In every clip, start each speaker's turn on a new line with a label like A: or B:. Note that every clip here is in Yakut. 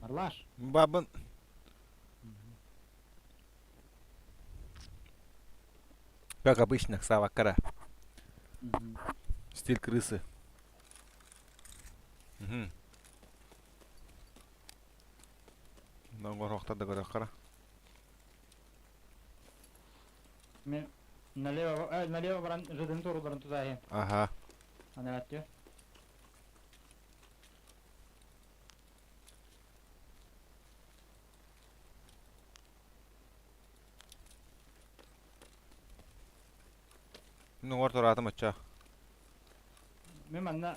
A: Марлаш.
B: Бабын. Как обычно, Саваккара. Стиль крысы. Угу. Нонгорохтар да көрөххара.
A: Мен налево, налево баран жыдын торуларын тутаайын.
B: Ага.
A: Анараттıyor.
B: Нуҥар тураатым оччо.
A: Мен манна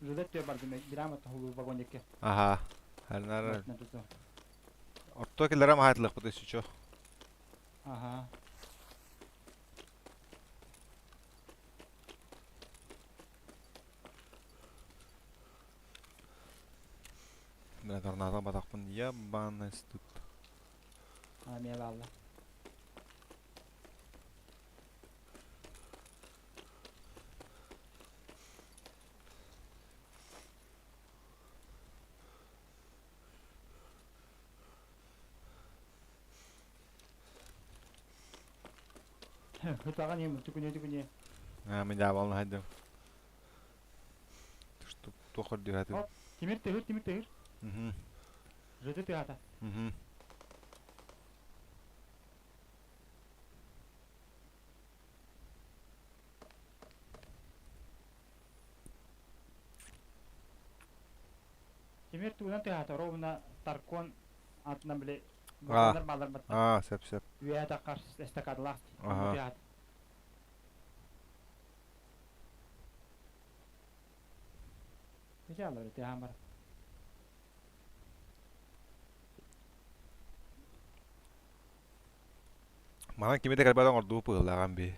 A: жыдат түө бардым, грамота тахулуу вагон декке.
B: Аха. Ханнар Орто киллэрэ маһаатылыахпыт өссүчө.
A: Аха.
B: Бля, граната батахпын ебаный тут.
A: А, эмиэ баалла. Хытаҕан иһин түкүнүө түкүнүө.
B: Аа, мин дьаабалын хайдым. Что туох көрдүһэтим.
A: Оп, тимир тыһыр, тимир тыһыр.
B: Мгм.
A: Жыты тыһата.
B: Мгм.
A: Тимир тугунан тыаһаата ровно Таркон атынан били
B: Аа,
A: вагоннар бааллар батта.
B: аа, сөп сөп.
A: Үөһэ таххар эстакадалаах онно
B: Аха.
A: тыаһаата. Ити аллар тыаһаан бар.
B: Манан кими да кэлбэт оҥордуу быһыылааҕын бии.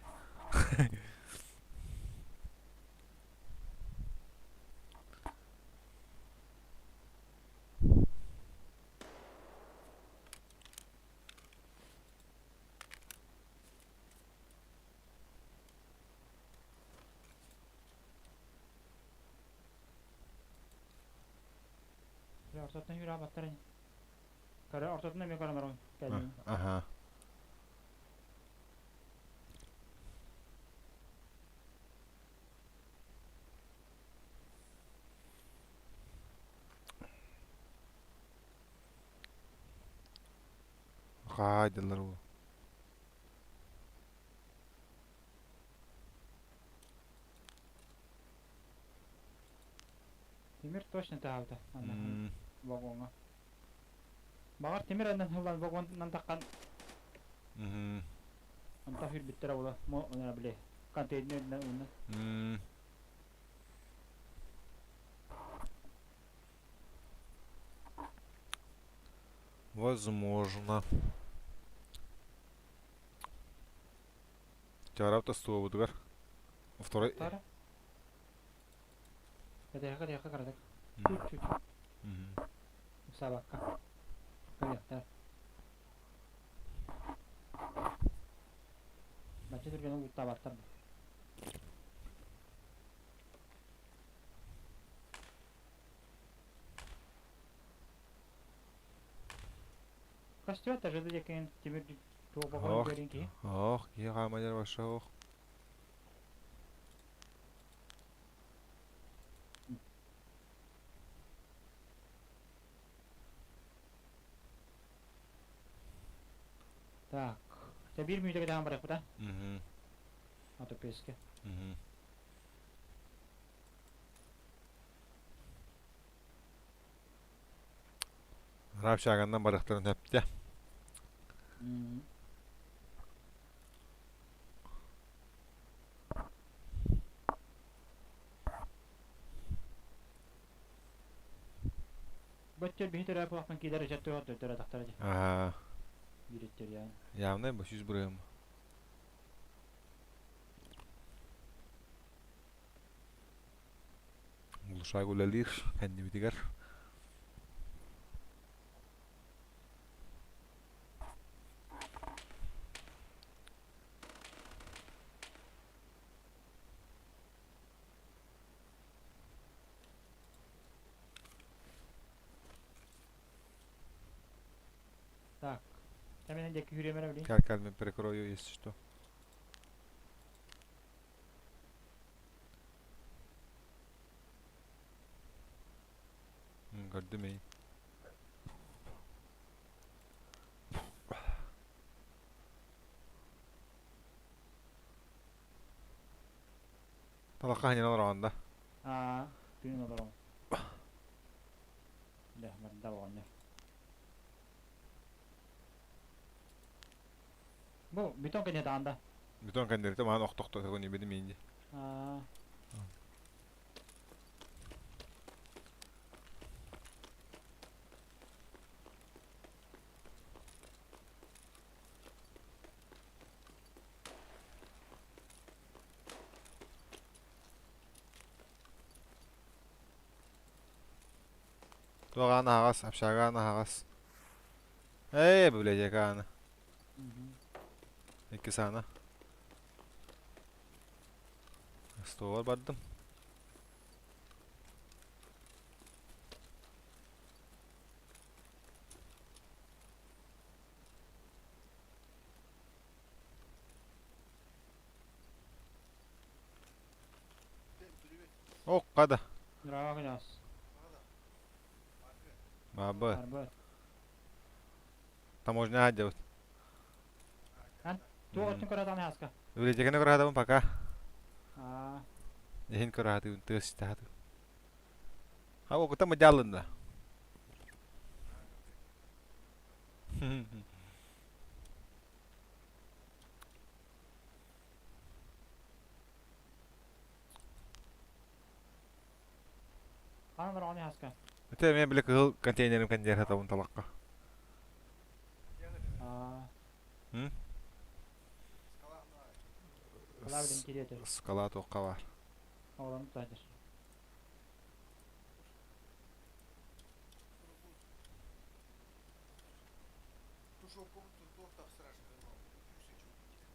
A: Ортотунан yürü баттар ини. Көрө ортотунан эмиэ көрөн барабын кэллим.
B: Аха. Хаайдылар ол.
A: Тимир точно таһаабыта анна вагоҥҥа. Баҕар тимир аннан ылан вагоннан таххан онтон үрбүттэрэ була били контейнеринэн уунна.
B: Возможно. Чарап тостуобутугар. Второй.
A: Кэтиэхэ кыратык. Чуть-чуть. Ыксаабакка. Кэлиэхтэр. Бачча түргэн угуттаабаттар да. Костюм тажыды декин тимир туох
B: Ох,
A: берин киһи.
B: ох, киһи хаамайар вообще ох.
A: Так. Це биир мүнүүтэ кэтээн барыахпыт а?
B: Мгм.
A: Мотопеске.
B: Мгм. Раб шаганнан барыахтарын сөптө.
A: Бөттөр биһи төрөөп улахан киилэр ычат туох төттөрө тахтара дии.
B: Аа,
A: Бириттер яан.
B: явно бу сүүс бырыам. Глушак үлэлиир кэннибитигэр.
A: Мен диэки күүрүөм эрэ билигин.
B: Кэл кэл мен прикрою, если что. Көрдүм эй. Талахха ханьан олороҕун да?
A: Аа, тыын олороҕун. Дэ, барда оҕонньор. Бу бетон кэннэ да.
B: Бетон кэннэритэ маһан охтохто төгөн ибедим инди.
A: Аа.
B: Туох аана аһаҕас, общага аана аһаҕас. Ээ, библиотека аана. Иккис аана. Остуолар бардым. Окка да.
A: Здраво, князь.
B: Баба.
A: Арбат.
B: Таможня делать.
A: Туох өттүн көрө хаска?
B: Библиотеканы көрө пока.
A: Аа.
B: Иһин көрө хатыыбын, тыас истэ хатыыбын. А окута мадьаллын да.
A: Хаан олороҕун хаска?
B: Ити эмиэ били кыһыл контейнерим кэнниэр хатабын талахха.
A: Аа.
B: М?
A: Скала билин кириэтэ.
B: Скала туохха баар.
A: Оҕолорун тутаачыр.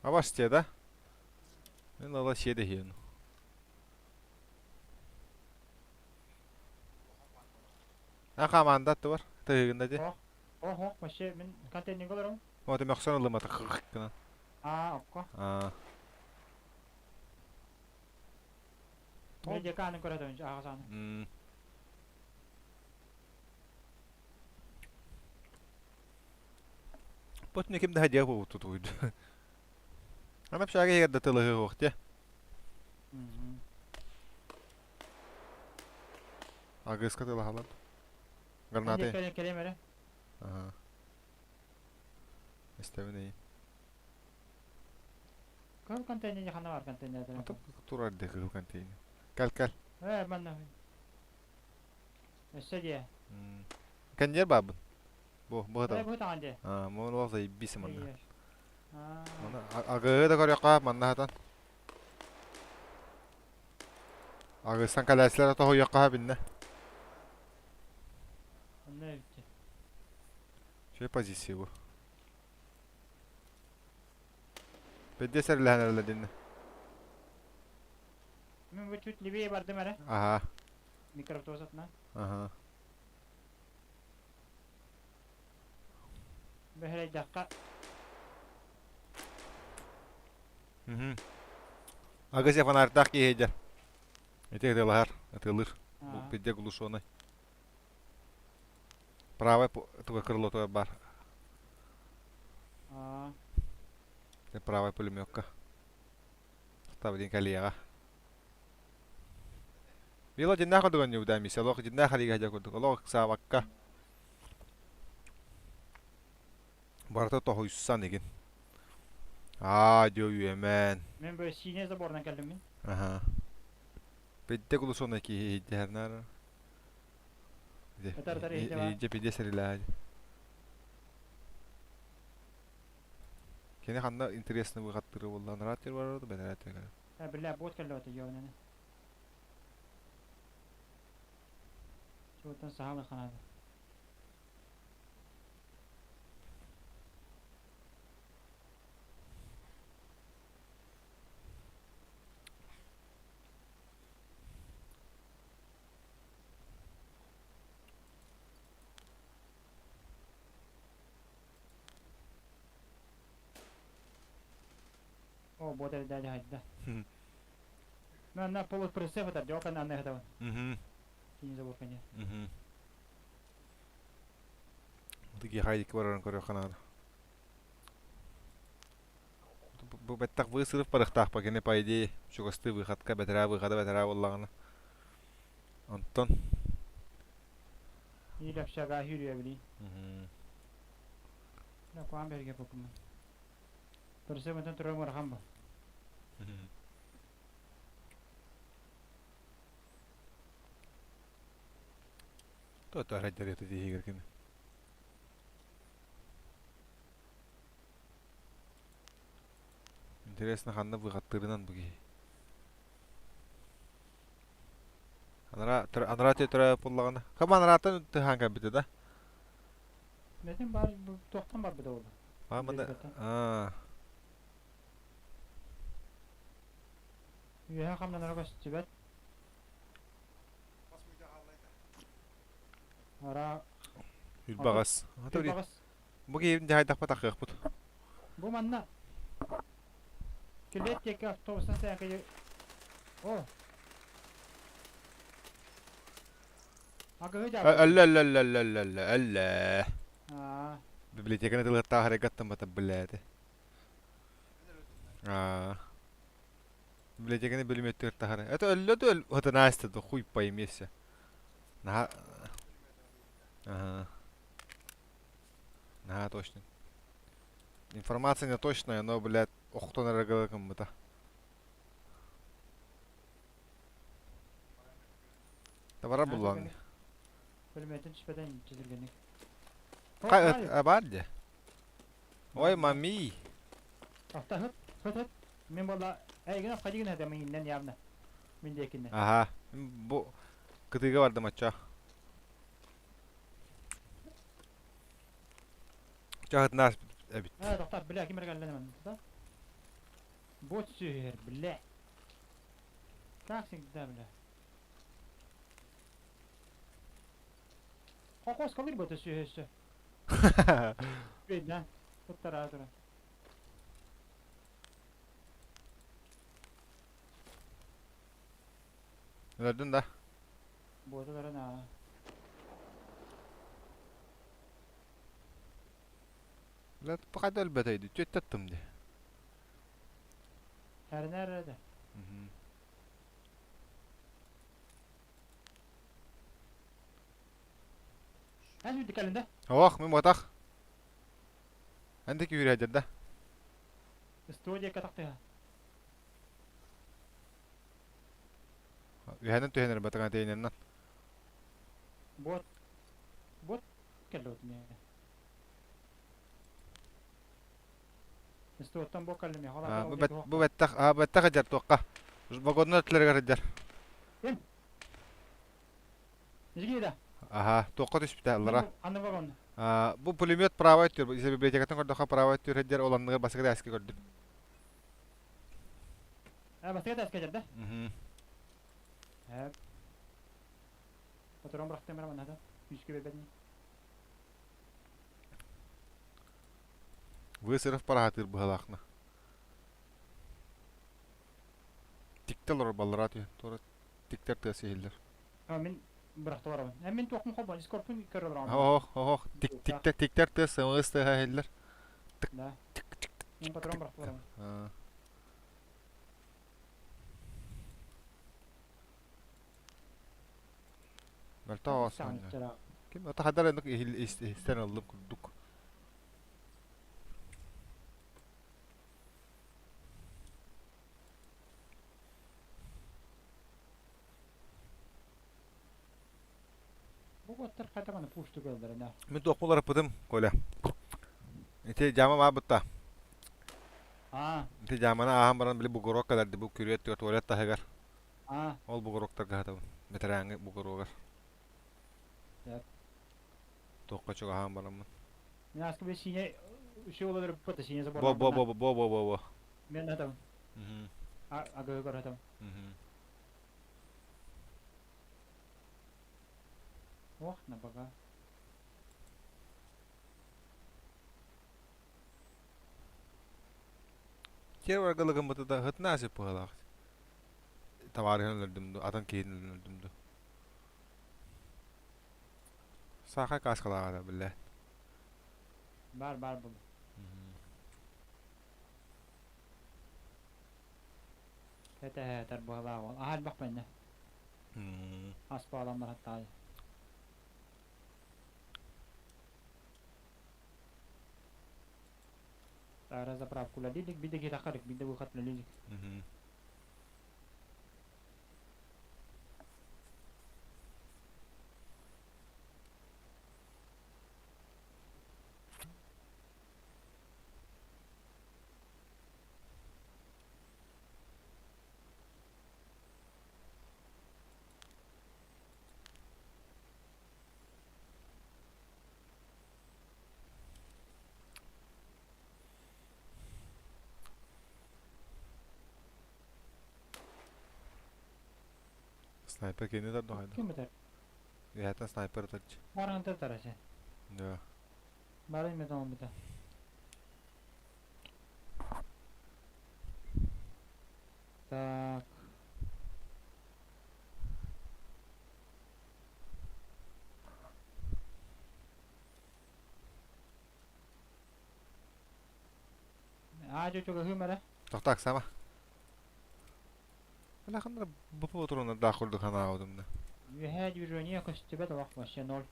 B: Абас да? Мен ала сиэ дэһиэн. А команда бар. Тыгында де.
A: Ох, ох, ох, вообще мин контейнерге олором.
B: Вот мөхсөн ылымата гынан.
A: Аа, окко.
B: Аа.
A: Мен диэки аанын көрө төнүнчү аҕас ааны.
B: Бут ким да хадия бу тутуйду. Ана пшага егерде тылыһы хуохте. Агыска тылаһалар. Гранаты.
A: Кэлэн кэлэм эрэ.
B: Ага. Истэбин
A: Кыл контейнер ханна бар контейнер.
B: Ата турар де кыл контейнер. Кал кал.
A: Э, манна. Өссө дие.
B: Контейнер бабын. Бу бу
A: Э,
B: хата.
A: бу таҕан дие.
B: А, мон ол заебись манна.
A: Аа.
B: Мана агыгы да көрөккө манна хатан. Агыстан каласлар тоһуйакка бинне.
A: Онно эбитти.
B: Şey позиция бу. Бедде серлэһэн динне.
A: Мин бу чуть левее бардым эрэ.
B: Ага.
A: Микроавтобусатына.
B: Ага.
A: Бэһэрэй дахха.
B: Мгм. Агыс фонарьтаах киһи Ити ытылаһар, ытылыр.
A: Аа.
B: Бедде глушеный. Правый туга крыло бар.
A: Аа.
B: Правый пулеметка. Ставлен коллега. Било диннах курдук онньууда миссия олох диннах халига дьэ курдук олох ыксаабакка барыта тоһуйсан игин аа дьэ үөмэн
A: Мен бу синий заборынан кэллим мин.
B: аха Бедде кулусонай киһи иһдьэһэрнаар
A: Этар-этар иһдьэ баар.
B: иһдьэ пиде сэрилээ Кини ханна интересный выхаттыры буолла нараат бар бэнэрээт
A: Э, бля, бот кэллэ өтө йоонаны. Чуоттан сахалы ханады. О, бот эрдээди хайда. Манна полуприцеп этэр, дьока анна хатабын. Синий забор кэннэ.
B: Тыги хайдик барарын көрүөххэ наада. Бу бэттэх высырыв барыахтаахпа кини по идее чугастыы выходка бэтэрээ выхода бэтэрээ буоллаҕына. Онтон
A: Или общага хүрүөбүли. Куан берге букумун. Прицеп турар мурахан бу.
B: То харайдар тиһигэр кини. Интересно ханна выходтырынан бу киһи. Анара анара төтөрө пуллагана. Кама анараттан тыһаан кэлбитэ да.
A: Бэтин бар туохтан барбыта ол.
B: А мында а
A: Үөһэ хамнанара көстүбэт. Ара
B: Үрбаҕас.
A: Үрбаҕас.
B: Бу киһибин дьаһайдахпыт ахыахпыт.
A: Бу манна Килиэт диэки автобустан сээкэйи О! Агыһы дьаабы.
B: Өллө өллө өллө өллө өллө өллө өллө.
A: Аа.
B: Библиотеканы тылыттаах эрэ биллээти. Аа. Библиотеканы бүлүмүөттүгэр таһары. Это өллө да өл... Это Настя, да хуй поймешься. Наһаа... Ага. Наһаа точно. Информация не точная, но, блядь, охтон эрэ гыммыта. Табара буллаҕын.
A: Бүлүмүөтүн түспэтэн түргэнник.
B: Хай баар дии. Ой, мами.
A: Ахта хыт, хыт, хыт. Мин буолла эйигин хадигин хата миннен явно. Мин диэкиннен.
B: Аха. Бу кытыыга бардым оччо. Чаһытнаас эбит.
A: Ээ, тохтоо, бля, ким эрэ кэллэ да? Бот сүһэр, бля. Как всегда, бля. Кокос калыр бу сүһөссө. Бейден. Туттара тура.
B: Өлөрдүн да.
A: Буоталара на.
B: Бля, пока өлбөтөйдү. Түөттөттүм ди.
A: Хэрнер да. Эн сүрдү кэлин да?
B: Ох, мин ботах. Энди күүрээдер да.
A: Студия катахтыга.
B: Үһэнэн түһэнэр батаҥа тейненнан.
A: Бот. Бот кэллэ не. Студияттан бок кэллим я.
B: Бу бэттэх, а бэттэх эдэр туохха. Вагоннар өттүлэригэр эдэр.
A: Ким? Нижгида.
B: Аха, туохха түспүтэ аллара.
A: Аны вагон.
B: Бу пулемет правай өттүр, библиотекаттан көрдөххө правай өттүр эдэр ол анныгар басыгы дээски көрдүм.
A: А, басыгы дээски жерде? Э. Патрон бырахтым бара манна да. Күүскэ бэбэдни.
B: Высыров параатыр быһалаахна. Тиктел олор баллара түһэн, туора тиктер тыас иһиллэр.
A: А мин бырахты барабын. Э мин туохпун холбон, дискордпун көрө олоробун.
B: Оһох, оһох, тик тиктер тиктер тыас сымыыс тыаһа иһиллэр.
A: Да. Мин патрон бырахты барабын.
B: Мөлтөх оҕус. Ким ата хадар энник истэн ыллым курдук.
A: Бу оттар хатаманы пушту кэлдэр да.
B: Мин туохпулар ыппытым, Коля. Ити дьаама баа бытта.
A: Аа.
B: Ити дьааманы ааһан баран били бугуруок кэлэрди бу күрүөт түгэр туалет таһыгар.
A: Аа.
B: Ол бугуруоктарга хатабын. Ветерааҥҥы бугуруогар.
A: Сөп.
B: Туохха чугаһаан бараммын.
A: Мин ааска били сине үсү олорор быта сине забор.
B: Бо бо бо бо бо бо бо.
A: Мен хатабын. Агы көр хатабын. Ох, на бага.
B: Киэр баргалыгыммыты да хытына асып быһалаах. Табаарыһын өлөрдүм ду, атын киһини өлөрдүм ду. Саха кааскалааҕа да биллэ.
A: Бар бар бұл. Кэтэһээтэр быһалаах ол. Аһа элбэх бэннэ. Ас баалан бараттаай. Тара заправку үлэлиилик, биир да киһи таххарык, биир да выход үлэлиилик.
B: Снайпер кини тарда
A: Ким битэр?
B: Үһэтэн снайпер тарчы.
A: Баран тарасы.
B: Да.
A: Барын метон битэ. Так. Аа чугаһыым эрэ.
B: Тохтаак сама. Алаханнар бу отурунар даах курдук ханаабытым да.
A: Үөһээ движение көстүбэт олох вообще ноль.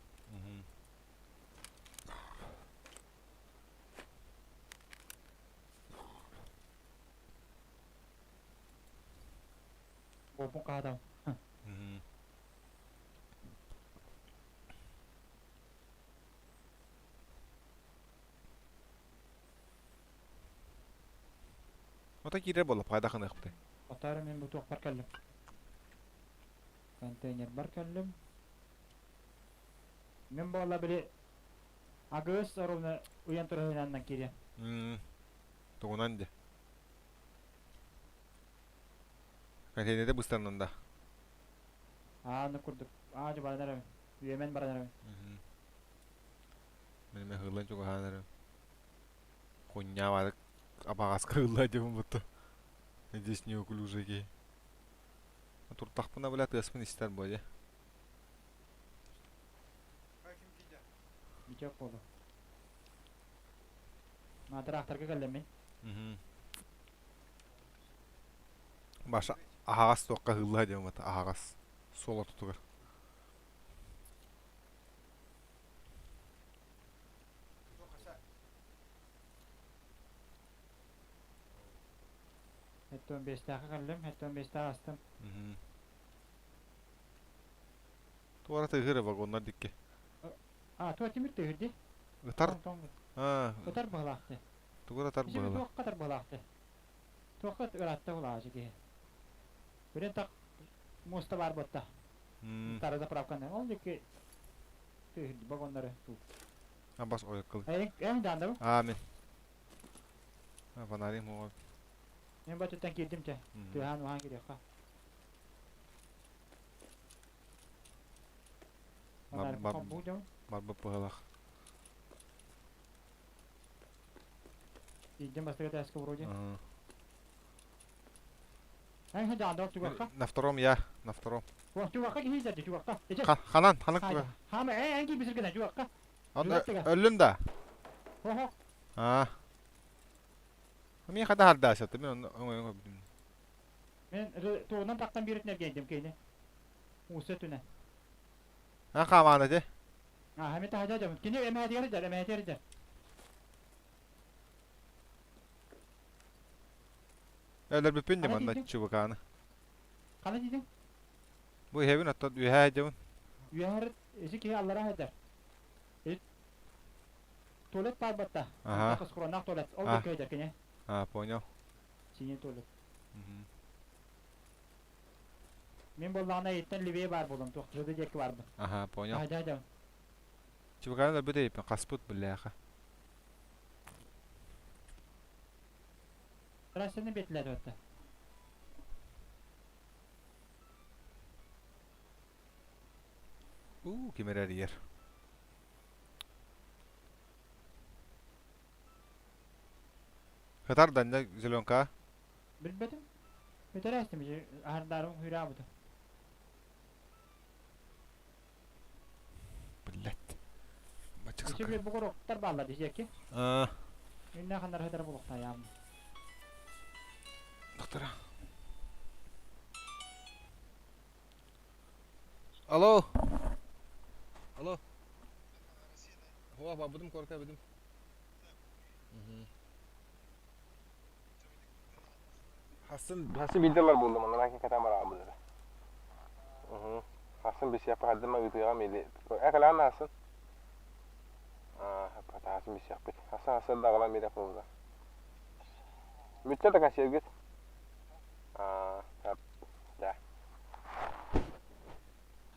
A: Буопун хаатам.
B: Ото киирэр буолла пайда хыныахпытай.
A: Отары мен бу туохпар кэллим. Контейнербар кэллим. Мен буолла били агыс ровно уйан турарынан кириэн.
B: Тугунан де. Контейнерде быстаннан да.
A: Ааны курдук. Аа баран эрэ. Үөмэн баран эрэ.
B: Мен мен хыллан чугаһаан эрэ. Хуйня абаҕас кырылла диэбин бутта. Здесь неуклюжий киһи. Туртахпына бля тыаспын истэр бо дьэ.
A: Бичок буолу. Маатыраахтарга кэллим мин.
B: Баша аһаҕас туохха ыһыллаа диэн бата аһаҕас суол ортотугар.
A: Хэттон бестээххэ кэллим, хэттон бестээх астым.
B: Туора тыһыыр вагоннар дикки.
A: А, туа тимир тыһыр ди.
B: Ытар.
A: Ытар быһалаахты.
B: Тугур ытар быһала.
A: Туохха ытар быһалаахты. Туохха ыраатта булаачы киһи. Бүрен так муоста бар ботта. Тара заправканы. Ол дикки тыһыр вагоннары ту.
B: Абас ойыккыл.
A: Эн даанда бу?
B: Амин. Фонарик моҕол.
A: Мен бачыттан киирдим те. Тыаһаан уһаан кириэххэ.
B: Барбыт быһалах.
A: Ииддим бастакы этээскэ вроде.
B: На втором я, на втором. Ханан, ханан туга. Өллүм да. Аа. Мен хада хардаасаты мен оҥойон көрбүтүм.
A: Мен тугунан тахтан биэритин эргейдим кейне. Усы түнэ.
B: А хаамаана те.
A: А хами таһа жам. Кини эмээтигэр дьар, эмээтигэр дьар.
B: Өлөрбүппүн де манна чубукааны.
A: Хана дидин?
B: Бу иһэбин оттон үөһээ дьабын.
A: Үөһэр isi киһи аллара хэтэр. Туалет бар батта.
B: Ага.
A: Кыскуранах туалет. Ол да көйдер кини.
B: А, понял.
A: Синий туалет. Мен боллаҕына иттен левее бар болом, туох жыды диэки барбын.
B: Ага, понял.
A: Аха, дьэ.
B: Чубукааны өлбүт эйпин хаспыт биллээхэ.
A: Трассаны бетилер өттө.
B: Уу, ким эрэр иер. Хытар данья зеленка.
A: Билбэтим. Бүтэрээстим ити аһардаарым хүйраабыта.
B: Блять. Бачык
A: Ичи
B: сака.
A: бу бугуруктар бааллар дизеки.
B: А,
A: Үннэ ханнар хытар булуктаям.
B: доктора. Алло. Алло. Хуа, будем корка, будем. Хасын хасын билдерлар булдum онан аки катамара булды. Угу. Хасын бисяп хаддыма ыытыга мили. Экалан хасын. А, хапата хасын бисяп. Хасын хасын дагала мире кылды. Бүтте да касергит. А, хап. Да.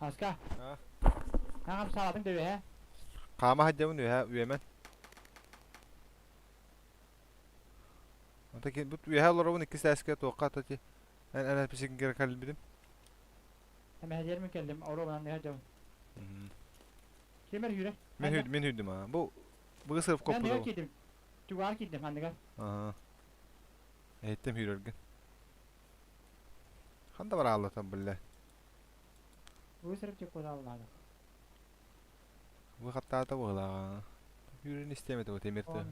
A: Хаска.
B: А.
A: Хагам саалатын дөбө.
B: Кама хаджамын үһә үемен. Ата бут үһә олоробун икки сәскә туаққа тати. Эн эн писигин керек калбидим.
A: Эме хәдер келдим. Оробан не хәдер. Кемер хүрэ.
B: Мен хүд мен хүдүм а. Бу бу сырып
A: Мен
B: коппу.
A: не кидим. Тугар кидим хандыга.
B: Ага. Эттем хүрөргөн. Ханда бар аллатан биле.
A: Бу сырып чек козаллады.
B: Бу хаттаата була. Хүрүн истемеди бу темирти.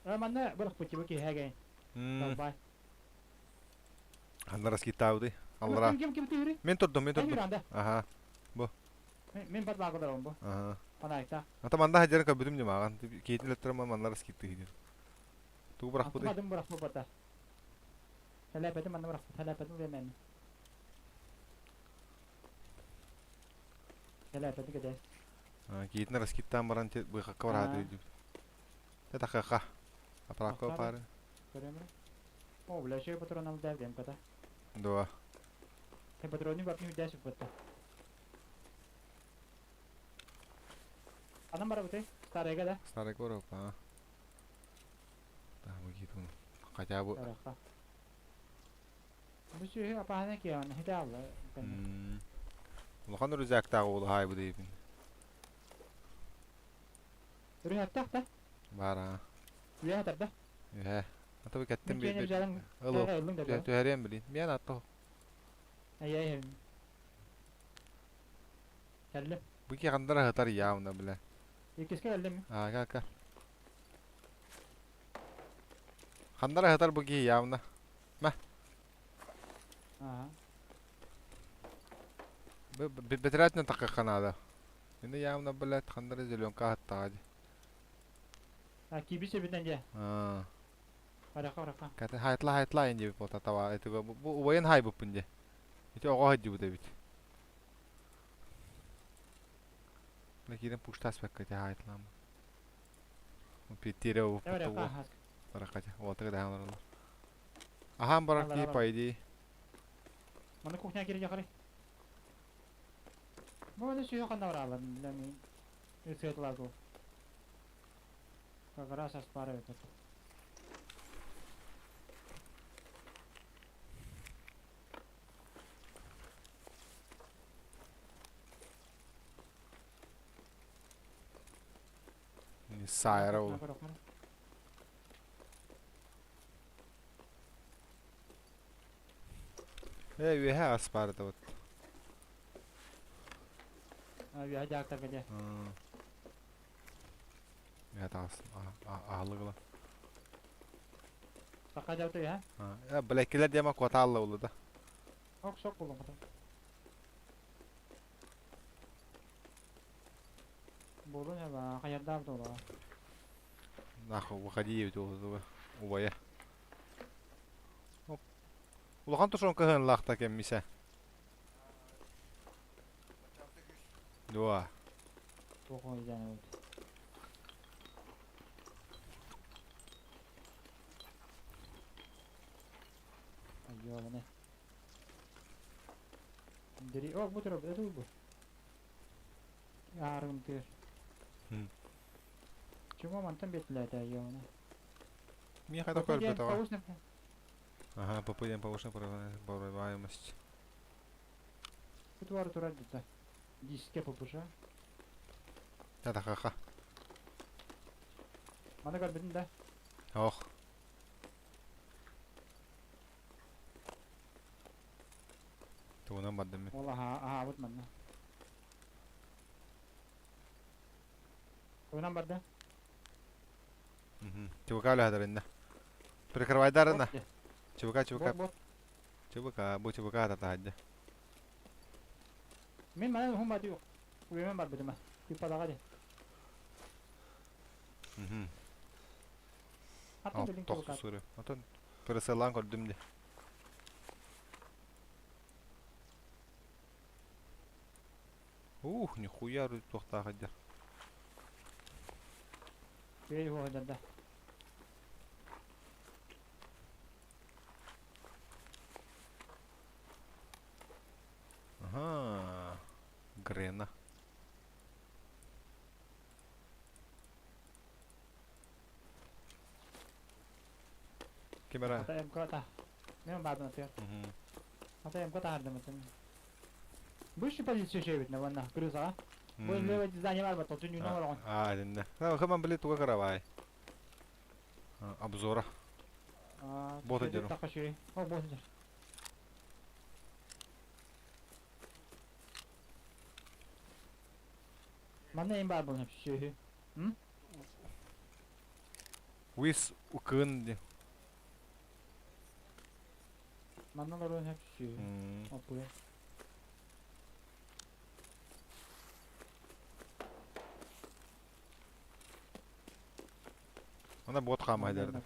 A: Манна бырах бу тибу ки хәгәй. Давай.
B: Ханда раскитауды. Аллара.
A: Ким ким ким түрү?
B: Мен турдум, мен
A: Мен
B: турдум.
A: анда.
B: Аха.
A: Мен батла кодарым бу.
B: Аха.
A: Панайта.
B: Ата манда хаҗар көбүтүм жамаган. Кейтин леттер манлар раскитты хидер. Ту бирак бу.
A: Атмадым бырах бу бата. Тәләпәтем анда бырах, тәләпәтем демен. Тәләпәтем кеде.
B: Кейтин раскиттан баран бу хакка бар хадыр. Та такка. Апракка пар.
A: Көрөмөр. О, бля, шей патрон ал дәвдем ката.
B: Дуа.
A: Те патроны бапны үдәшеп бата. Анам бара бute, старайга да.
B: Старый короб, а. Да, бу Хотя бы.
A: Таракка. Бу шей апахана киян, хиталла.
B: Улахан рюкзактагы ул хай бу дейбин.
A: Үрү хаттак
B: Бар а.
A: Үйә хатарда.
B: Э. Ата бу кеттем
A: Мен
B: би.
A: кенеп жалың.
B: Ылы.
A: Ылың да.
B: Түһәрем билин. Мен атты.
A: Ай ай. Кәллем.
B: Бу ки кандара хатар явна биле.
A: Икеске кәллем.
B: А, ка ка. Хандара хатар бу ки явна.
A: Ага.
B: Бетератна такка канада. Инде явна биле хандара зеленка хатта.
A: А кибисе битен же.
B: А.
A: Барака барака.
B: Ката хайтла хайтла инде бу татава. Этүгө бу уен хай бу пүнде. Ити ого хаҗы бу дебит. Лекин пуштас бәккә хайтлам. Питире бу
A: Барака хас.
B: Барака. Вот да алар. Аха барак ки пайди.
A: Мана кухня кире якары. Бу да сүйө канда бар алар. Ләми. Үсәтләр бу. Как раз аспара бит.
B: Не сайра ул. Э, үһә аспара да вот.
A: А үһә жактар кеде.
B: Үһә тагыс. Ахлыгыла.
A: Сака жауты үһә.
B: А, блекилер дема кваталла улы да.
A: Ок шок булдым ката. Болун я каярда була.
B: Нахуй, выходи ведь убая. Улахан тушон кыһын лахта кеммисе. Дуа.
A: Тохон идәне бит. Айо, менә. Дери, ок, бу тора, бу бу. Ярым тыр. Чума мантан бетләтә, айо, менә.
B: Мин хайда көрбөт ага. Ага, попадем повышен пробиваемость.
A: Тут вар тура дитә. Диске попуша.
B: Да, да, ха-ха.
A: Мана көрбөтүн да.
B: Ох. Тугунан бардым мин.
A: Ол аһаабыт манна. Тугунан барда?
B: ЧВК үлэһэтэр иннэ. Прикрывайдарына. ЧВК, ЧВК. ЧВК, бу ЧВК ататаһадьа.
A: Мин манан уһун баты уйумен барбытыма. Типпадаға де. Атын билин
B: ЧВК. Отон присылаан көрдүм де. Ух, нихуя туохтаах дьар.
A: Үгүй хуоһдарда.
B: Ага. Грена. Кимера.
A: Ата МК та. Мен бардым атыгар. Ата МК таһардым атын. Бывший позицию шебит на ванна, крыса. Бу левый здание бар бат, отун юна бар.
B: А, динне. Хаман билет туга карабай. Обзора. Бота деру.
A: О, бота деру. Манна им бар болна шүйі. М?
B: Уис укын ди.
A: Манна лорон хеп шүйі. Опуя.
B: Ана бот хамайдарды.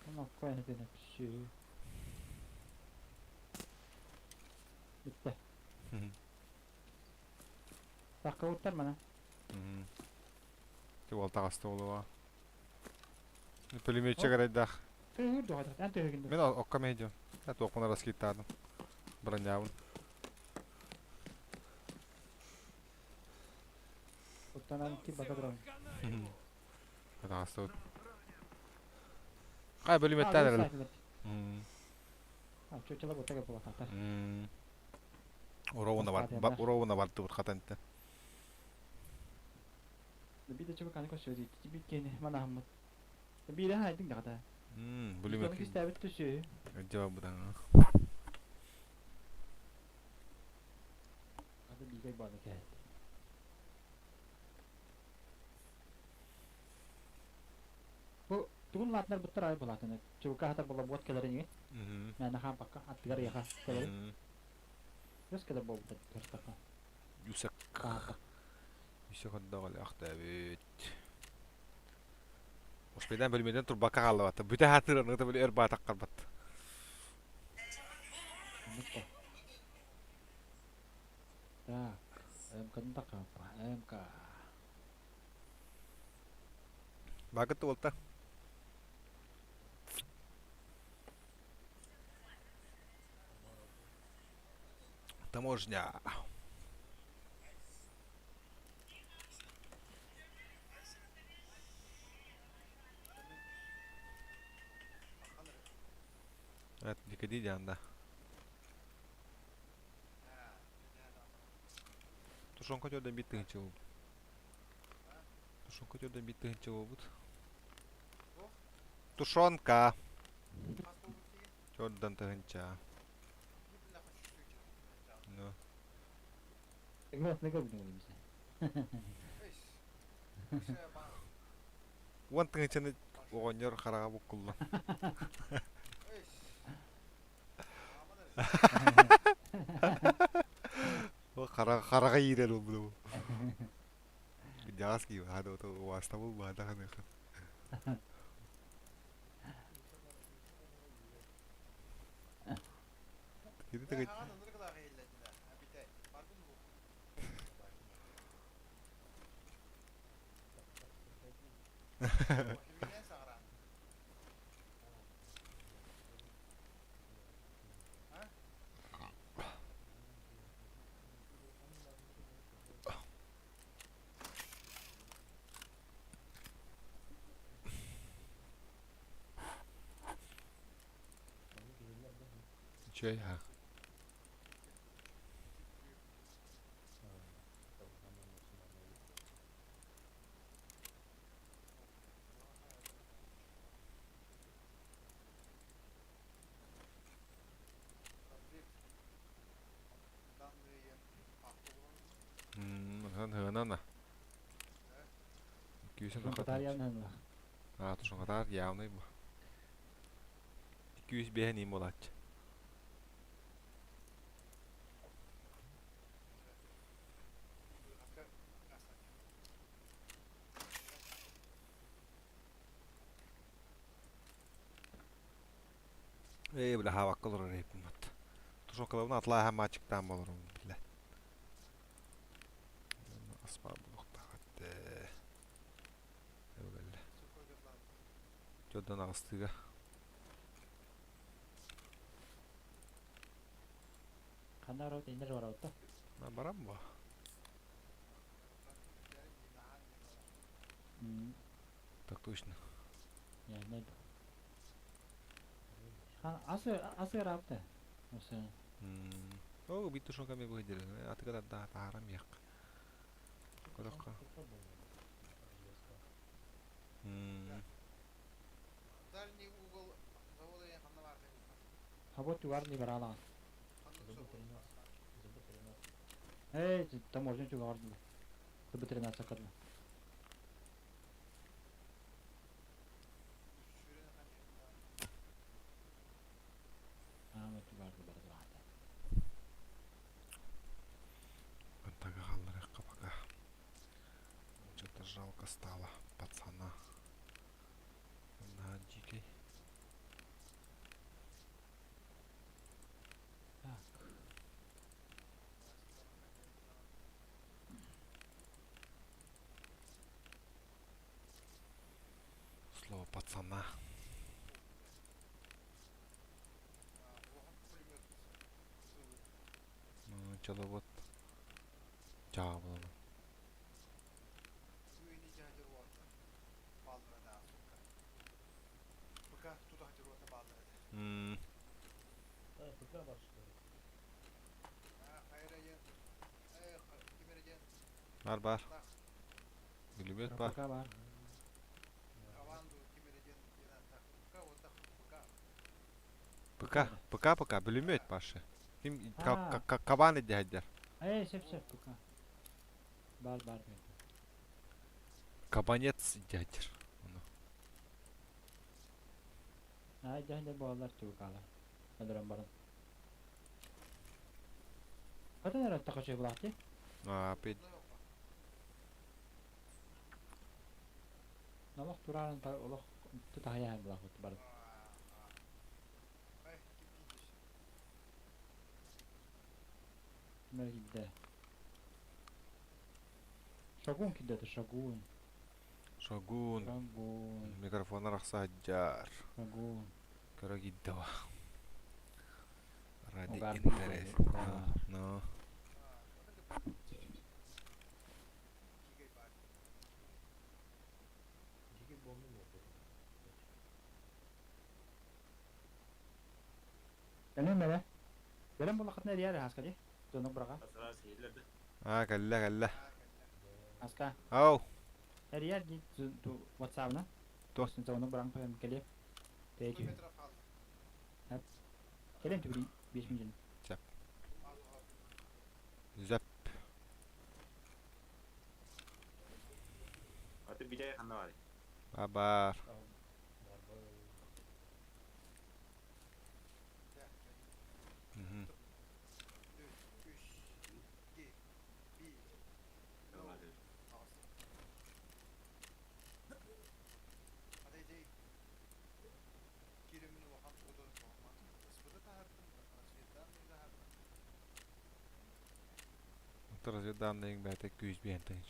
A: Ана коян хеп шүйі. Битте. Баққа уттар мана.
B: Ти ол тағасты олуа. Пулеметчик арайдах.
A: Төгүр доҕа, эн төһүгүн.
B: Мен окка мейдем. Я тоқпына раскиттадым. Бронявын.
A: Уттанан ки бата дрон.
B: Тағасты. Қай пулеметтер әлі?
A: А, чөчөлө бота кеп болат.
B: Уровына бар, уровына бар тур хатанты.
A: Биде чөбө каны көсөдү. Биккени мана хаммат. Биде хайдың дагата.
B: Пулемет.
A: Кистәбит төшү.
B: Жавап будан.
A: Ады бигей баны кәт. Бу тугун латнар буттар ай булатыны. Чөбө хатар була бот келерини. Мәна хам пакка аттыгар яха келер. Өс келер болду төртака.
B: Юсак. Юсак отдагал ахтабит. Успедан бөлмеден турбакка қалабатты. Бүтә хатыр аны били өр батак карбат.
A: Так, МК такапа, МК.
B: Багыт болта. Таможня. Evet, dikkat edin anda. Тушенка тёрден бит тыгынчы болбут. Тушенка тёрден бит тыгынчы болбут. Тушенка. Тёрден тыгынча. Ну.
A: Не көрдүң эмесе.
B: Уан тыгынчаны оҕонньор хараҕа буккулла. Хараҕа иирэр ол бу. Жаас киев хада ото уаста бул баада ханыха. Киди тыгы Чай ха. Хынан 200
A: Тушенкатаар явно.
B: А, тушенкатаар явный бу. 205 ним болааччы. Ээ, бля, хаабакка олорор эбиппин бат. Тушенкалабын атлааһа маачыктаан болорум билэ. Аспар булуохтаах этэ. Эбэллэ. Жодон аҕыстыыга.
A: Ханна барабыт, иннер барабыт да?
B: Барам бу. Так точно.
A: Я не Асы асы рапта. Осы.
B: О, бит тушенка ме выходили. Атыга да таарам яқ. Көрөккө.
C: Дальний угол завода я ханна бар.
A: Хабот тугар не барала. Эй, таможня тугар. ТБ-13 кадна. Аа, тугар бар бар.
B: Антага халларыкка пока. Что-то жалко стало пацана. На дикий.
A: Так.
B: Слово пацана. Ну, что-то вот. Чаа буолан. Бар бар. Бүлүмөт бар.
A: Пока бар.
B: ПК, ПК, ПК, бүлүмөт башы. Ким кабан иди.
A: Эй, сеп сеп пока. Бар бар.
B: Кабанец иди хаддер.
A: Ай, жахында балалар тугала. Адрам баран. Кatan era takачы булакты?
B: А, пет.
A: Налах турарын та олох тутахая булак бар. Мергидде. Шагун кидде шагун.
B: Шагун.
A: Шагун.
B: Микрофон рахса хаджар.
A: Шагун.
B: Көрө. Ради интерес. Но.
A: Кэлэн мэлэ. Кэлэн булакытна дияры хаска ди. Зонок брака.
B: А, кэллэ кэллэ.
A: Хаска.
B: Ау.
A: Эрияр ди ту WhatsApp на.
B: То.
A: Зонок бранк пэм келе. Теки. Кэлэн түгүри 5 минут.
B: Зәп. Зәп.
D: Аты битэ ханна бар.
B: Бар. Разведанные бәтә күз бентенч.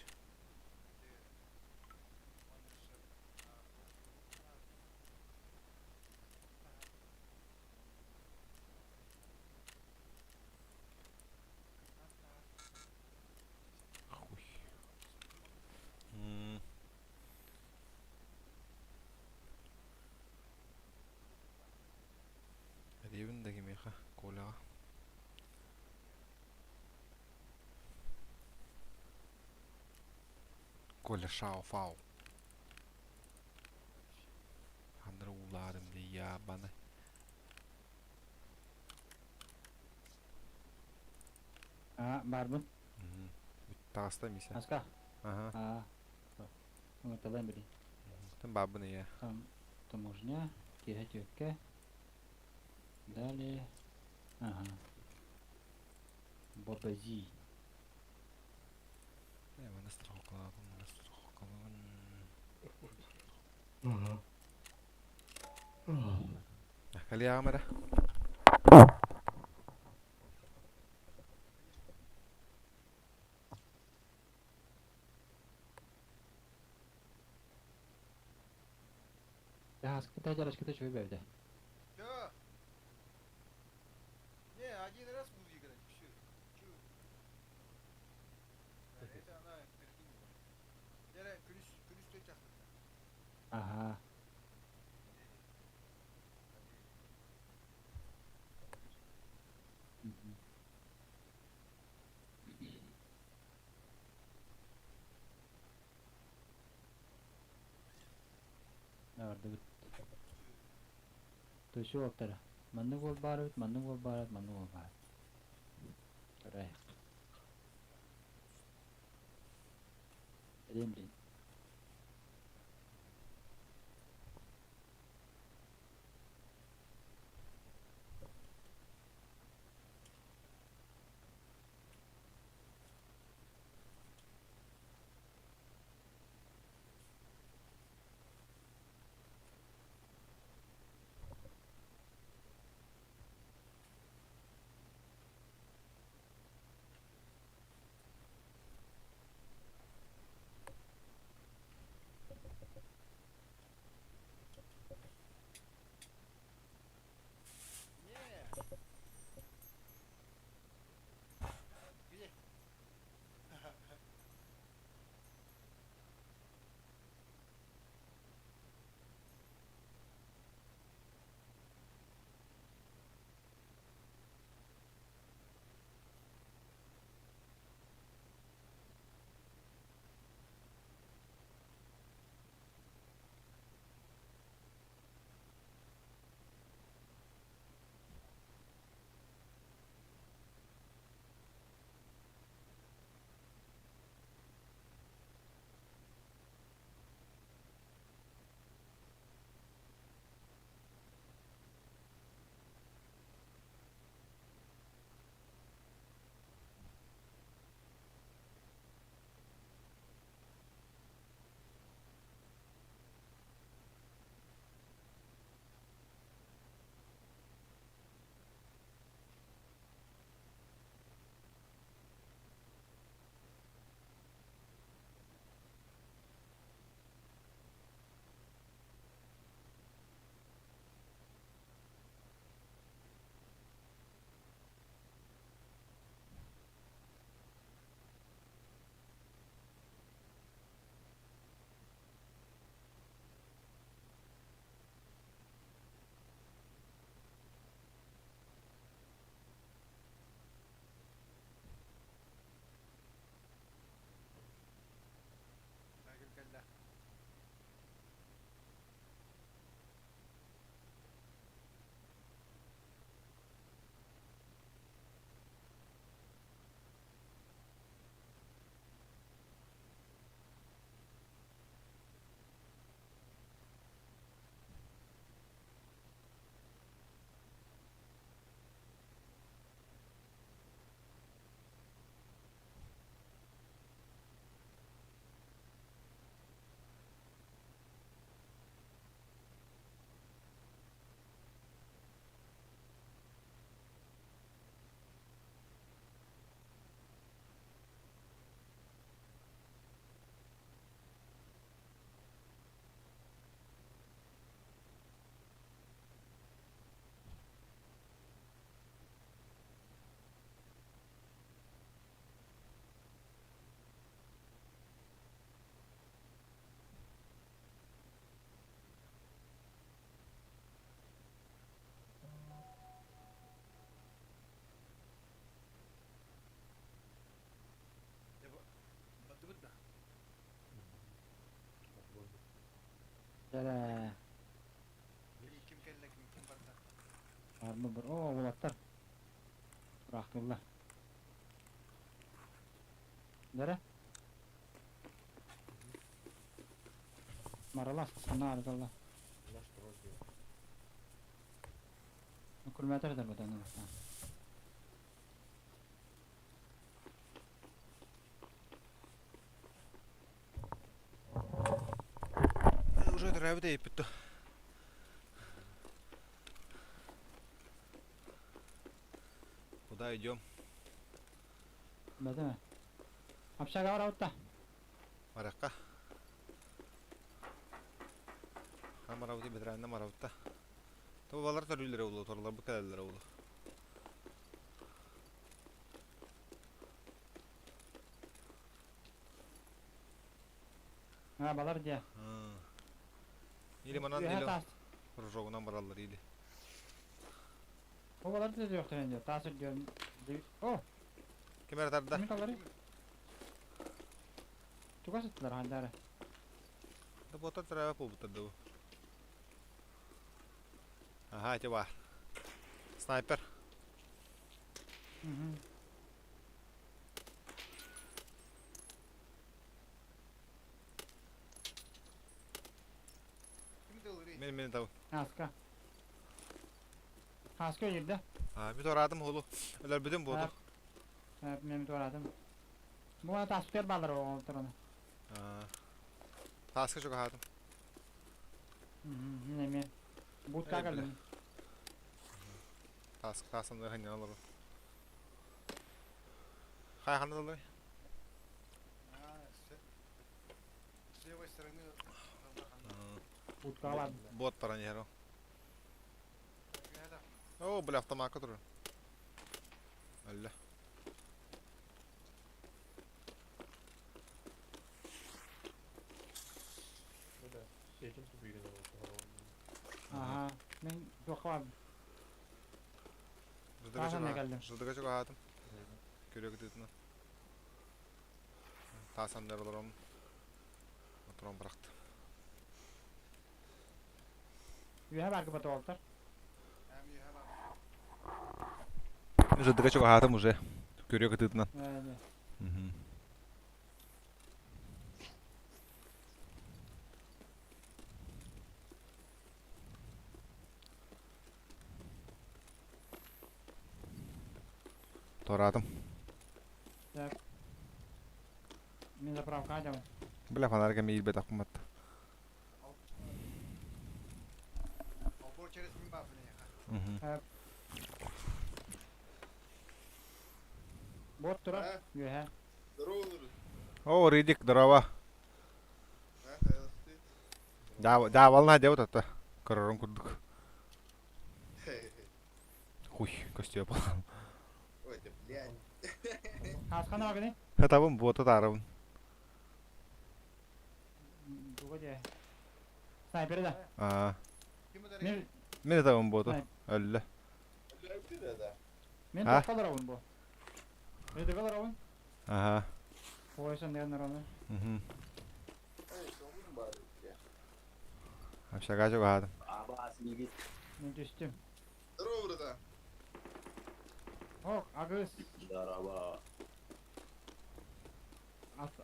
B: Хуй. Ребен меха Коля. Коля шао фау. Андра уладым ди ябаны.
A: А, барбын.
B: Бүтта. Таҕыста Миша.
A: Аска.
B: Аха.
A: Аа. Ыҥырталаан били.
B: Тым баабын ийэ.
A: Там таможня, киэһэ түөккэ. Далее. Ага. Бабази.
B: Э, маны страховкалаабын, маны страховкалаабын. Кэлиэҕим эрэ.
A: Хаскыта дьарашкыта үчүгэй бэйдэ.
C: Чё? Не, один раз буду играть, все. Чё? Это она перекинула. Дere, күлүс, күлүс төт
A: Аха. Бардыбыт. Төсү уолтара. Маннык уол баар эбит, маннык уол баар эбит, маннык уол баар. Көрөйөх. Эриэн блин.
C: Не. Где? Кэллэ. Бардыбыт да.
A: Дьэ,
C: Ким кэллэ, ким ким барда.
A: Армы бір. О, уолаттар. Тураахтыллар. Дэрэ. Маралас ханна арыталла. Кулеметер да бутан.
B: Уже төрөөбүт эйиппит то. Куда идем?
A: Бэтэ. Общага барабытта.
B: Баракка. Хамарабыты бетеранна марабытта. То балар төрүүлэрэ улу, торлар бу кэлэллэрэ улу.
A: А, балар дьэ.
B: Или манан
A: Үөһэ
B: или
A: таас.
B: прыжогунан бараллар или.
A: О, балар да диэхтэрин дьэ. Таас үрдүөн. О,
B: Ким эрэ тарда?
A: кими талары? Туга сыттылар хандары.
B: Да ботар төрөөбөт буолбуттар да бу. Аха, ити баар. Снайпер.
A: Мгм.
B: Мин мин табын.
A: Хаска. Хаска өлөрдө.
B: А, мин туораатым уолу. Өлөрбүтүм буолу.
A: Мен туораатым. Бу мана таспытыгар баалар оҕолторуна.
B: Тааска чугаһаатым.
A: Мин эмиэ. Будка кэллим.
B: Тааска таасамда ханньан олору. Хайа ханна долларый?
C: С левой стороны
A: Будка бар.
B: Бот баран иһэр ол. О, бля, автомакка турар. Алла.
A: Аха. Мин туохха бар. Таасан кэллим.
B: Жылдыга чугаһаатым. Көрө кытыытынан. Таасаннар олором. Оторон бырахтым.
A: Үөһэ баарга батуолтар.
B: Жылдыга чугаһаатым уже. Көрө кытыытынан. Туораатым.
A: Так. Мин заправка адьабын.
B: Бля, фонарик эмиэ иирбэтэх куматта.
C: Опор через мин баапын
A: Бот турар үөһэ.
D: Здорово, Нурик.
B: О, Ридик, здорово. Дьаабална дьабыт атта. Көрөрүн курдук. Хуй, көстүө буолан.
D: Ой, да блядь.
A: Хаасхана багыны?
B: Хатабын, буота таарабын.
A: Туга дьэ. Снайпер да.
B: Аа.
A: Мин
B: Мин атабын буоту. Өллө.
A: Мин
B: А?
A: туохха олоробун бу? Өйдөг олоробун.
B: Аха.
A: Пойсан деген орону.
B: Мгм. Общага чугаһаатым.
A: Мин түстүм.
D: Здорово, братан.
A: Ок, агыс.
E: Здорово.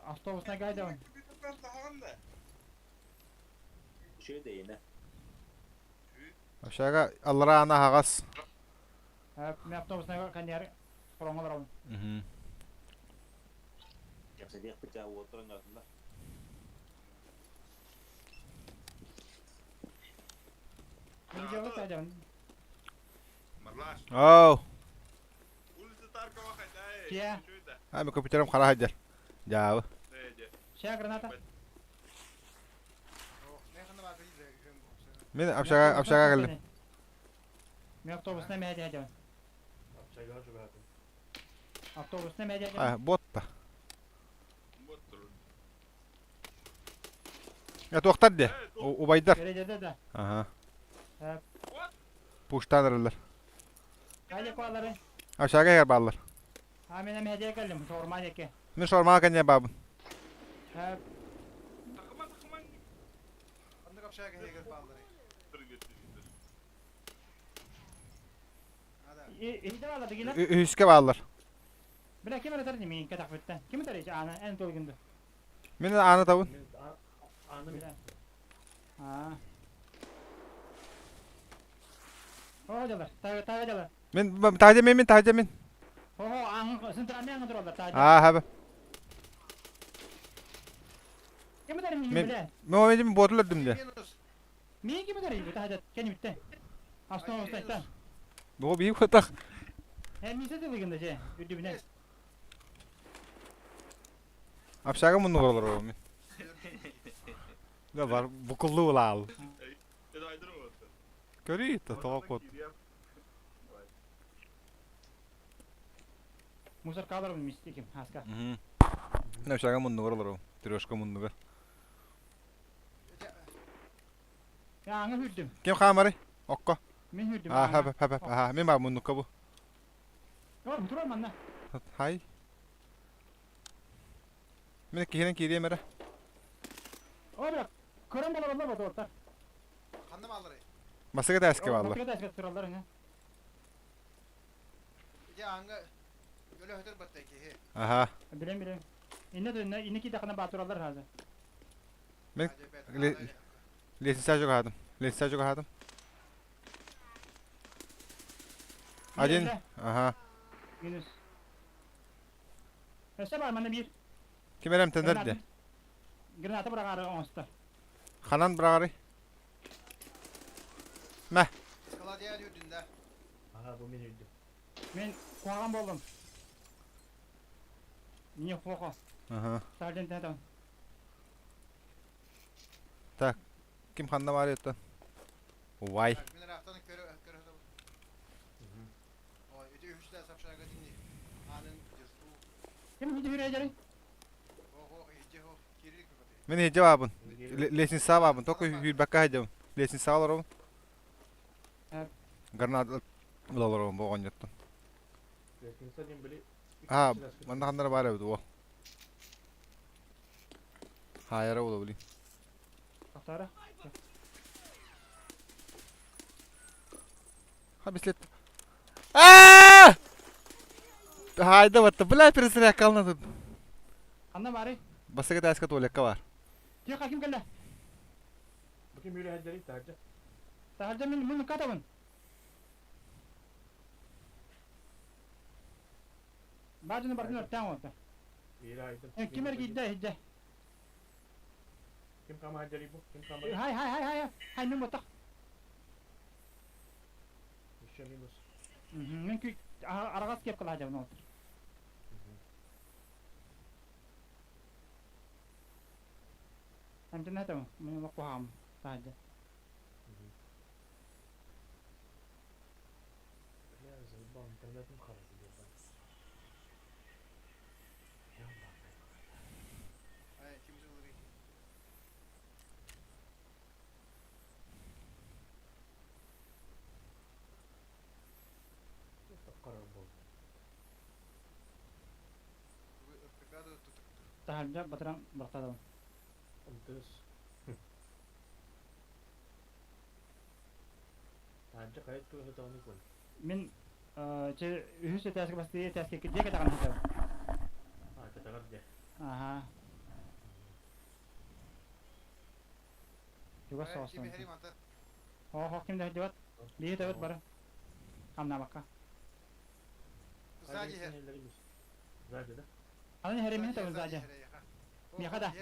A: Автобусна гайдабын.
E: Үчүгэй
B: Общага аллараа ана аһаҕас.
A: Мин автобусна каньяр хороҥ олоробун.
B: Мгм.
E: Кэпсэтиэхпит чаа уоттаран да.
A: Мин дьиэбит айдабын.
D: Марлаш.
B: Оу.
D: Улица Таркова хотя.
A: Чья?
B: А, мен компьютерым хара сылдьар. Дьаабы.
A: Чья граната?
B: Мин общага общага кэллим.
A: Мин автобусна мэһэ дьэбин. Автобусна мэһэ дьэбин.
B: А, буотта. Я туохтар де? Убайдар.
A: Көрө да.
B: Ага. Пуштан эрэллэр.
A: Хайа куалары.
B: Общага иһэр бааллар.
A: А мен мэһэ кэллим. Шаурма диэки.
B: Мин шаурмаға кэннэ баабын.
C: Ханнык общага хегер бааллары.
A: Иһде бааллар дигилер.
B: Үһүскэ бааллар.
A: Бля, ким эрэ мин кэтэх бүттэн. Ким эрэ аана эн толгунду.
B: Мин ааны табын.
A: Бля. Аа. Оо дьалар, тага тага дьалар.
B: Мин таһдьа мин мин таһдьа мин.
A: Оһо, аҥ центральный аҥы тураллар таһдьа.
B: Аа хаба.
A: Ким бутар мин
B: Мин
A: биле?
B: мен мен ботул өрдүм де.
C: Минус.
A: Мин ким бутар бу таһдьа кенибитте. Основа устайта.
B: Бу бии хотах.
A: Э мисе тылыгында же, үрдүбүнэн.
B: Общага мунну олорор мин. Да бар букуллу улаал. Көрүй тоҕо кот.
A: Мусор каларбын мистиким, хаска.
B: Общага муннугар олорор. Трешка муннугар.
A: Я аңы хүрдүм.
B: Ким хаамары? Окко.
A: Мин хүрдүм.
B: Аа хап хап хап. Мин бар муннукка бу.
A: Ор, турар манна.
B: Хай. Мин киһинэн киириэм эрэ.
A: Ор, көрөн болороллор бу туоттар.
C: Ханна баалларый?
B: Масыга тээскэ бааллар.
A: Масыга тээскэ тураллар ини.
C: Ити ааҥҥа өлө өтөр батта киһи.
B: Аха.
A: Билем билем. Инне инне инне киидахына баа тураллар хааза.
B: Мин лестница чугаһаатым. Лестница чугаһаатым. Один. Ага.
A: Минус. Өссө бар манна биир.
B: Ким эрэ эмтэнэр дии.
A: Граната быраҕаары оҥосто.
B: Ханан быраҕарый? Мэ.
C: Складиян үрдүндэ.
E: Аха, бу мин үрдүм.
A: Мин куһаҕан буоллум. Не плохо.
B: Ага.
A: Сарден тэтон.
B: Так, ким ханна бар еттен? Вай.
C: Мин ыраахтан көрө көрө сытабын. Ой, ити үһүс да сапшага динни. Аанын держу.
A: Ким иһити хүрээдери?
C: Ого, иһдьэ хо, кирилик бати.
B: Мин иһдьэ баабын. Лестница баабын. Только хүрбэккэ сылдьабын. Лестница олоробун. Гранат олоробун бу оҕонньоттон.
E: Лестница диэн били
B: Аа, манна ханнара баар эбит уол. Хаайара уола блин.
A: Тохторо.
B: Ха бислет. Аа! Хаайда батта. Бля, перезарядка тут.
A: Ханна баарый?
B: Бастакы тааска туалекка баар.
A: Тихо, ким кэллэ?
E: Бу ким үрэһэрдэрий таһырдьа?
A: Таһырдьа мин муннукка атабын. Баажыны бардын өртөөн уолта.
E: Биир айдым.
A: Ким эргийдэ иһдэ?
E: Ким хамаһаддэрий бу? Ким хамаһаддэрий?
A: Хай хай хай хай хай мин ботах.
E: Еще минус.
A: Мен күй араҕас киэп кылаадьабын уолтар. Эмтэн этем, мен локкуһаам таһырдьа.
E: Бля, заебал, интернетым харап ебать.
C: Ай, ким ылырый?
E: Карар болду.
C: РПК тут.
A: Таһырдьа батыран бырахтадабын.
E: МТС. Таһырдьа хайа туох ытаҕыный куон?
A: Мин че үһүс этээскэ бастыы этээскэ дьиэ кэтэҕин сытабын.
E: А, кэтэҕэр дьэ.
A: Аха. Чугас
C: Ким
A: соҕустан.
C: иһэрий манта?
A: Оох ким да сылдьыбат. Биһи тэбит бары. Хамнаабакка.
C: Сзади иһэр.
E: Сзади, да?
A: Аны иһэри мин табын сзади. Миэхэ да.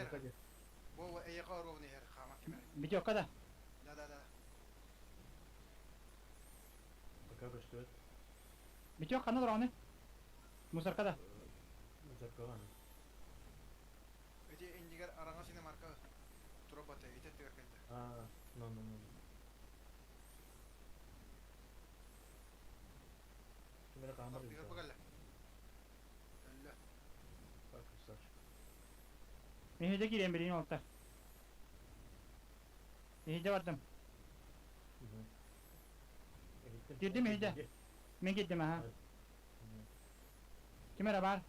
C: Бу эйиэхэ оруобун иһэр хаама ким эрэ.
A: Битёкка да.
C: Да, да, да.
E: Пока көстүбэт.
A: Битёк ханна тураҕыный? Мусорка да.
E: Мусоркаҕа.
C: Ити иннигэр араҥас иномарка тура бата ити өттүгэр кэллэ.
E: Аа, ну ну ну. Ким эрэ хаамар
C: Тыгар бу кэллэ. Өллө.
E: Красавчик.
A: Миһиде киирэн билин олта. Миһиде бардым. Киирдим иһиде. Мин киирдим аха. Ким эрэ баар?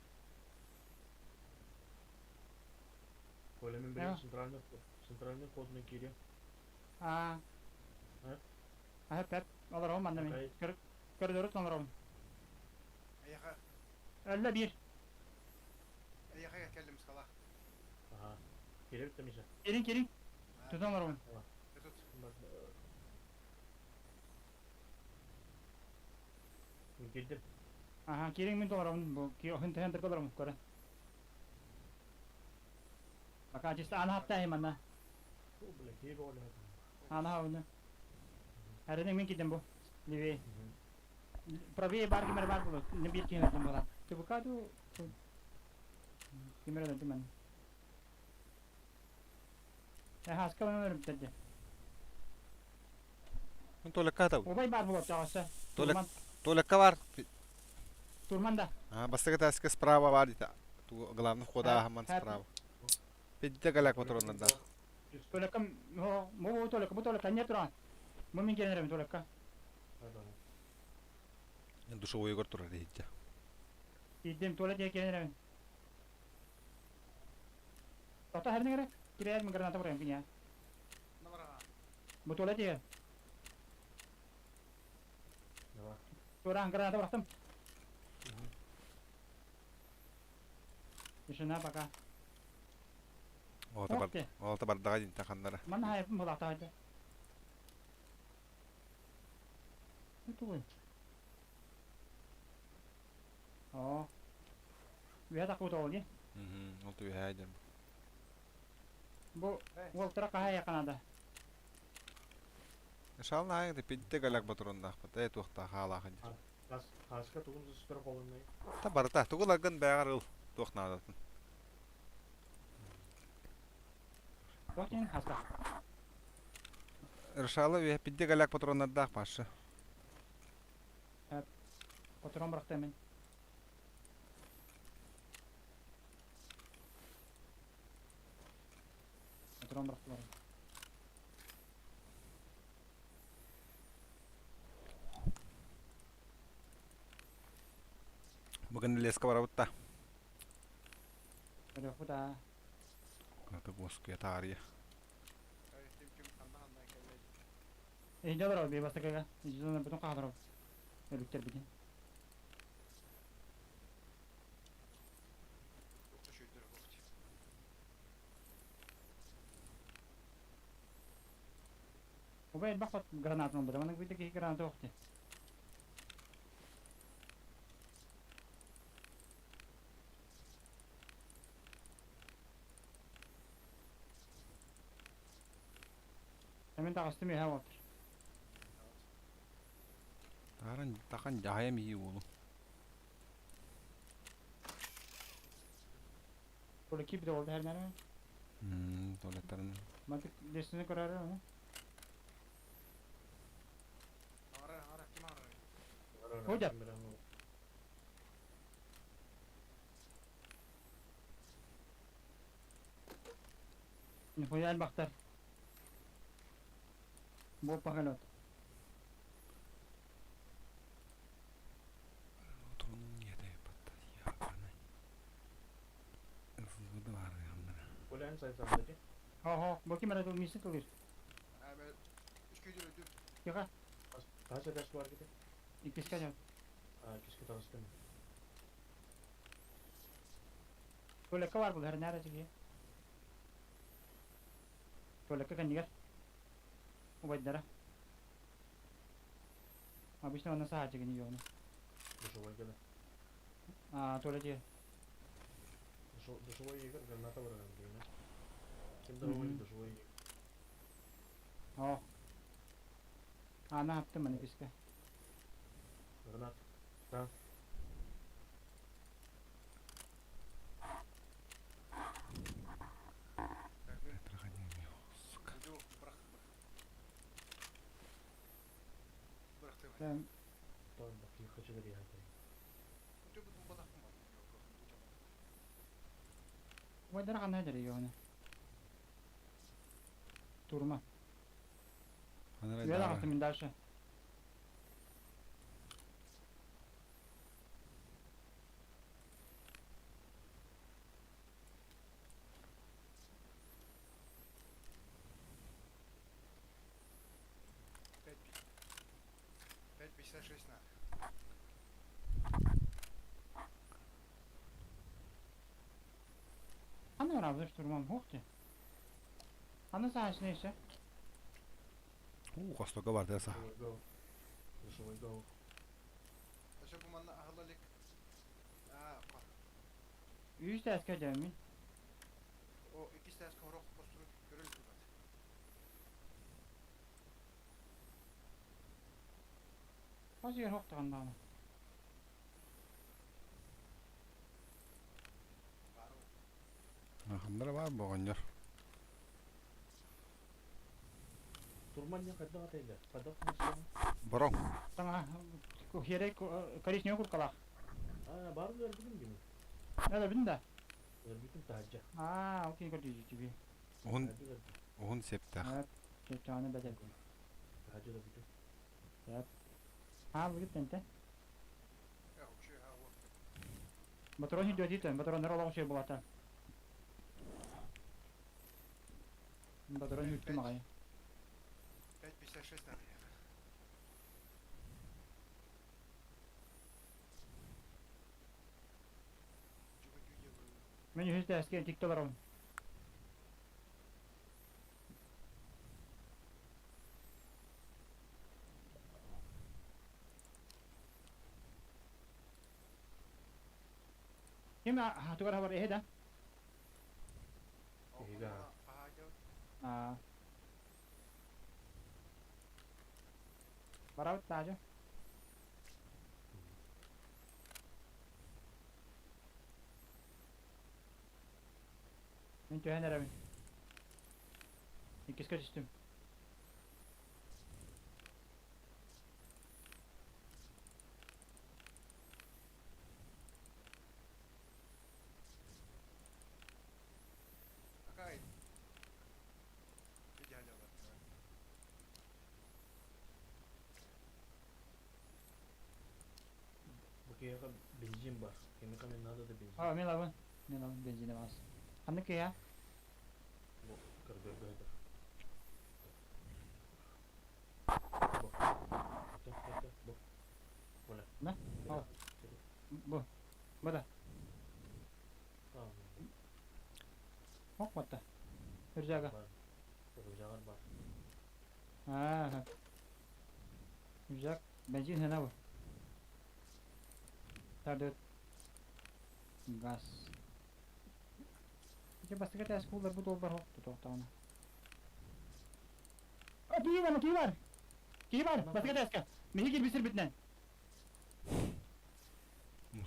E: Коля мин билигин центральный центральный кодунан киириэм.
A: Аа. Аһа пэп. Олоробун манна мин. Көрдөрүт олоробун.
C: Эйиэхэ.
A: Өллө биир.
C: Эйиэхэ кэллим скала.
E: Аха. Киирэбит да Миша.
A: Киирин киирин. Тутан олоробун.
C: Тут.
E: Киирдим.
A: Аха, киириҥ мин толоробун бу хантан олоробун көрөн. Пока чисто ана хапта манна.
E: О, бля, киһи бөҕөлөһө.
A: Ана хауны. Әринең мин кидем бу. Левее. Правее бар кимер бар булу. Не бир киһи өлдүм була. ТВК ду кимер өлдүм мен. Хаска мен өлүм терде.
B: Туалекка табы.
A: Убай бар булу чагасы.
B: Туалет. Туалекка бар.
A: Турман да.
B: А, бастакы этээскэ справа бар дии. Главный входа аһаман справа. Пидде галяк патроннардаах.
A: Туалекка бу туалекка бу туалекка не туран. Бу мин киирэн туалекка.
B: Душевойгор турар иһирдьэ.
A: Киирдим туалет диэки киирэн Тота хэрнэ керек. Кирээр мен граната бұрайым киня. Бу туалет диэки.
E: Давай.
A: Туран граната бырахтым. Тишина пока.
B: Оҕото бар. Оҕото бардаҕа диинтэн ханнара.
A: Манна хайыппын булаахтаҕайда. Тугуй? Оо. Үһэ таккыбыт ол дии.
B: Ол үһээ диэн.
A: Бу уолтара хаһа Канада.
B: Шал наайы пидде галяк патроннаахпыт. Ээ туохтаах хаалаах диир.
E: Хаска тугун сыстар холуннай.
B: Та барыта тугуларгын бэҕэр ыл туох наадатын.
A: Туох диэн хаска?
B: Рышала үһэ пидде галяк патроннардаах Паша.
A: Патрон бырахтым мен. Патрон бырахтылар.
B: Бүгүн леска барабыт да.
A: Көрүөхпүт аа.
B: Ката уоскуйа таарыйа.
A: Эһинде олорор бии бастакыга. Дьоннор бүтүн хаалар өлүктэрбитин. Убай элбэх гранатын ылбыта. Маннык биирдэ киһи граната ох дии. Мин таҕыстым үөһэ уолтар.
B: Тааран тахан дьаһайам иһии уолу.
A: Тула киирбитэ уолда хэрнэрэ.
B: Туалеттарын.
A: Мантык лестницаны көрөөрү аны. Ходят. Нихуя элбэхтэр. Бу похолет. Хо-хо, бу ким эрэ миссия тылыыр. Тихо.
E: Хас этаж бар кити?
A: Иккискэ дьон.
E: А, иккискэ таҕыстым.
A: Туалекка бар бұл хэрнээр эчиги. Туалекка кэннигэр. Убайдара. Обычно онно саһааччыгын йоҕуна.
E: Душевойга да.
A: А, туалет
E: Душевой егер граната баран деймин. Ким да ой душевой егер.
A: О. Ана хаптым маны киске.
E: Гранат. Да.
B: Сука.
A: Убайдара ханна дери йоҕуна. Турма. Үөдэ аҕыстым мин дальше.
C: 5,56 надо.
A: Ханна барабыт штурмам хуох дии. Ханна саһааччыны еще?
B: Уу, хостого бардыа са.
C: Өссө бу манна аһыла илик. Аа,
A: Үс тээскэ дьэммин.
C: О, иккис тээскэ хорох хостуру көрөр илик.
A: Хос егер хоқтаған даҕаны.
B: Ханнара баар боҕонньор.
E: Турман не хайдах атайлар? Хайдах таҥастаҕын?
B: Бороҥ.
A: Таҥа хиэрэй коричневый куркалаах.
E: Аа, баар өлөрбүтүм дии.
A: Өлөбүн да.
E: Өлөрбүтүм таһырдьа.
A: Аа, ол кини көрдүүчү
B: Уһун уһун сиэптээх.
A: Чочоonu бэдэр.
E: Таһырдьа өлөрбүтүм.
A: Аа, бүгүт тэнтэ. Батарон хиддиотитен, батароннар олох үчүгэй буолата. Батарон үттүм аҕай.
C: 5.56 надо.
A: Мен үһүс тээскэ тикте олоробун. Ким тугар хабар эһэ да?
E: Эһига.
A: Аа. Барабыт таажа. Мин түһэн эрэбин. Иккискэ түстүм.
C: Какая? Идеально.
E: Бу киһиэхэ бензин бар. Кимиэхэ эмэ наада да бензин.
A: Аа, мен алабын. Мен алабын бензини баас. Ханнык киһи
E: Бу көрдөргө сытар. Бу. Это, бу. Оля.
A: На? Ал. Бу. Бу да. Ок батта. Рюкзага.
E: Бар. Рюкзагар бар.
A: Аа. Рюкзак. Бензин хана бу. Тардыт. Газ. Ити бастакы тээс куулларбыт уолбар хоқ тутуохтаҕына. А, киһи бар, киһи бар! Киһи бар, бастакы тээскэ. Миһи кирбит сирбитинэн.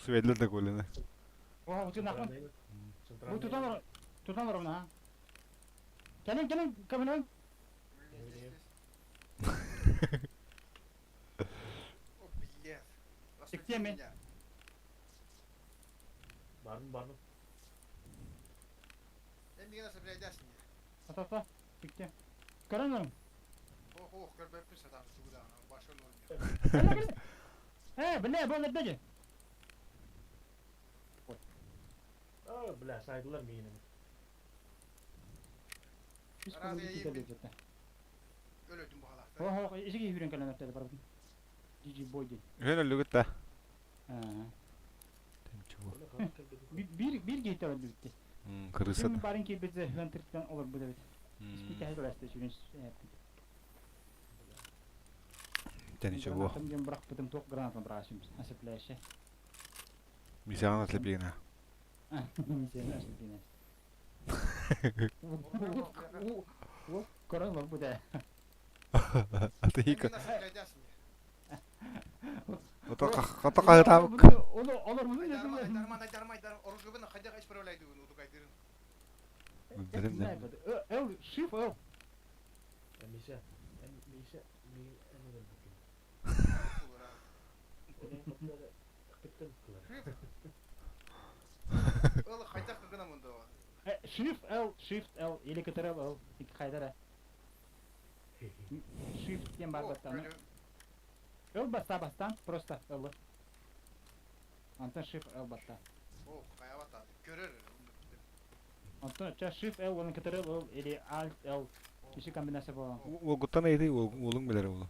B: Светлер да көлөнө.
A: О, утунахпын. Бу тутан олор, тутан олоробун аха. Кэлин, кэлин, көмөлөһүҥ.
C: О, блядь.
A: Тиктиэм мин.
E: Барбын, барбын.
C: Эн миигин ослепляйдасың дии.
A: Ата-ата, тиктиэм. Көрөн олоруҥ.
C: Ох, ох, көрбөппүн сатаан тугу даҕаны, башка олорун.
A: Э, бля, бу олордо дии.
E: А, бля, сайдылар миигин.
A: Үс кулун киирдэ
C: Өлөдүм баҕалаахтар.
A: Ох, ох, исиги үүрэн кэлэн өртөдө барбытым. Gigi boy диэн.
B: Үһүн өллүгүт да.
A: Аа. Биир биир киһи өлдүбүттэ.
B: Кырыса
A: Ким барын киирбит хантыртан олорбут эбит. Испитэ хөлөстө сүрүн эппит.
B: Дьэ ничего.
A: Гранатам диэн бырахпытым туох гранатам быраасым ослепляющая.
B: Мисяҕын ослеплена.
A: Мисяҕын ослеплена. Көрөн олорбут ээ.
B: Атыйка. Ото хаһытаабык.
A: Олорбутун
C: Оружиебын хайдах исправляйдыгын утукайдырын.
A: Эл, шиф, эл.
E: Миша, Миша, ми эн өлөрбүккүн.
C: Ыл хайдах гынамын да.
A: Shift L, Shift L или Ctrl L икки хайдара. Shift диэн баар баттааны. L баста бастаан, просто L. Антон Shift L батта.
C: О, хайа батта. Көрөр.
A: Антон ча Shift L уонна Ctrl L или Alt L үсү комбинация буолан.
B: Уолгуттан ыйытый уолуҥ билэр уолу.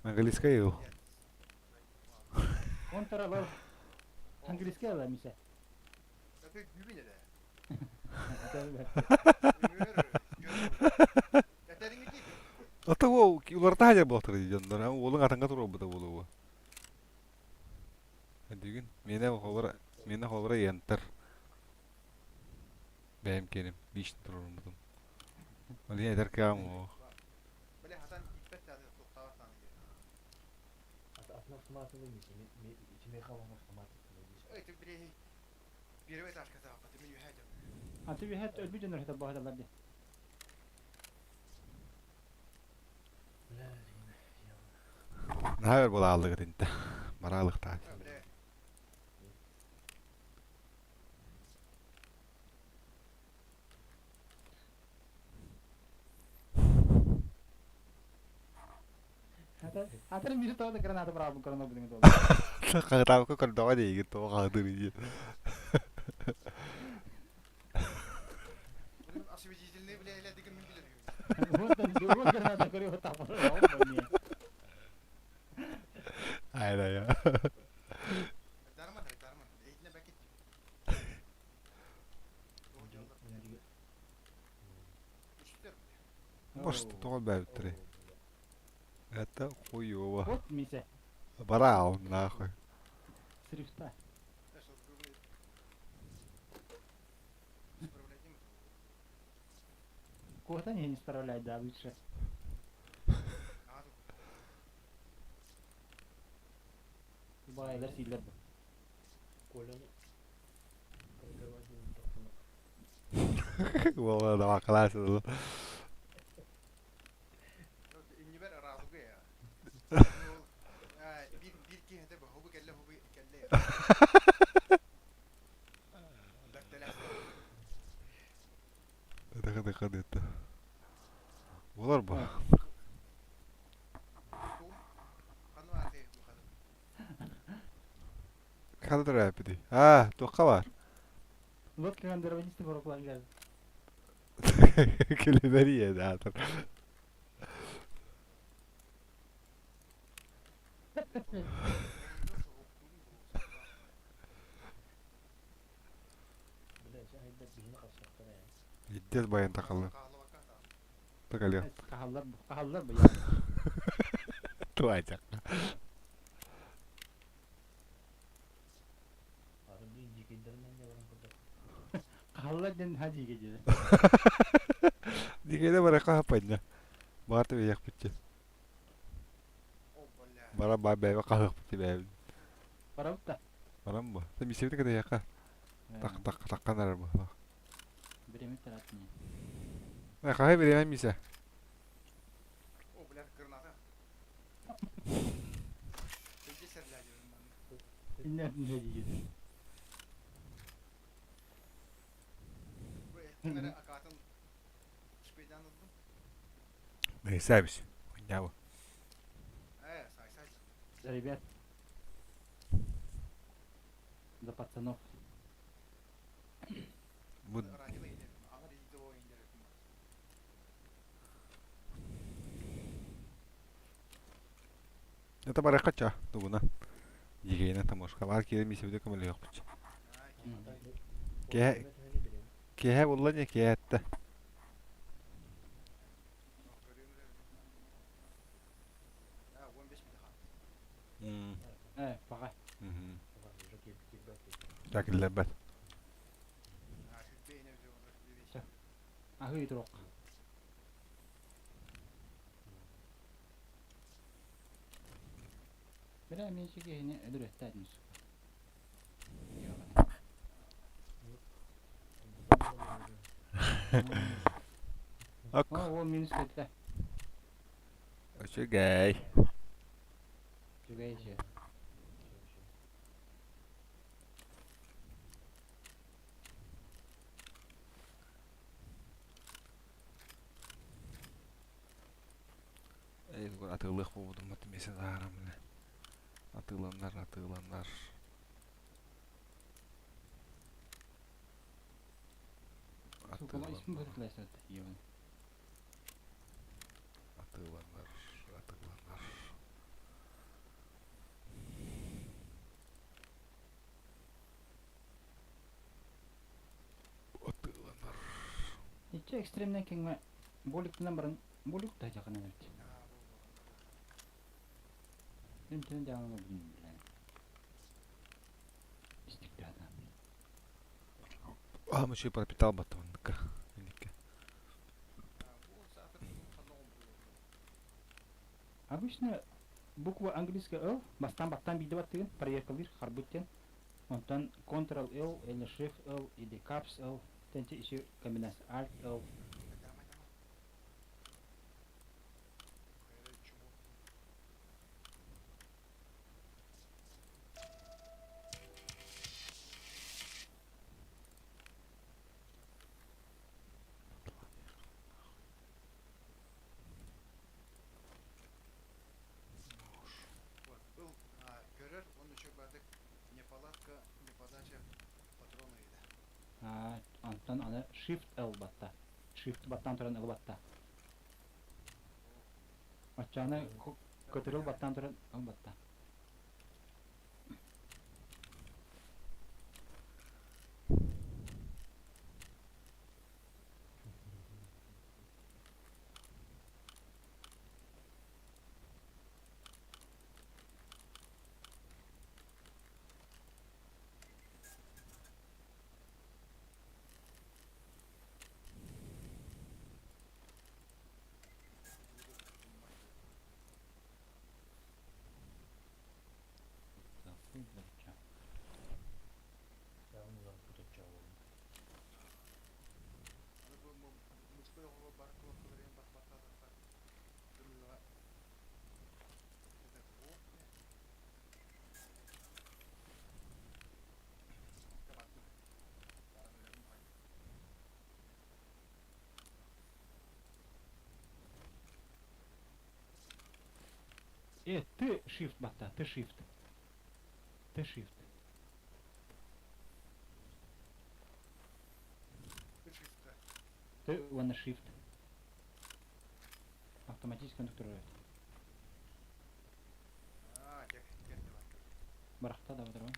B: Английскай ыл.
A: Ctrl L. Английский L мисе.
C: Өпө гүбүн эле.
B: Ата уол уларыта сылдьар буолтар дии дьоннор. Уолуҥ атыҥҥа туруорбута буолуо. Өйдүүгүн? Миэнэ холобура, миэнэ холобура янтар. Бэйэм киэним, лично туруоруммутум. Ол иһин этэр кыаҕым суох.
A: А ты үһэт өлбүт дьоннор хэтэ баһаталар дии.
B: Наһаа өр буолааллыгыт интэ. Бараалыктаах.
A: Атын мири тоҕо да граната быраабын көрөн олбудуҥ дуо?
B: Хаһытаабыкка көрдөҕө диигин тоҕо хаһытыыр диэн.
C: Освободительные, бля, дигин билер.
A: Вот граната көрүө тапыр.
B: Айда я.
C: Дарман, дарман. Эйтine бакет.
B: Может, тоҕо бэбиттэрий? Это хуёво.
A: Вот мисэ.
B: Бараал, нахуй.
A: Срифта. Кого-то не справлять, да, лучше. Баайлар сииллэр бу.
E: Коляны прикрывать будем тохтоно.
B: Уола давай класс.
C: Иннибэр радуга я. Bir bir киһи хубу кэллэ хубу кэллэ.
B: Дыхы дыхы Болар бу. Ханна төрөөппүтүй? Аа, туохха баар?
A: Вот командированисты боруклан
B: Килиберия даатар. Иддес баян тақаллар. Тақалия.
A: Кахаллар бу, кахаллар бу.
B: Туайчак.
A: Кахаллар ден хадиге деді.
B: Дикейде бараққа хаппайна. Баарты бейек бітті. Бара ба бәйбе қахық бітті бәйбе.
A: Барабыт та.
B: Барам бу. Та мисебите кede яка. Так так таккан арар бу.
A: Биремит тарат не.
B: Э кахай беремен мисе.
C: О, бля, граната.
A: Не не
B: Neyse abi. Ya bu.
A: За ребят. За пацанов.
B: Бу Это бараққа ча тугуна. Дигейне тамошка бар кире мисебите көмөлө yok бич. Ке кеһе булла не кеһетте.
A: Э, пока.
B: Так лебет.
A: Ахы турук. Бira мен чеке өлөр өттәдин.
B: Ок.
A: О, минус кетті.
B: Үчүгэй.
A: Үчүгэй же.
B: Эй, бүгін атылық болдым, матемесен аарам міне. Атыланар, атыланар.
A: Сука, ismi bırıklaysa Йован.
B: Атыланар, атыланар. Атыланар.
A: Соччо экстремнэй кэмҥэ боликтанан баран болик да дьаҕынан эбит. Үнтүн дьаҕынан билэн. Истиктаата.
B: Аһым үчүгэй пропитал баттабанныкка. Инникке.
A: Обычно буква английская L бастаан баттаан биирдэ баттыгын проверкалыыр харбыт диэн. Онтон Ctrl L или Shift L или Caps L тенче еще комбинация Alt L.
C: Был көрөр, он еще бардык неполадка, неподача патрона иде.
A: Онтон аны Shift L батта. Shift баттан туран L батта. Оччону көтөрүл баттан туран L батта. Ты shift батта, ты shift. Ты shift. Ты вон shift. Автоматически конструирует. Барахта да давай.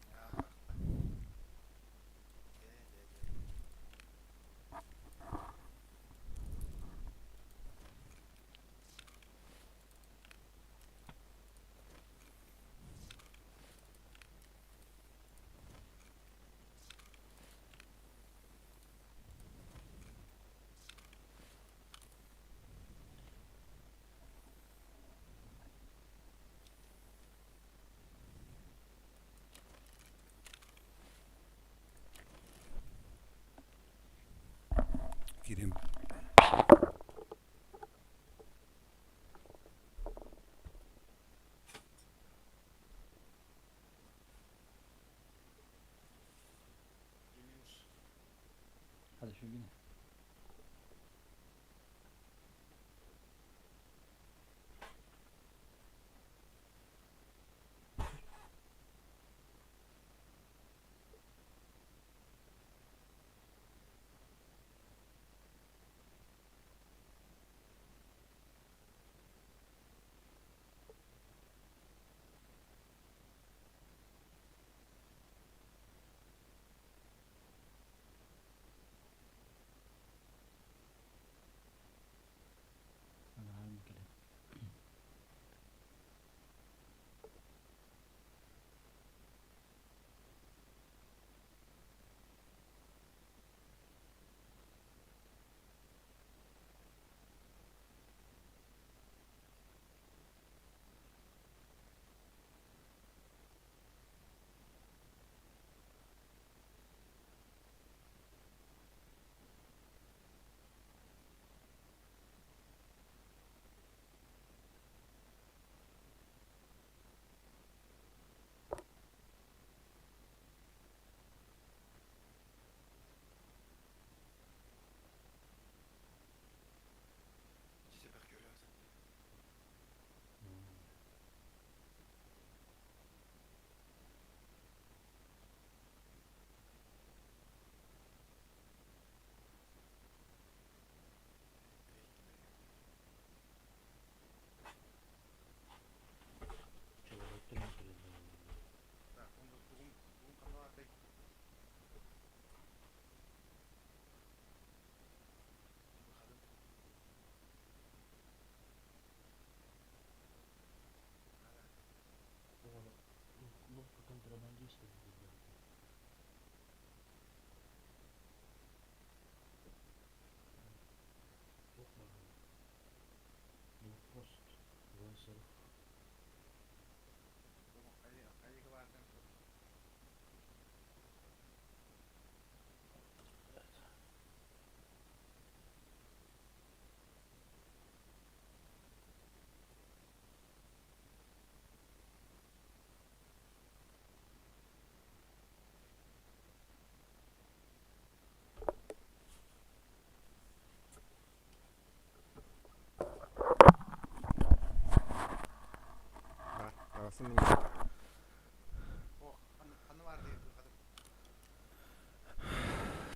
B: Кирим.
A: Hadi şu güne.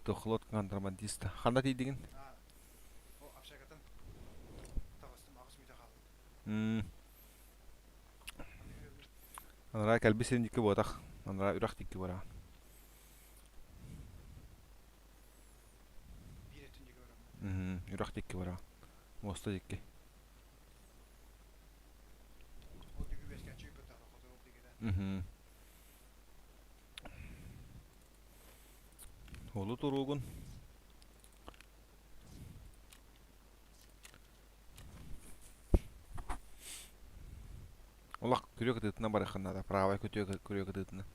B: Лодка контрабандиста. Ханна тиийдигин? Анараа кэлбит сирин диэки буотах. Анараа үрэх диэки бараҕын. Үрэх диэки бараҕын. Муоста диэки. Олу туругун. Олох күрүө кытыытынан барыаххын наада. Правай күтүө күрүө кытыытынан.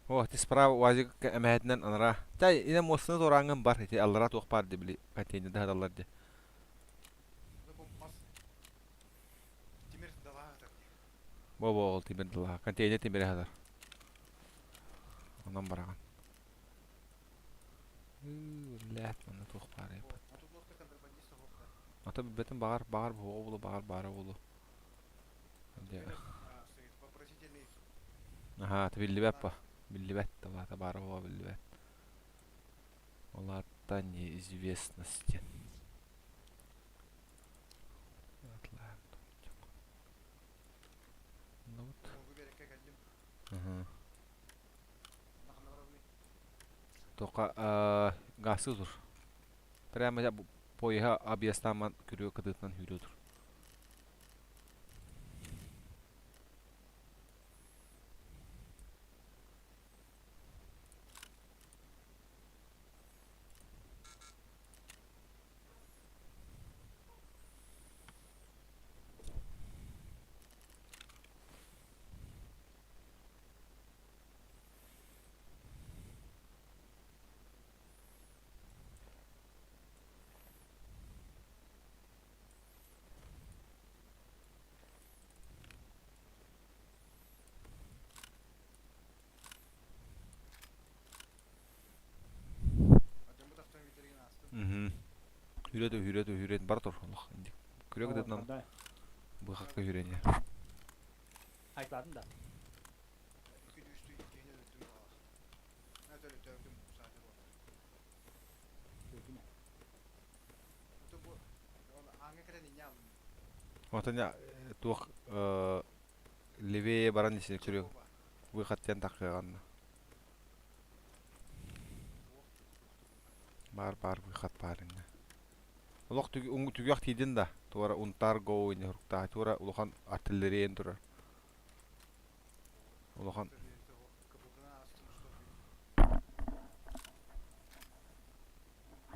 B: О, ити справа УАЗик эмэһэтинэн анараа. Чай, инэ муостаны туорааҥҥын бар, ити аллараа туох баар дии били контейнерда сыталлар дии. Бо-бо ол тимир далаһа. Контейнер тимирэ сытар. Онон бараҕын. Лээт манна туох баар эбит. Ата билбэтим баҕар, баҕар буһуоҕа буолуо, баҕар баара буолуо. Аһаа, биллибэт па. Биллибэт, талаата баара буолуо биллибэт. Ол аата неизвестность диэн. Ну вот. Тока гасы тур. Прямо поеһа объездаман күрүө кытыытынан сүүрэ тур. Үрэ да үрэ да үрэн бар тур олох инник. Күрэ кытытынан быхакка үрэн
A: Айтладым да.
B: Отон туох левее баран исин күрү выхаттан тахыаганна. Бар бар выхат бар инне. Олох түгэх тиидин да туора унтаар гоу инне хуруктаа туора улахан артиллериен турар. Улахан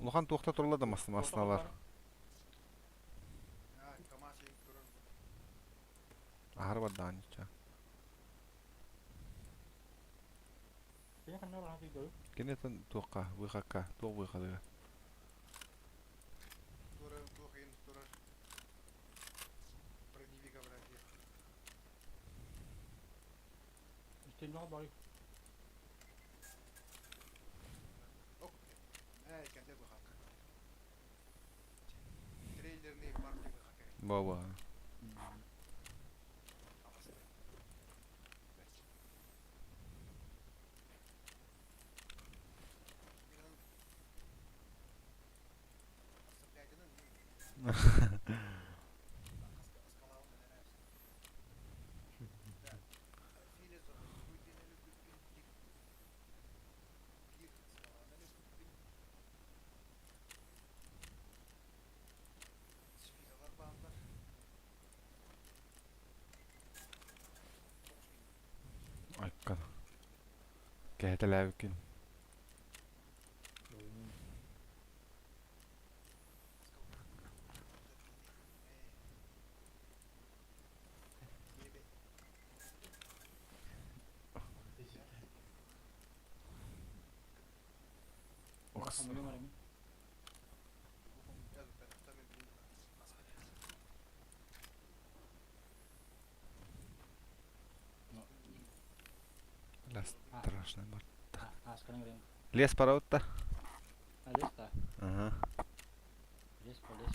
B: Улахан туохта турла да масналар. Аһары бардаҕын ичча. Кини туохха, выхакка, туох выхадыга. Баба. Айкан. Кэһэтэлээбиккин. Страшно Лес параутта.
A: Лес да.
B: Ага.
A: Лес по лес.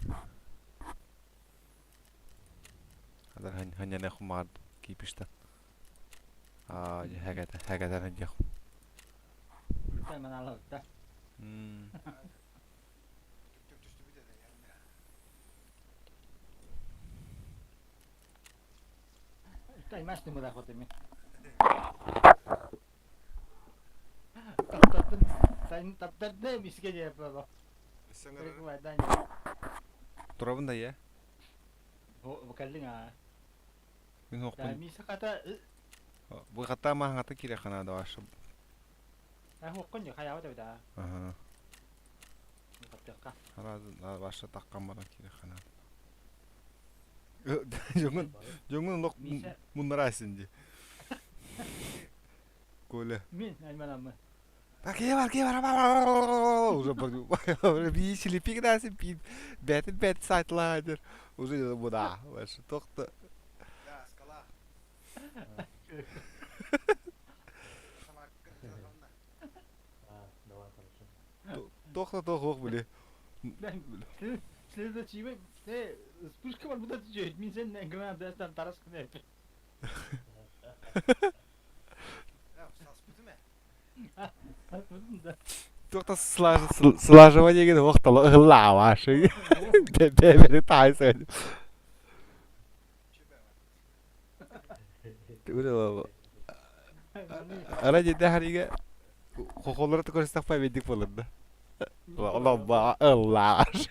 B: Ханньаныахпын баҕардым кипиштан. Аа, дьэ һэкэтэн диэхпин.
A: Манаалабытта. Таймас нымыраах отыми. Таптаттын таптарды миске диэппэ.
B: Турабын да ийэ.
A: Бу кэллиҥ аа.
B: Мин уохпун.
A: Миисэ хата
B: Бу хата маһаҥата киириэххэ наада ваша.
A: Хуоххун хайаабат эбит аа.
B: Аха.
A: Хаттыахха.
B: Ваша таххан баран киириэххэ наада. Дьоҥун дьоҥун олох муннара син дии. Коля.
A: Мин айманаммын.
B: Кие бар, кие бар, бар, уже би слепик да пи бәтин бәт сайтлайдер. Уже буда, вообще тохта.
C: Да, скала.
E: Давай, хорошо.
B: Тохта тох ох били.
A: Следующий вспышка бар буда түжөйт. Мин сен гранатастан тарас кынайп.
B: Тохта слаживание деген уақталы ыллаавашы. Бебери тайсы. Ара деді харига хохоллары көрсөтөхпай бедик болырды. Алла ыллааш.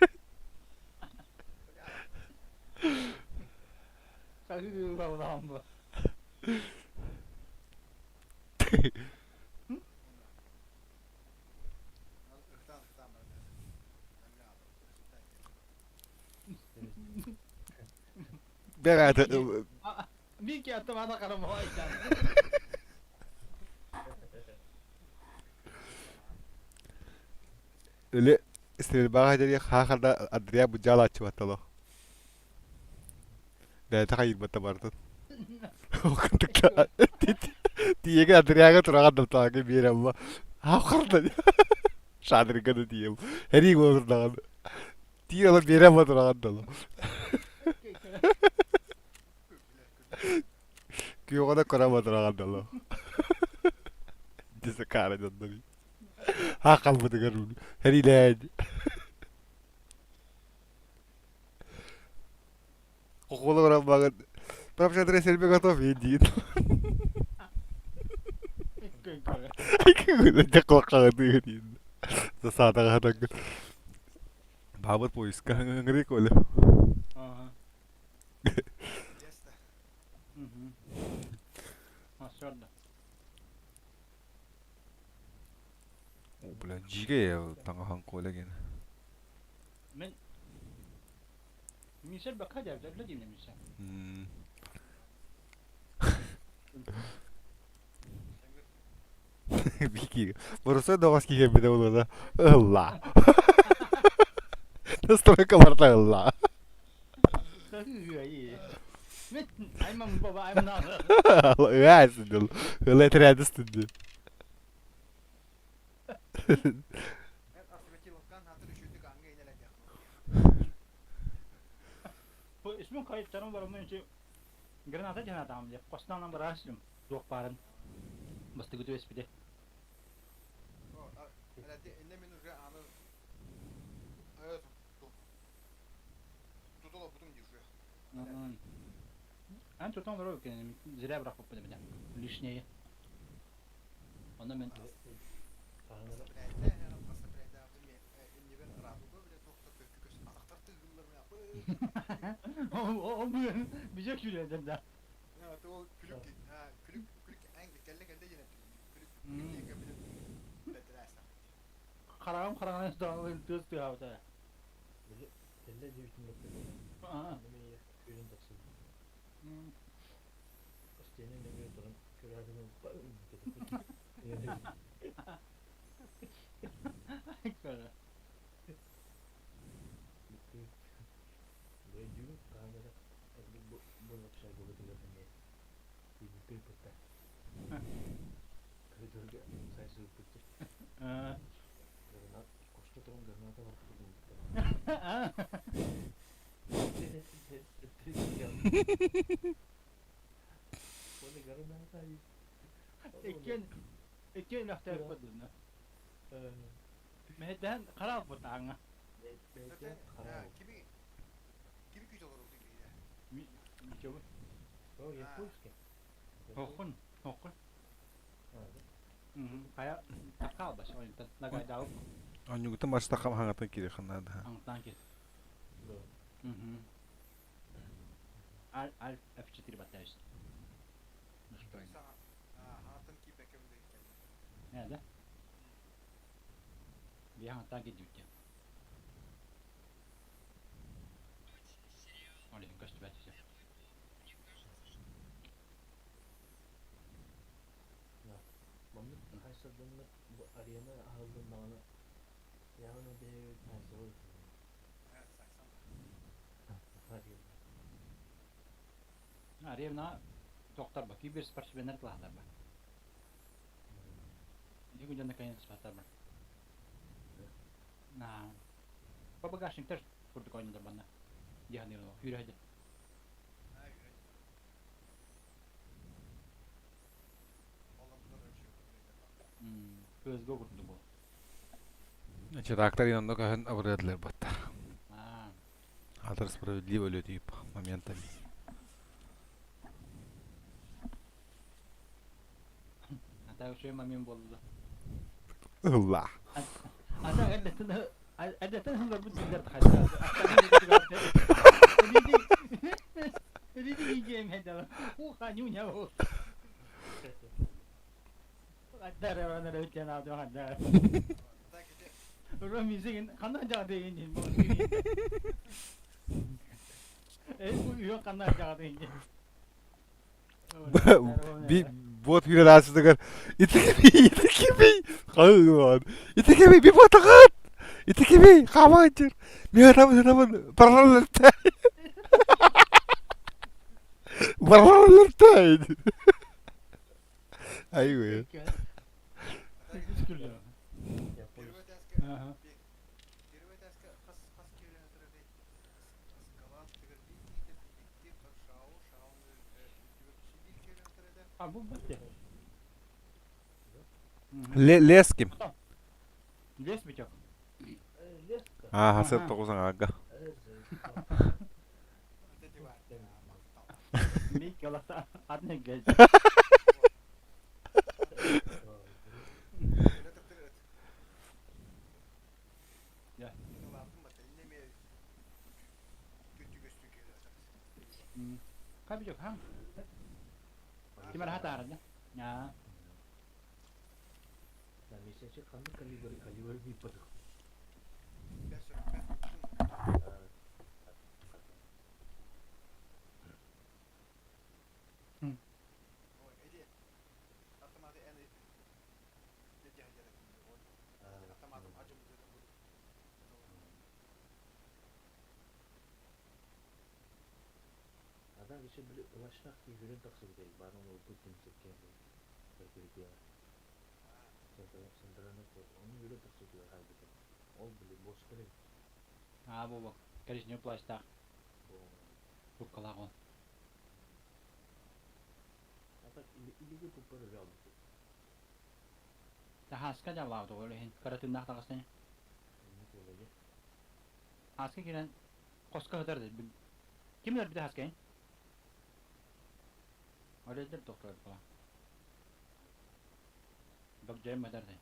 B: Бэҕэ
A: Мики аттамана карамой.
B: Өлө стрельбаҕа дьэргэ хаахарда Андреа быдьаалааччыбаттало. Бэйэтэ хайырбатта бартын. Тиеге Андреага тураҕан да биэр алла. Хаахарда. Шадрыга да тием. Хэрийг болурдаҕан. Тиер ала биэрэ алла тураҕан дало. Күөҕэ да көрө тураҕан дало. Десе каара дьоннор. Ха халбытыгар хэриилээн. Хохуола баран багын. Прапшадры сельбе готов иди. Засадаға хатангын. Бабыт поиска ыңыры коле.
A: Ага.
B: О, бля, жиге таҥаһан Коля гена.
A: Мен Мишель бакка дьэ диим Мишель.
B: Бики. Боросой доҕос киһи бите буолуо ылла. Настройка барта ылла.
A: Аймам баба аймнаа.
B: Ыаасындыл. Ыла этэрээдистинди.
A: Ismin kayıtlarım var onun için граната диэн атаам дьэ хостоон бараасым туох баарын бастыгы түбэспитэ. Эн тутан олорор эбиккин зря бырахпыппын эбитэ лишнее. Онно мен Ол бижек жүледен да. Хараҕым хараҕынан тыас тыаһаабыта.
E: Кэллэ диэбитин күөлүн тахсыбыт. Стена нөҥүө туран көрөөтүнэн Бөйдүүн камера Коридорга сайсыбыппыт Кошка туран граната бар.
A: Иккиэн иккиэн өлөхтөөхпүт дунна. Мэһэйдэһэн хараалбыт ааҥҥа.
C: Кими кими күүтэ олоробут биһиги?
A: Ничего. Хоххун, хоххун. Хайа таккаалбас ойунтан нагайдаабыт.
B: Онньугута мастахам хаҥатан кириэххин наада.
A: Аҥтаан кир. Аль F4 баттайс.
C: Хаҥаттан киирбэккэ
A: Ээ да? Биһи хаҥаттан киирдибит диэн. Ол иһин көстүбэт үсэ.
E: Маннык хайсырданнык бу арена аһыллыннаҕына явно бэйэбит хайсыбыт.
A: Арена тохтор киберспортсменнар кылаһалар ба. Ити күн дьонно кэлин спортар бар. На Побагашниктар курдук ойнолор банна. Дьаһаныр хүрөһөдө. КСГО курдук бол.
B: Чатаактар инонно көһөн абырыадылар батта. Атыр справедливо өлөтүйүп моментами.
A: Ата үчүгэй момент буолла.
B: Ылла.
A: Ата эрдэттэн эрдэттэн ылларбыт силлэр тахайда.
B: Би вот күрэлаасытыгар ити кими ити кими хаһыан ити кими би ботаҕыт ити кими хаамааччыр миэтабын ытабын бараллартай бараллартай айгы Лес ким?
A: Лес битек.
B: Аа, сыр тоҕус аҥаарга.
A: Аа бу коричневый плащтаах руккалаах он. Таһааска дьаллаабыт ол иһин кыра тыыннаах таҕыстан. Ааска киирэн хоско сытар да ким өлөрбүтэ Ааскайын? Өлөрдөр доктор була. Бөгдьөйөн батар да.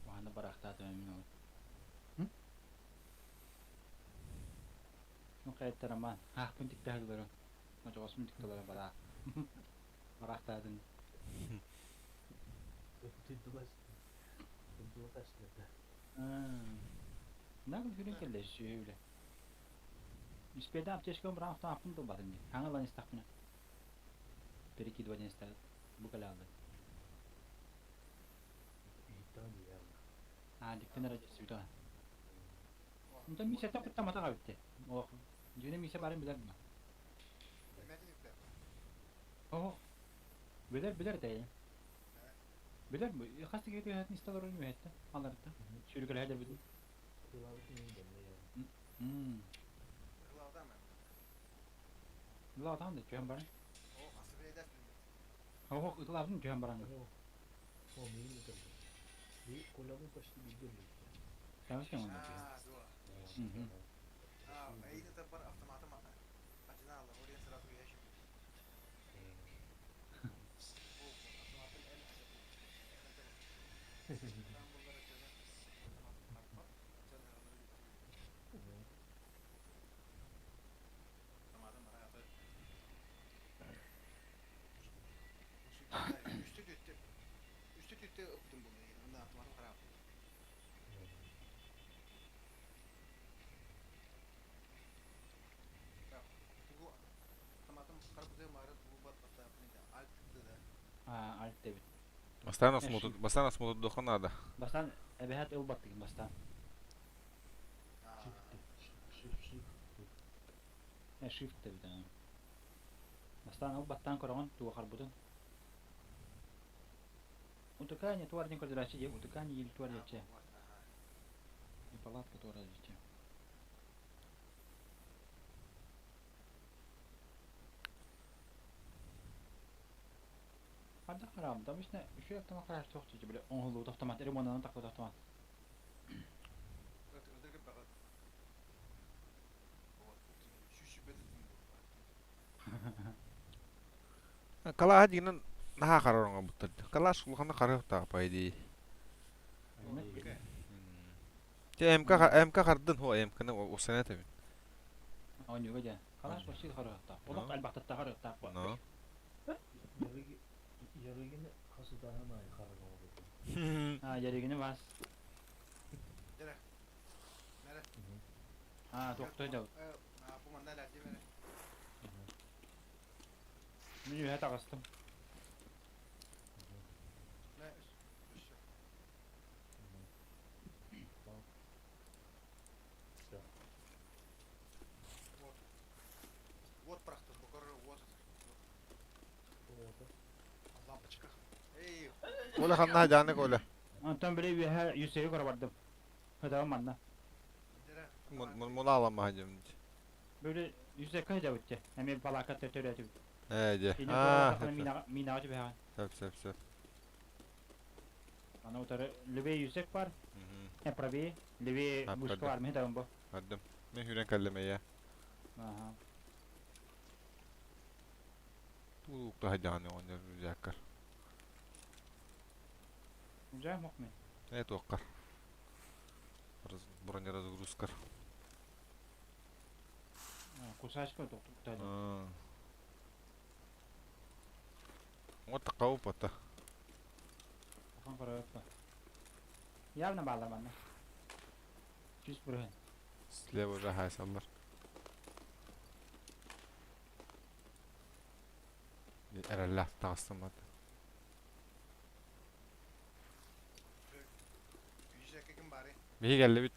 A: Уһана барахтаатым мин ол. Ну хайаттарамаан хаахпын тиктаһыллары очоҕосмун тикталара бараа бараахтаатын. Нагын хүрен кэллэ сүһү үлэ. Испиэдээх аптечкабын быраҕан автомаппын да ылбатым дии. Хаҥа ылан истэхпинэ перекидывать истэ бу кэлэ
E: Иһиттэҕин дии
A: Аа, диктен эрэ дьиссибитэ. Онтон Миисэттэн куттамматах эбит Олох дьиҥэ Миисэ баарын билэр дуо? Оһо. Билэр, билэр этэй. Билэр бу. Хас да киһи түһэтин истэ олорор үөһэттэн, аларыттан. Сүүрүкэлэһэ дэрбитин. Ылаатаан да түһэн баран. Оһох ытылаабытын түһэн баран.
E: О, миигин ытырда. Би Колябын почти бииргэ өлбүттэр.
A: Кэмис кэм онно түһэн. Аа, альт эбит.
B: Бастаан осмотр, бастаан осмотрдуохха наада.
A: Бастаан эбэһээт ылбаттыгын бастаан. Shift эбит аа. Бастаан ол баттаан көрөҕүн туга харбытын. Утыкание туар диэн көрдөрөөччү дии, утыкание или туар диэччи. Неполадка туара диэччи. Хардах хараам, обычно үчүгэй автомат хараар суох дии, били оҥоһуллубут автомат, ремонтанан тахсыбыт автомат.
B: Калааһа дьиҥинэн наһаа харар оҥорбуттар. Калаш улаханнык харыахтаах по идее. Те МК МК хардын хо МКны усана этэбин.
A: Оонньууга дьэ. Калаш вообще харыахтаах. Олох элбэхтэтте харыахтаах бу.
B: Но.
E: Ярыгины хас ытааһын аайы харар оҥорбут.
A: А, Ярыгины бас. А, тохтой да. Мин үөһэ таҕыстым.
B: Коля ханна дьааны Коля.
A: Онтон били үөһэ Юсейы көрө бардым. Хытабын манна.
B: Мунаалама дьэм.
A: Били Юсекка сылдьабыт Эмиэ балаакка төрөөтүбүт.
B: Ээ дьэ.
A: Ини куораттахына минаҕа түбэһэҕин.
B: Сөп сөп сөп.
A: Аны утары левее Юсек бар. Правее. Левее вышка бар. Мин хытабын бу.
B: Көрдүм. Мен хүрэн кэллим эйэ.
A: Аха.
B: Туулукта хайдаҕын оҕонньор рюкзаккар.
A: Уже мох мен.
B: Ээ туоххар. Бронеразгрузкар.
A: Кусачка тоқтуктады.
B: Вот такого пота.
A: Ахан көрөппө. Явно баалар манна. Жүз бүрүһүн.
B: Слева уже хайсаллар. Эрэллээх таҕыстым ата. Биһи кэллибит.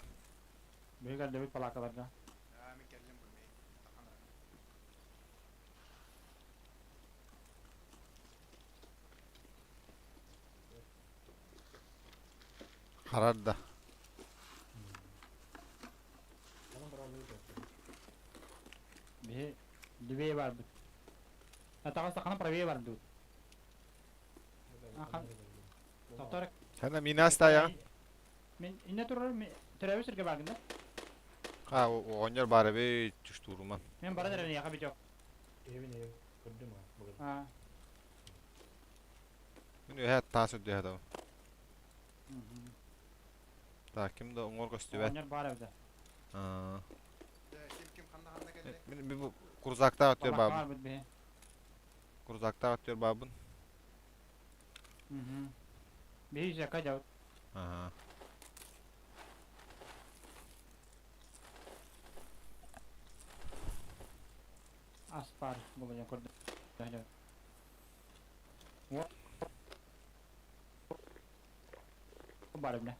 A: Биһи кэллибит палаакаларга.
B: Харар да.
A: Биһи левее барбыт. Таҕыстаххына правее бардыбыт. Тоқтор.
B: Сана минас тая.
A: Мен инне турар төрөбү сирге баргын да?
B: А, оҕонньор баар эбит түштууруман.
A: Мен баран эрэн яха биток.
E: Эбин эбин көрдүм а бүгүн.
A: А.
B: Мин үһэ таас үрдүһэ да. Так, ким да оҥор көстүбэт.
A: Оҕонньор баар эбит.
B: Аа.
C: Ким ким ханна ханна кэллэ?
B: Мин бу курзактаах өттүгэр
A: Балакка
B: баабын.
A: барбыт биһи.
B: Курзактаах өттүгэр баабын.
A: Биһи жака дьабыт.
B: Аха.
A: Ас баар буолуон көрдө. Бар эбинэ.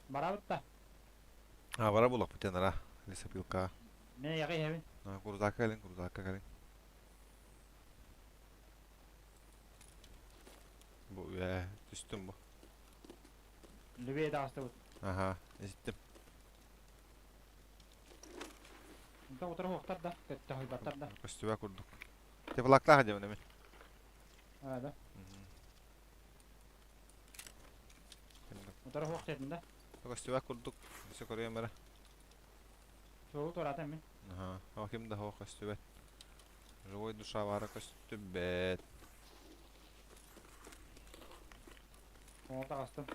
A: Барабыт да.
B: А, бара булахпыт янара. Лесопилка.
A: Мен яҕы иһэбин.
B: Курзака кэлин, курзака кэлин. Бу үө, түстүм бу.
A: Лүбүө таҕыстыбыт.
B: Аха, иһиттим.
A: Онтон утары уохтар да, көттөһүйбаттар да.
B: Көстүбэ курдук. Теплактаах дьэбин эмин.
A: Аа да. Утары уох дедин да.
B: Көстүбэ курдук. Өссө көрүөм эрэ.
A: Суолу туораатым мин.
B: Аха, ол ким да суох көстүбэт. Живой душа баара көстүбэт.
A: Оҥо таҕыстым.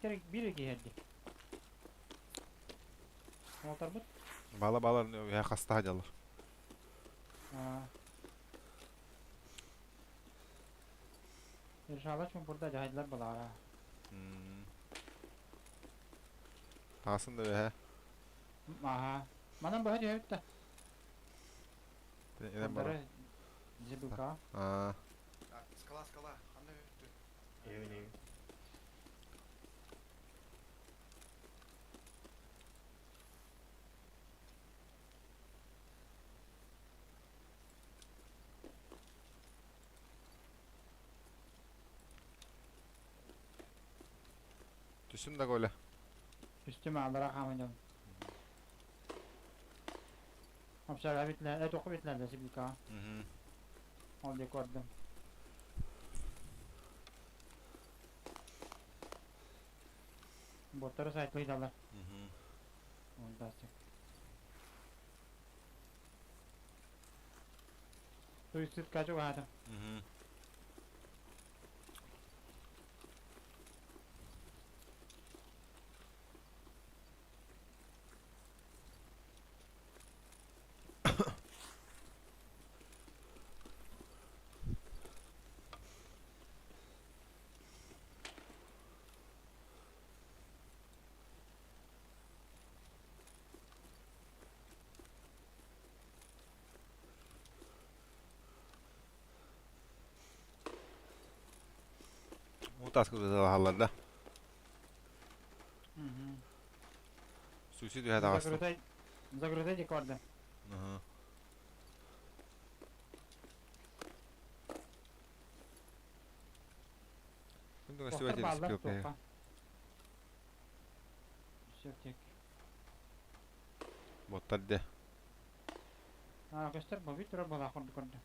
A: Керек биир киһи Оҥотарбыт?
B: Бала бала үһэ хастаha дьаллар.
A: Решала чуҥкурда дьаһайдылар балаара.
B: Таҕасын да үһэ.
A: Аха. Манан быһа түһэбит да.
B: Инэн барар.
A: Зебука.
B: Аа.
C: Скала, скала. Ханна өттү?
E: Эбин эбин.
B: Түстүм да Коля.
A: Түстүм аалара хааман Общага битлер, э току битлер лесопилка. Ол диэки көрдүм. Боттары сайтлыйдалар. Фантастик. Суицидка чугаһаатым.
B: Уу тааска сыталаһаллар да. Суицид үһэ таҕыстым.
A: Закрытай, закрытай декорды.
B: Аха.
A: Туохтар бааллар туохха. Все тек.
B: Боттар де.
A: Аа, көстөр бу бит турар буолаах курдук көрдө.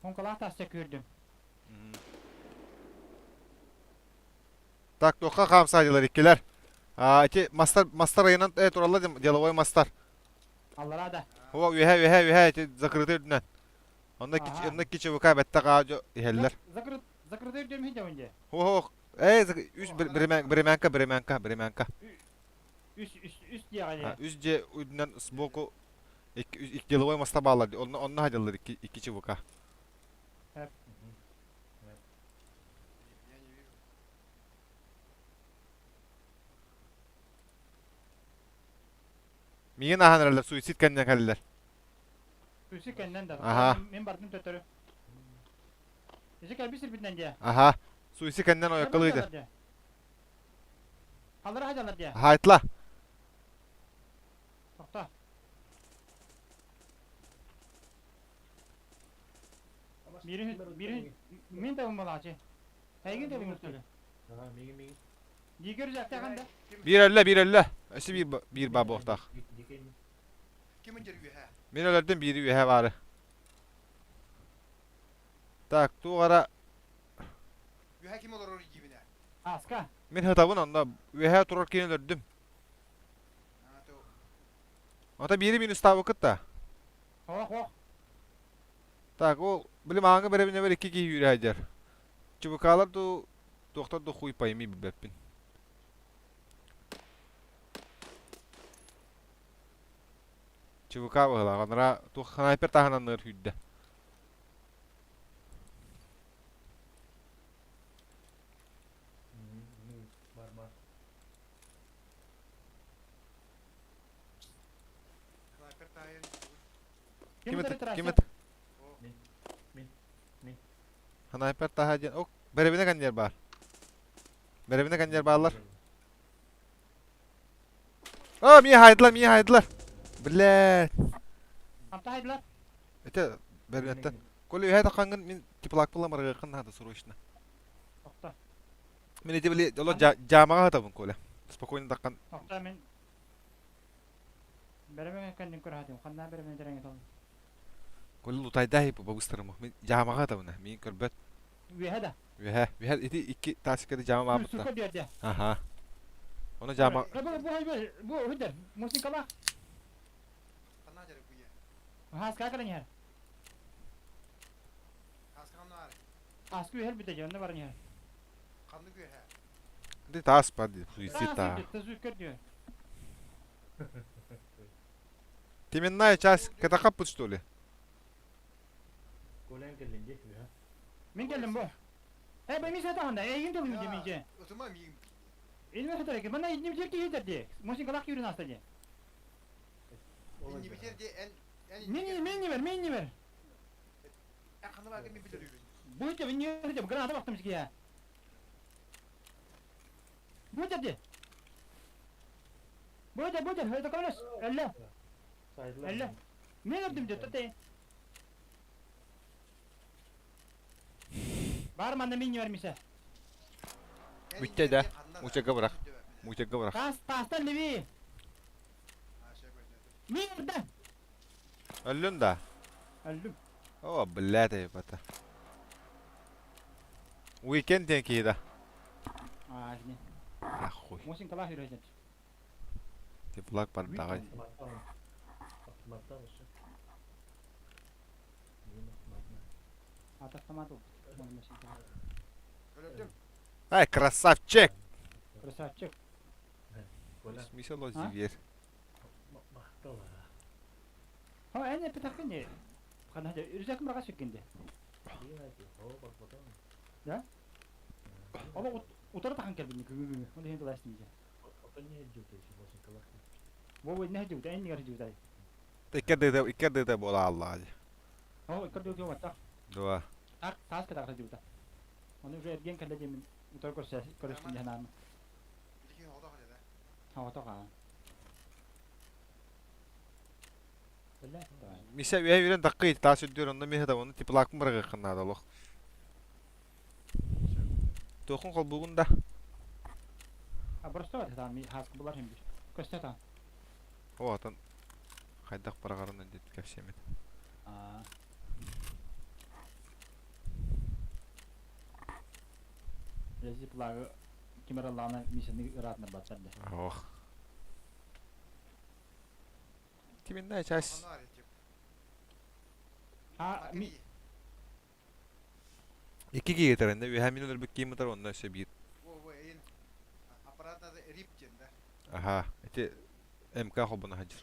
A: Хункалаах таасча күүрдүм.
B: Так, туохха хаамсаадылар иккилэр. А, ити мастар мастар ыйынан э тураллар деловой мастар.
A: Аллараа да.
B: О, үһэ үһэ үһэ ити закрытый үрдүнэн. Онно икки онно икки ЧВК бэттэх аадьо иһэллэр.
A: Закрыт закрытый үрдүм хин дьэ.
B: Хо Эй, үс бремянка, бремянка, бремянка.
A: Үс үс үс диэҕэ
B: Үс дьиэ үрдүнэн сбоку икки икки деловой маста бааллар. Онно онно хадьаллар икки икки ЧВК.
C: Я не вижу.
B: Миигин аһан эрэллэр, суицид кэннэ кэллэр.
A: Суицид кэннэн да.
B: Аха.
A: Мин бардым төттөрү. Isi кэлбит сирбитинэн дьэ.
B: Аха. Суицид кэннэн ойоккалыйды.
A: Халлара хадьалар дьэ.
B: Хаайтла.
A: Тохто. Бири бири мин да умалаачы. Эйгин да үстөлө.
E: Ага, миги миги.
A: Дигер жактаган да.
B: Биир өллө, биир өллө. Өссө биир биир баа буохтаах.
C: Ким үһэ?
B: Мин өлөрдүм биири үөһэ баары. Так, туох ара
C: Үһэ ким олорор дьиибинэ?
A: Аска.
B: Мин хытабын онно үөһэ турар киһини өлөрдүм. Ото биири минустаабыккыт да.
A: Ох, ох.
B: Так, ол били мааҥҥа бэрэбинэбэр икки киһи үүрэ сылдьар. ЧВК-лар дуу, туохтар дуу хуй пойми билбэппин. ЧВК быһыылаах. Анараа туох снайпер таһынан анныгар сүүрдэ.
E: Бар бар.
C: Снайпер таайын.
B: Ким
A: Ким
B: это?
A: это?
B: Ким это?
C: О,
E: Мин. Мин. Мин.
B: Снайпер таһа диэн. Ок, бэрэбинэ каннер баар. Бэрэбинэ каннер бааллар. А, мия хайдылар, мия хайдылар. Блядь.
A: Амта хайдылар.
B: Это бэрэбинэттэн. Коля үһэ таххаҥҥын мин теплакпылла марыгыаххын наада срочно.
A: Тохто.
B: Мин ити били оло жаамаҕа сытабын Коля. Спокойно таххан.
A: Тохто мин. Бэрэбинэ кэннин көрө Ханна бэрэбинэ дэреңе тол.
B: Коля лутайдаhi бабыстарым. Мин жаамаҕа сытабын. Мин көрбөт.
A: Үөһэ да.
B: Үһэ, үһэ ити икки таасикады жаама баабытта.
A: Сука диэрде.
B: Аха. Оны жаама
A: Бу бу бу бу хүдэр. Мусикала.
C: ханна дәрі бұя.
A: Хаска калан яр.
C: Хасканна бар.
A: Аску хел бите жонна баран яр.
C: Қанды күйе.
B: Ди таас бар ди суицид та.
A: Тасу көрдү.
B: Теменная часть катакаппыт что ли?
E: Колян кэллин дии, үһэ.
A: Мен келдим бу. Э бу мисе таханда. Э инде бу миже.
C: Отума миң.
A: Илме хатар ки. Мана идним жер ки хедер Мусикала күйрүн аста ди.
E: Ол
C: Инни битер де эн эн
A: Мен мен не бер, мен не бер.
C: Эн ханна бар мен билер үйрен.
A: Бу жер не жер граната бактым сизге. Бу жерде. Бу жер, бу жер, это колес. Элле.
E: Сайдылар.
A: Элле. Мен өрдүм деп тете. Бар манда мен не бермесе.
B: Бүтте да. Мучага бырақ. Мучага бырақ.
A: Тас тастан леви. Мен өрдүм.
B: Өллүн да.
A: Өлдүм.
B: О, блядь, ебата. Уикенд диэн киһи да.
A: А, не.
B: Ахуй.
A: Мосин кала хүрөжөт.
B: Теплак бар дагай.
E: Автоматтан. Автоматтан еще. Мин автоматна.
A: Ат автомат ол. Мосин кала.
C: Өлөрдүм.
B: Ай, красавчик!
A: Красавчик.
E: Коля,
B: Смысл лозивер.
E: махтал.
A: Ха, эне питакыне. Кана же үрзәк мырга сүккенде.
E: Билин айты, о, барбатан.
A: Да? Ола утар тахан келбин күгүгү. Оны хенде ластын же.
E: Ото не жута еще мосин калах.
A: Бу не жута, эн нигер жута.
B: Икки икки дыда бола Алла.
A: О, икки дыда вата.
B: Два.
A: Так, тас када жута. Оны уже эрген келде мен утар көрсө көрөстүн жанам.
C: Билики ода хале да.
A: Ха, отога. Биле.
B: Мисе үе үрен даккы тас үддөр онда мехе да оны теплак мыргы кыннада лох. Тохун кол бугун да.
A: А просто вот там хаск булар хим бир. Көстө та.
B: О, атын хайдак барагарын дет кепсемет.
A: А. Рези плагы кимералана мисени ыратнар баттар да.
B: Ох. Теменная часть.
C: Ханна бар тип.
A: А ми
B: Икки киетеренде үе мин өлбүк кийимитер онда өсө бир.
C: Во, во, эн аппаратна риптен да.
B: Аха, эти МК хобуна хаджир.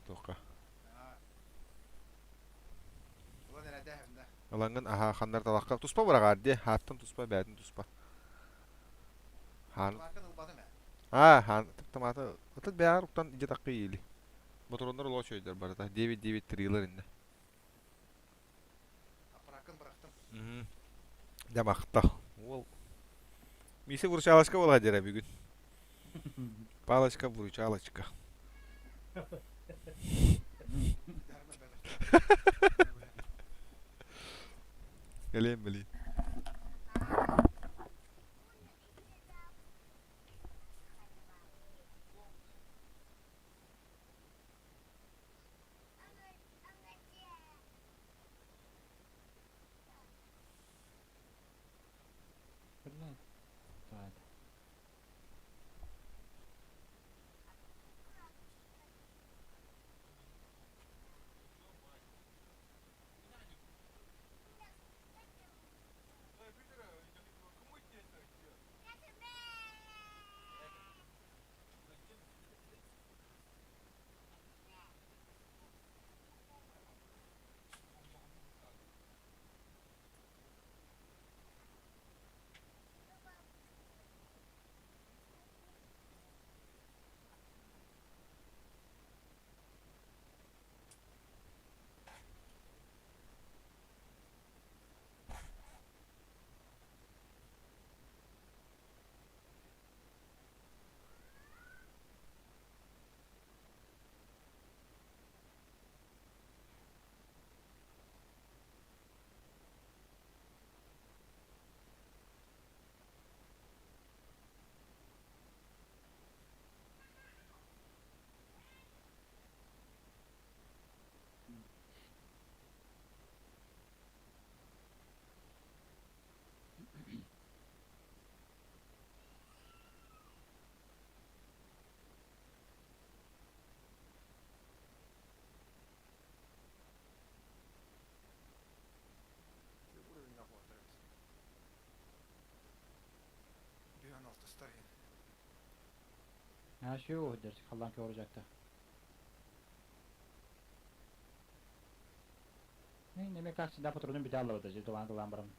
B: Тока.
C: Улан эрәдә да.
B: Алангын аха хандар талакка туспа барагар ди, хаттан туспа, бәдин туспа. Хан.
C: Лакын ылбады мә.
B: А, хан тыматы. Атат бәгәр уктан иже таккы или. Ботрондар уло чөйдөр барата. 9 9 3-лер инде.
C: Аппаракын бырактым.
B: Мгм. Дамакта. Ол. Мисе выручалочка була дера бүгүн. Палочка выручалочка.
C: Дәрмә бәле.
B: Келем билин.
A: Биле. Так.
C: Көстөр иһин.
A: Ha şu der халлаан көөрүжакта. Неме как всегда патронун бүтэ аллабыта же тулаан тулаан баран.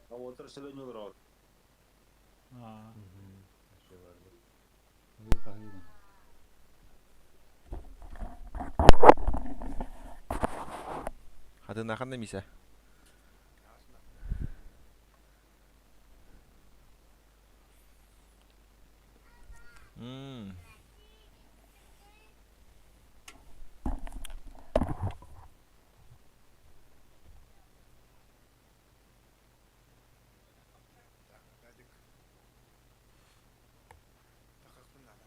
F: А отыр селен олорор.
A: Аа.
E: Вообще барды.
B: Хатынахан да мисэ. М.
C: Так, Радик. Тахахпын надо.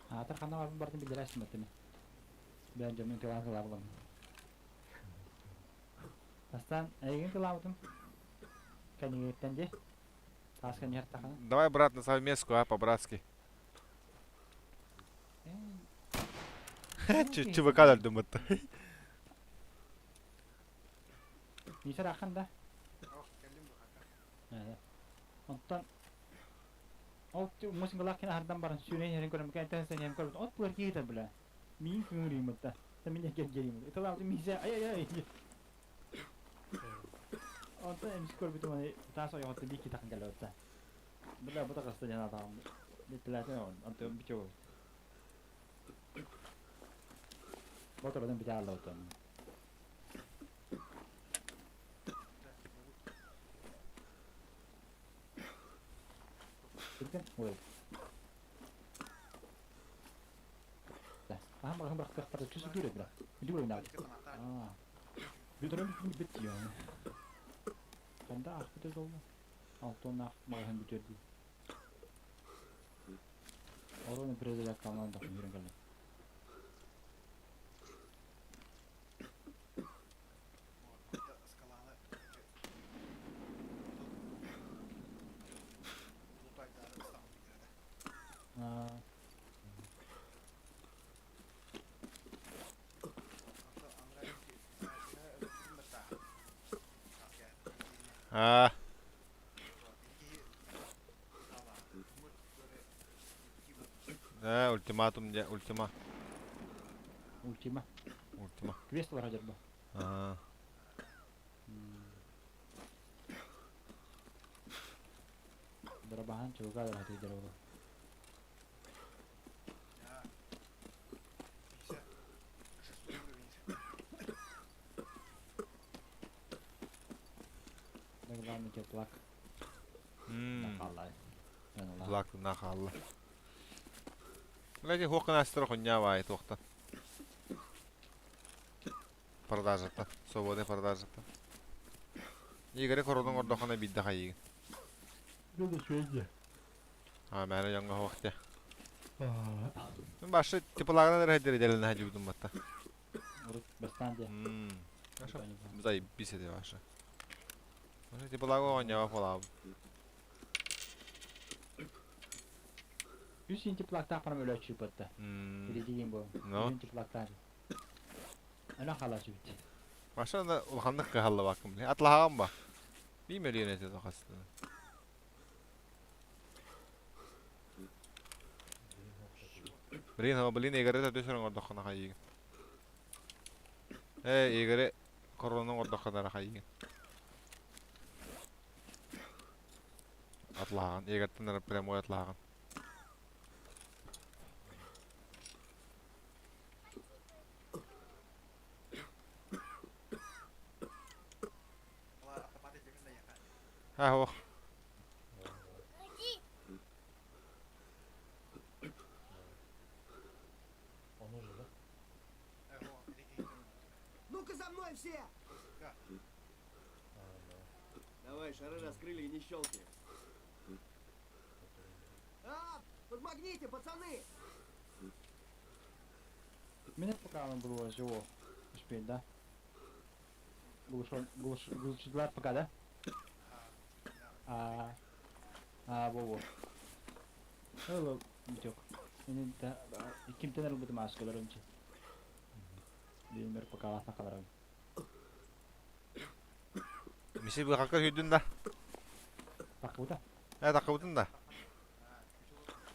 A: Аатар ханна барбын бартын билдерәсин баттыны. Бән жомун тылаан тылаабылам. Бастан эйген тылаабытым. Кәнигеттен де. Таас кәнигер тахана.
B: Давай, брат, на совместку, а, по-братски. ЧВК дальдым бытты.
A: Нисер ахан да.
C: Ох, кэллим бу хака.
A: Онтон ол мусин галак кина хардан баран сүүнен херин көрөм кән тәсен хем көрөм. От булар кийтер биле. Мин күңүрүм бытта. Та мин гел гелим. Тылаабытым мисе ай ай ай. Онтон эмис көрбүтүм аны таас ойготто бики такын келе отта. Била бута каста жана тагым. Битиләтен он. Онтон бичо. Ботородон бите алла отон. Түркен ой. Да. Ахам барахым барах кахтар чүсү дүрө бира. Дүрө на. Аа. Бүдөрөм бит я. Канда ах бите жолу. Алтон ах маган бүтөрдү. Ороны президент каман да хүрен келе.
C: Скаланы.
A: Аа.
B: Аа. Ээ, ультиматум дьэ, ультима.
A: Ультима.
B: Ультима.
A: Квест олорор дьарба.
B: Аа.
A: Дарабахан чулга дарахаты дьарба. Да главный теплак.
B: Плак на хаалла. Ләки хуохкан астыр хунья баай туохтан. Продажата. Свободный продажата. Игорь кородун ордохона бидде хайыгын.
A: Били швейде.
B: А, мээнэ дьоҥҥо суох дии. Башы типалагынан эрэ сылдьар идэлэнэ сылдьыбытым батта.
A: Урут бастаан дии.
B: Заебись эти ваши. Маша типалага оонньообо буолаабыт.
A: Үс интиплактаах баран өлөөччү батта. Билигин бу.
B: Ну.
A: Интиплактаах. Ана халаачыбыт.
B: Маша улаханнык кыһаллыбаккын били. Атлаһаҕын ба? Биир мөлүйүөн этэ тохастына. Блин, о, блин, Игорь это төсөр оҥордоххуна хайыыгын. Ээ, Игорь корона оҥордоххуна эрэ хайыыгын. Атлааҕын, Игорьтан эрэ прямой атлааҕын. А, ох.
E: Он уже, да?
G: Ну-ка за мной все! Давай, шары раскрыли и не щелкни. А, подмогните, пацаны!
A: Меня пока он было живо. Успеть, да? Глушилар пока, да? А, а, во-во. Hello, Митек. Кимтен ылбытым мааскалар ончу. Билмер пока сахаларым.
B: Миси быхакка сүйдүн да.
A: Такыбыта.
B: Э, такыбытын да.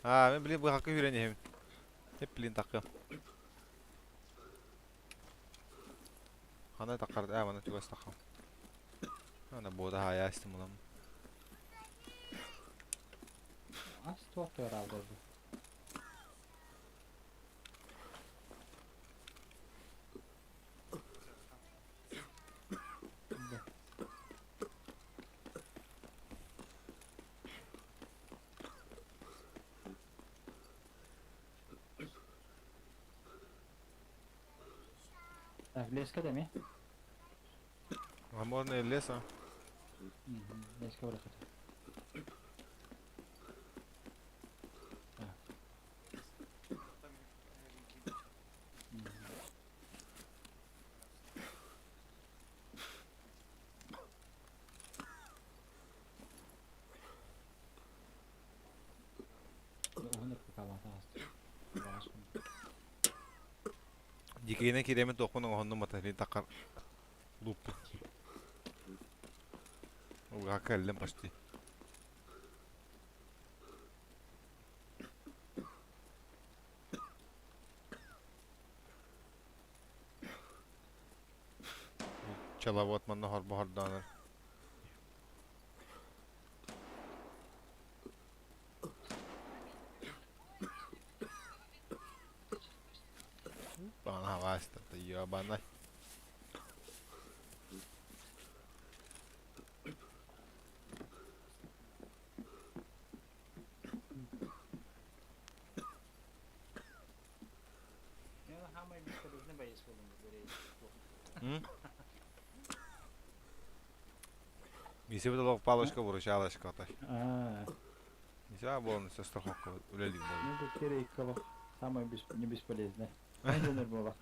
B: А, мен блин быхакка сүүрэн иһэбин. Эп блин такы. Хана таккар, э, мана чугас такам. Ана бода хая истим улам.
A: Ас туох туораалдар бу. Так, леска да ми?
B: А можно и леса.
A: Леска барахат.
B: Дикейинэн киирэммин туохпун оҥоһуннум батарейын такар лууппун. Уга кэллим почти. Пчеловод манна хорбоһордоонор. Ана Васта, ты ебаный. Миссия бит палочка выручалочка атай. Нельзя было на страховку үлэлиир буолла.
A: Ну, это керейкало. Самое не бесполезное. Айдыныр буола.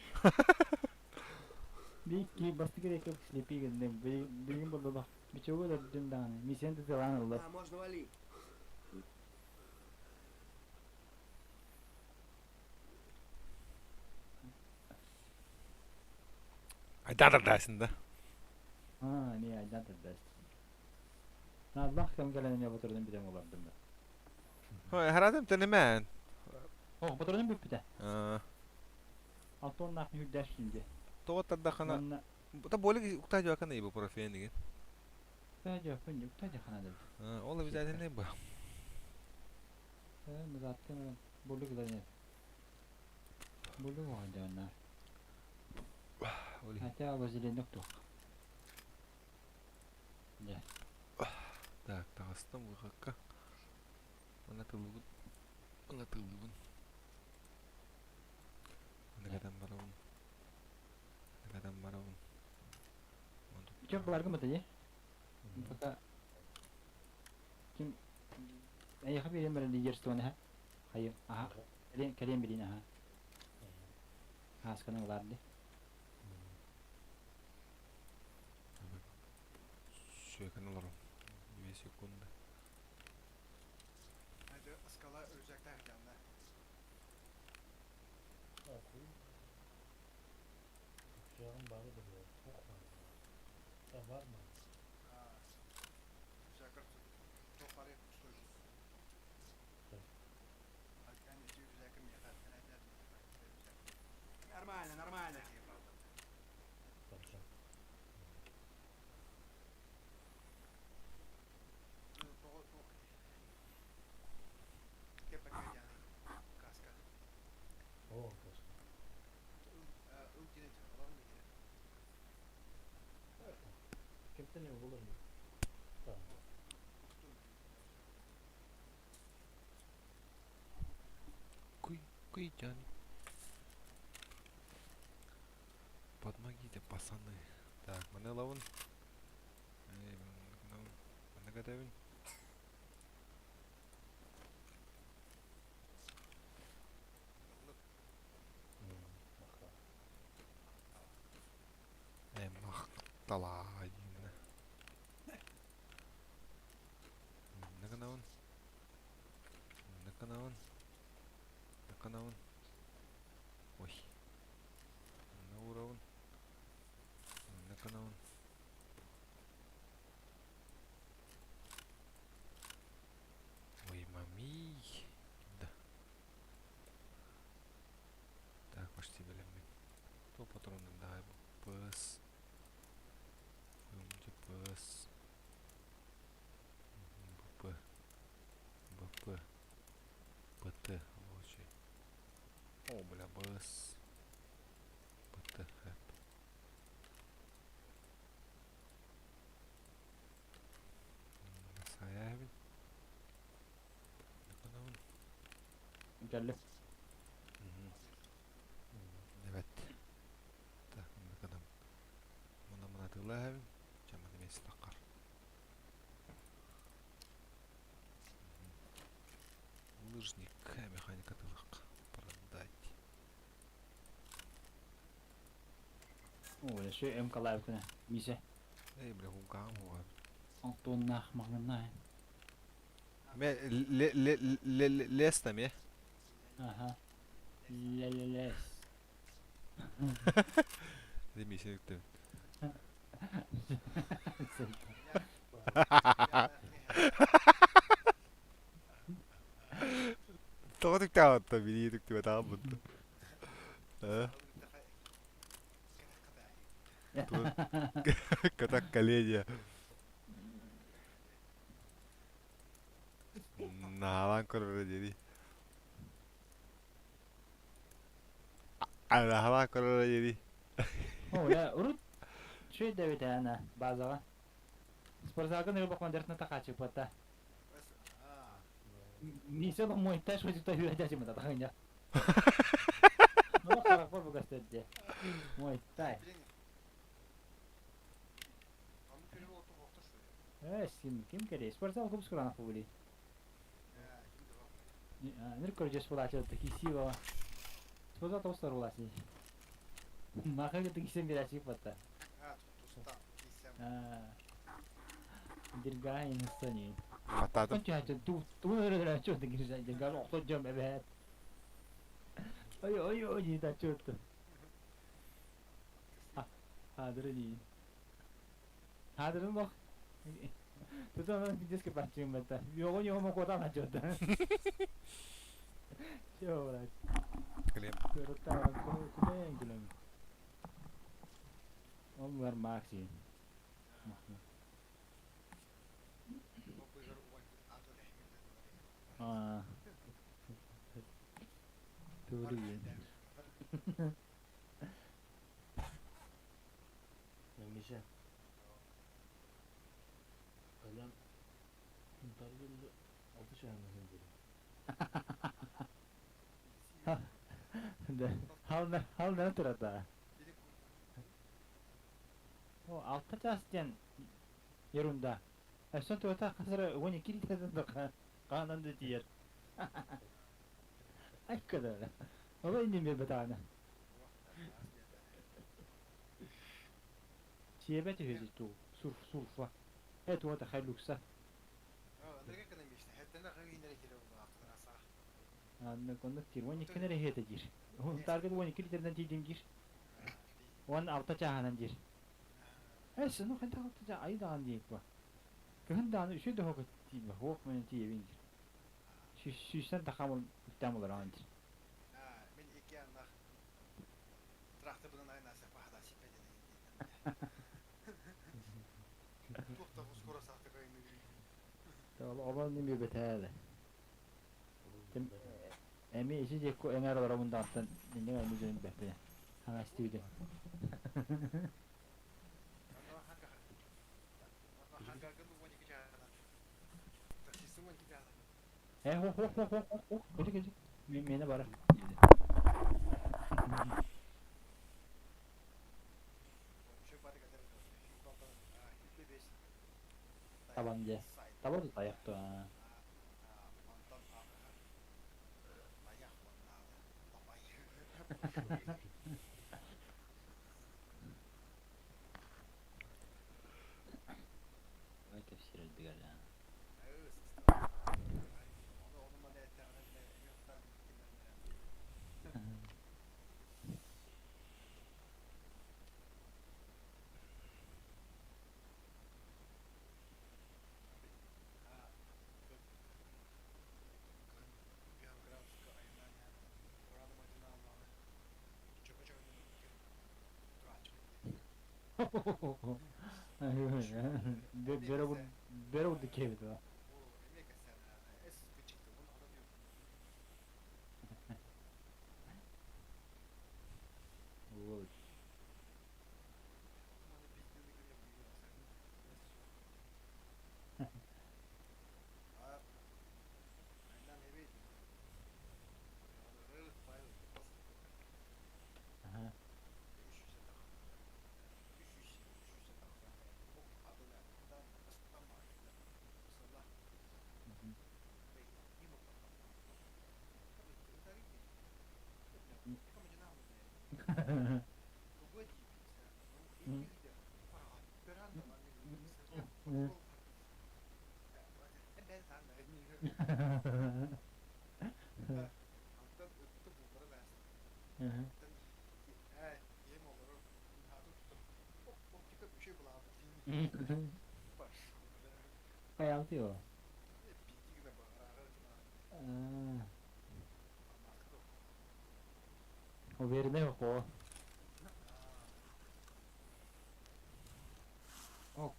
A: Бикки басты керейкал слепи гынным. Билгин болдулах. Бичого да дүн даҕаны. Миссиян тытылаан ылла.
G: А, можно вали.
B: Айдадар дайсың да.
A: А, не, айдадар дайсың. Наадалаах кэм кэлэн эмиэ ботурунан бүтэн олордум да.
B: Ой, харатым тэнэмэн.
A: О, ботурунан бүппүтэ. Алтоннаах мүһүрдээш сүндэ.
B: Тоҕо тардаххына Та болик укта жуакана ибупрофен деген.
A: Укта жуакан, укта жахана дед.
B: Ол обязательно бу.
A: Назаттын болик да Болик оҕайдааннар. Хотя вазелинок туох. Да.
B: Так, таҕыстым выходка. Мана тыллыбын. Мана тыллыбын. Мана барабын. Мана барабын.
A: Чё буларгым это не? Пока ким эйиэхэ биэриэм баран лидерствоны ха хайым аха кэлиэн кэлиэн билин аха аасканы ылаар ди
B: Сүөкэн олором. 2 секунда.
C: Hadi ıskala ölecekler canlar.
E: Uçağın бары да туох Да бар ма?
C: Рюкзакыр тоқары ұстойсыз. Нормально, нормально. Каска.
E: О, каска. Кептен olur mu? Tamam.
B: Куй, куй, Джани. Подмогите, пацаны. Так, маны лавын. Маны готовим. Махтала. Наканавын. Наканавын. Наканавын. Ой. На уровень. Наканавын. Ой, мами. Да. Так, почти билеммин. То патроны дай ПС. ПС. БП. БП. ПТ. Лучше. О, бля, БС. ПТ. Хэп. Саявин.
A: Кэллим.
B: Evet. Так, мына мына мына тылаһабин. Жаман эмес таққар. Лыжник, механика тылык. Продать.
A: О, еще МК күнә. Мисе.
B: Эй, бля, хукам хуа.
A: Антоннах маңнай.
B: Ме ле ле ле леста ме.
A: Ага. Ле-ле-лес.
B: Демисин үктем. Тоҕо түктаҕытта билии түктүбэ таабытта. Катак колени. Наалан көрөрө дири. Наалан көрөрө дири.
A: О, я урут шөй дэбит ана базаға. Спортзалга ныры бакман дертна тақачы пата. Мисе мой таш хоть то юрдячи мата тахыня. Ну, харакпар бугастетте. Мой тай. Э, син ким керек? Спортзал көп скоро нахуй Ныр көржес булачы такисива. Спортзал тостар булачы. Махага такисем берачы пата. Диргай инстани.
B: Бататым.
A: Ту ту ту диргай охто жам эбет. Ой ой ой не да чё-то. Хадыры не. Хадырын бак. Тут детский парчим это. Його не могу там начать. Чё, брат?
B: Клем.
A: Куда я гулям? Он var Maxi. Аа. Тури.
E: Миша. Алан Таргыл altı şahane dedi.
A: Да. Хал хал на турата. О, алта час ден ерунда. Өссө туота хасара 12 литрден да канан да тиер. Айкада. Ола инде бер бетана. Сиебет үһү ту сур сурфа. Э туота хайлукса. Анны коннук тир 12 нere хете дир. Он таргет 12 литрден тидим дир. Он алта чаханан дир. Эс ну ханта алта ча айдаан диек ба. Кыһын үсү да хокот тиба. Хок менен тиебин дир. Сүүстэн тахамыл үттамылар ан дир. Ол неме бетәле. Эми иши жекко эңер бар мындактан нене эми жөн бепе. Хана стивде. Э хо хо хо хо хо. Көжө көжө. Мени бара. Табан же. Табан таяқты. Ой, кепсирел бигәлә. Бere vurdu kevdi o. Вот. Ага. Хайалты о. Уверенный хо. Ок.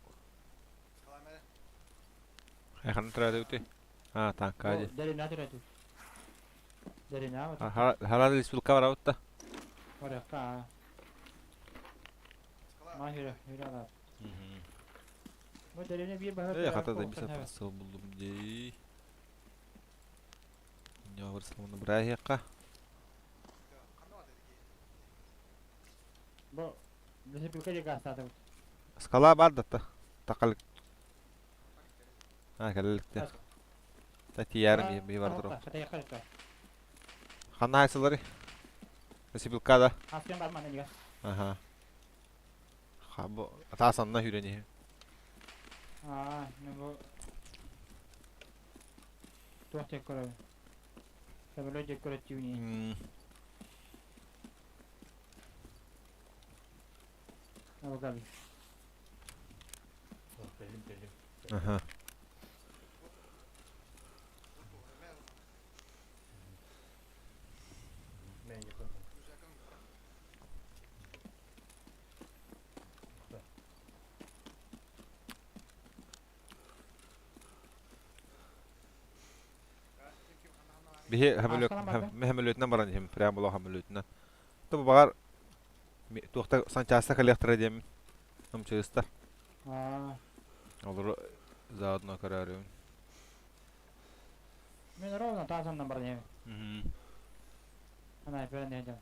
B: Хайхан традыты. А, танкади.
A: Дерина традыты. Дерина.
B: Харады республика бараутта.
A: Баракка. Махира, хирала. Бу дерина бир баһа.
B: Э, хата да бисә пасыл булдым ди. Не вырсламны брахика.
A: Бу республика жагастады.
B: Скала бар да та. Такал. А, кәллектә. Та тиярым би бар дро. Ханна хайсылары? Республика да.
A: Аскен бар мана нига.
B: Ага. Хабо атасанна хүрени.
A: А, ну бу Туох көрө. Самолет көрө тюни. Ау габи.
E: Белим белим.
B: Аха. Биһи хамөлүөтүнэн баран иһим, прям була хамөлүөтүнэн. То баҕар туохта санчааста кэлиэхтэрэ диэммин. Ымчыыстар. Олору заодно көрөөрүбүн.
A: Мен ровно таасаннан баран иһэбин. Анай перен иһэдем.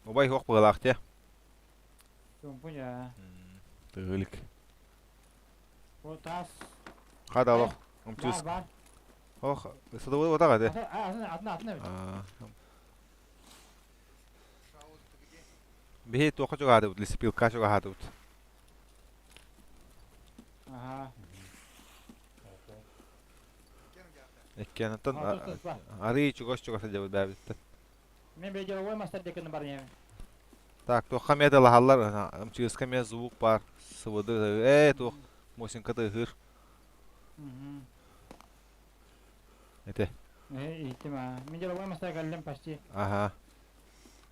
B: Убай суох быһыылаах дии.
A: Чуумпу дьэ.
B: Тыгылик.
A: Бу таас.
B: Хада олох. Умчус.
A: Бар бар.
B: Ох, садовой вот так
A: Атын атын атын эбит.
B: Биһи туохха чугаһаатыбыт, лесопилка чугаһаатыбыт.
A: Аха.
B: Иккиэн оттон арыы чугас-чугас сылдьабыт бэйэбититтэн.
A: Мен бэйдьэловой мастар деканы бар ньэм.
B: Так, туохха эмиэ талаһаллар, МЧС-ка эмиэ звук баар, СВД, ээ, туох, Мосинка тыаһыыр. Ити.
A: Э, иһиттим аа. Мин деловой мастар кэллим почти.
B: Аха.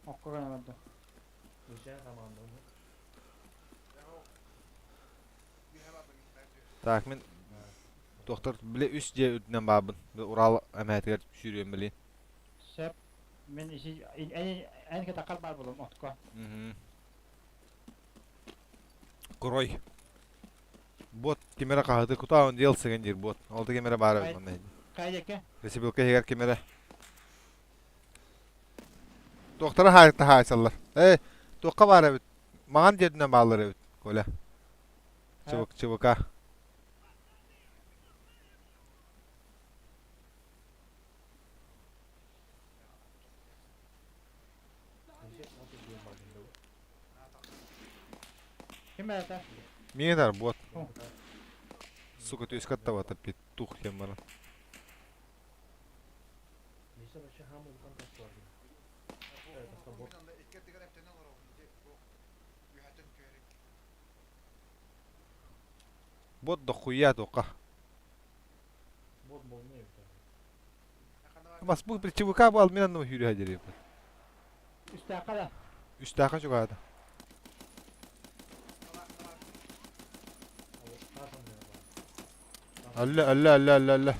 A: Окко гына барда.
B: Так, мин туохтар били үс дьиэ үрдүнэн баабын. Урал эмээтигэр сүүрүөм били.
A: Сөп. Мин иши эн кытаккар баар болом отко.
B: Курой. Бот кимэрэ хаһыты кутаан дел сыгын диир бот. Ол да кимэрэ баар эбит манна.
A: Кайдеке?
B: Лесопилка иһигэр кимэрэ. Туохтара хаайта хаайсаллар. Э, туохха баар эбит? Маҥан дьиэтинэн бааллар эбит, Коля. Чыбык, чыбыка.
A: Ким это?
B: Миэнэр буот. Сука, түөскэ аттабата петух диэн баран. Бот дохуя тока. Бас бу ЧВК бу алмин анны хүрү хадери.
A: Үстээххэ да.
B: Үстээххэ чугаата. Алла алла алла алла алла.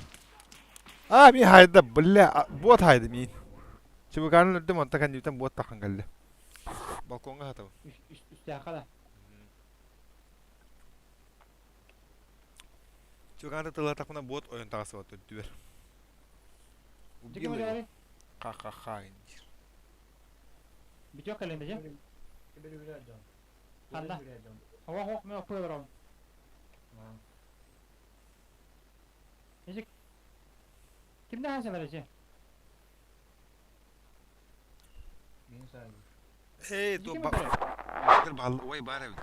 B: А ми хайда бля бот хайда мин. ЧВК-ны үрдүм онта кэннибитен бот тахан кэллэ. Балкоҥҥа хатабын.
A: Үстээххэ да.
B: ЧВК-ны тыллатахпына бот ойон таҕысыбат үрдүбэр. Убил его. Ха-ха-ха диир.
A: Бүтүөх кэлин дии. Ханна? Оҕо хоох мен оппуй олоробун. Isi кимнээх сэлэр isi?
B: Эй, то убай баар эбит.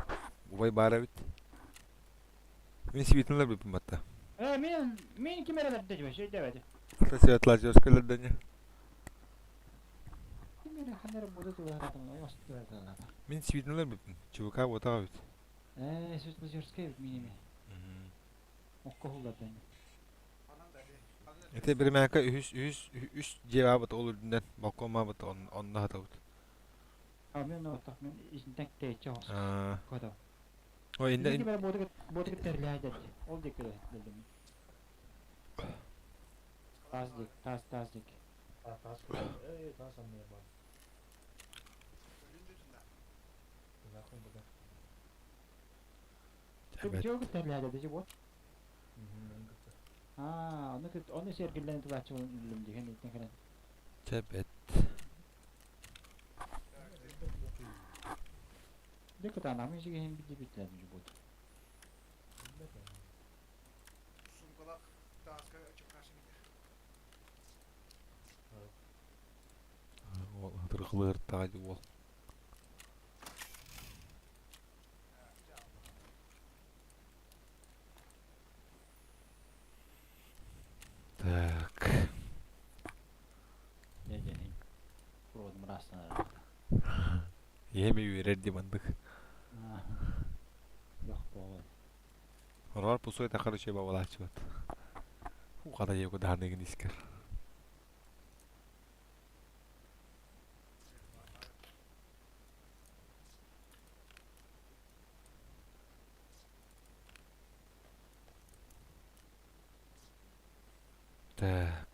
B: Убай баар эбит. Мин сибитинлэр бүппүн батта.
A: Э, мин мин ким эрэ дэ дьэ дэбэти.
B: Ата Светлоозерскайлар дэньэ.
A: Ким эрэ ханна эрэ буду туларатым, ос туларатым.
B: Мин сибитинлэр бүппүн. ЧВК буотаҕа эбит.
A: Э, Светлоозерскай эбит мин эми. Окко хуллар дэньэ.
B: Ити биримээкэ үһүс үһүс үс дьиэ баабыт ол үрдүнэн балкон баабыт онно хатабыт.
A: А мен оттох мен исинтэн тэйчэ хос. Кото.
B: Ой, инде
A: Ити бere боду боду терлää dedi. Ол дек дедим. Тас дек, тас тас дек. Бу терлää dedi бу. Аа, оны оны сергиллен тулаачы үлүм деген итен кэлэн.
B: Чэбэт.
A: Дек кытаанах сигин бидди битлер бу.
C: Сумкалах тааска чыккашын
B: Тыргылыыр таҕа уол.
A: Ыраастанар.
B: Ийэм үөрэр дии маннык.
A: Бөх буолар.
B: Орор пусой тахар үчүгэй бабалааччыбат. Ухата йоку даһаныгын искер. Так.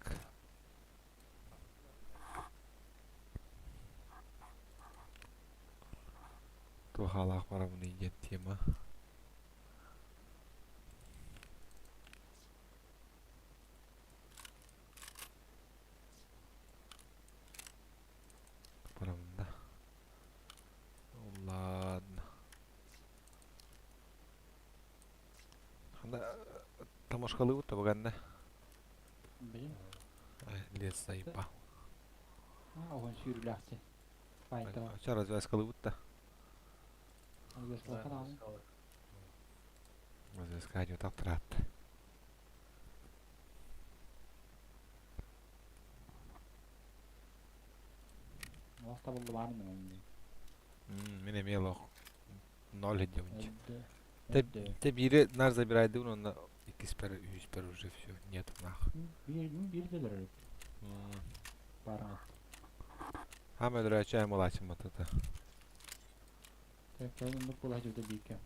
B: Туохалаах барабыный диэн тема. Барабын да. Ладно. Хана тамашкалыбыт табаганна.
A: Блин.
B: Лес заебал.
A: А, он сүүрүлээхти. Байтала.
B: Ча развязкалыбыт да.
A: Развязка даҕаны.
B: Развязка не так трат.
A: Олох табыллыбаан мин.
B: Мин эмиэ олох ноль идемчи.
A: Өдө.
B: Те биири нар забирайдыбын онно иккиспэр үһүспэр уже все нет нах.
A: Биир биир делер баар.
B: Хам өлөрөөчү эм улаачым батата.
A: Так, оннук була жүрдө бийке.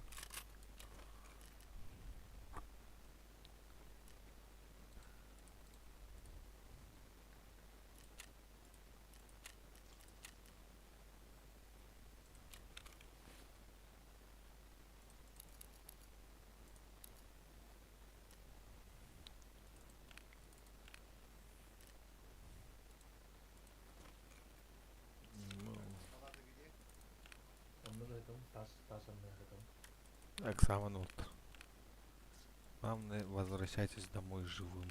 C: Палата где?
E: Онно да там тас тас анныгар там.
B: Экзамен вот. Главное, возвращайтесь домой живым.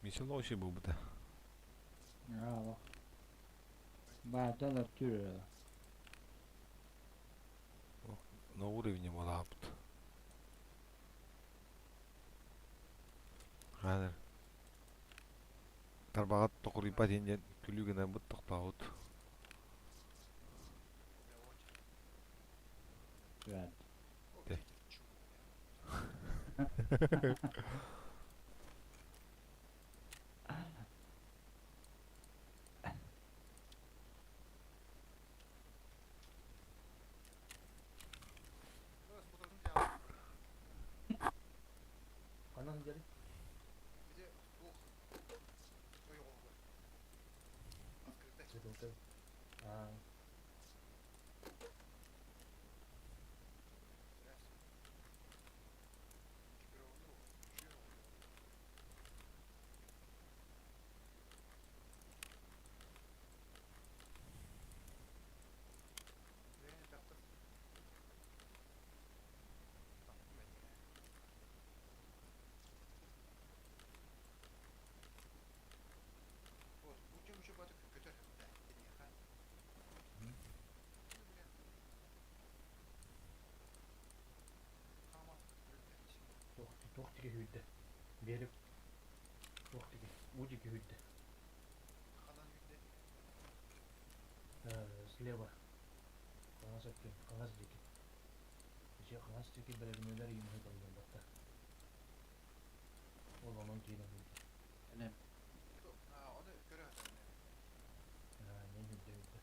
B: Мисел был бы да.
A: Браво. Бааталар түрө.
B: На уровне малапт. Ханыр. Тарбағат тоқырипа денден күлүгінен бұт тоқтауыт.
A: Evet.
B: Де.
E: Ханан дери.
C: Где? Ух. Ой, ой, ой. Открыто.
E: Цветок. А, туох тиги хүйтэ. Берип. Туох тиги. Уу диги хүйтэ. Слева. Хаҥас өттүн, хаҥас диэки. Дьэ хаҥас диэки бэрэбинэлэр иҥиһэ талларбатта. Ол онон киирэн хүйтэ.
A: Элем.
E: Мен хүйтэ хүйтэ.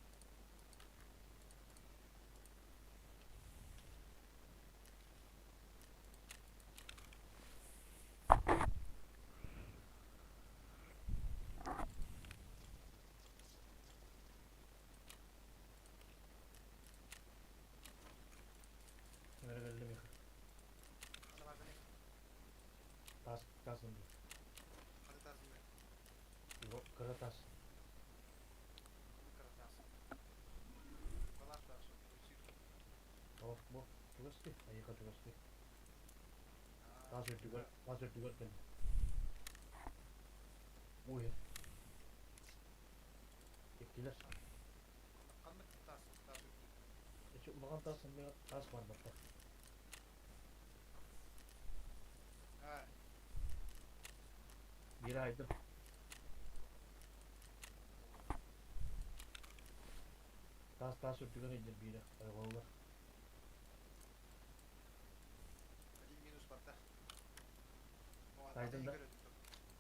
E: Кэллим их. Тас тас онду. Кыра тас. Чугас дии, эйиэхэ чугас дии. Таас үрдүгэр кэллэ. Уу иһэр. Иккилэр.
C: Ханнык таас таас үрдүк?
E: Эчи улахан таас анныгар таас баар батта.
C: А,
E: Биир айдым. Таас таас үрдүгэр ыйдыр биирэ. Ойҕоллор.
C: Один минус барда. О, аты
E: Тайдым да.
C: иһигэр өтүк.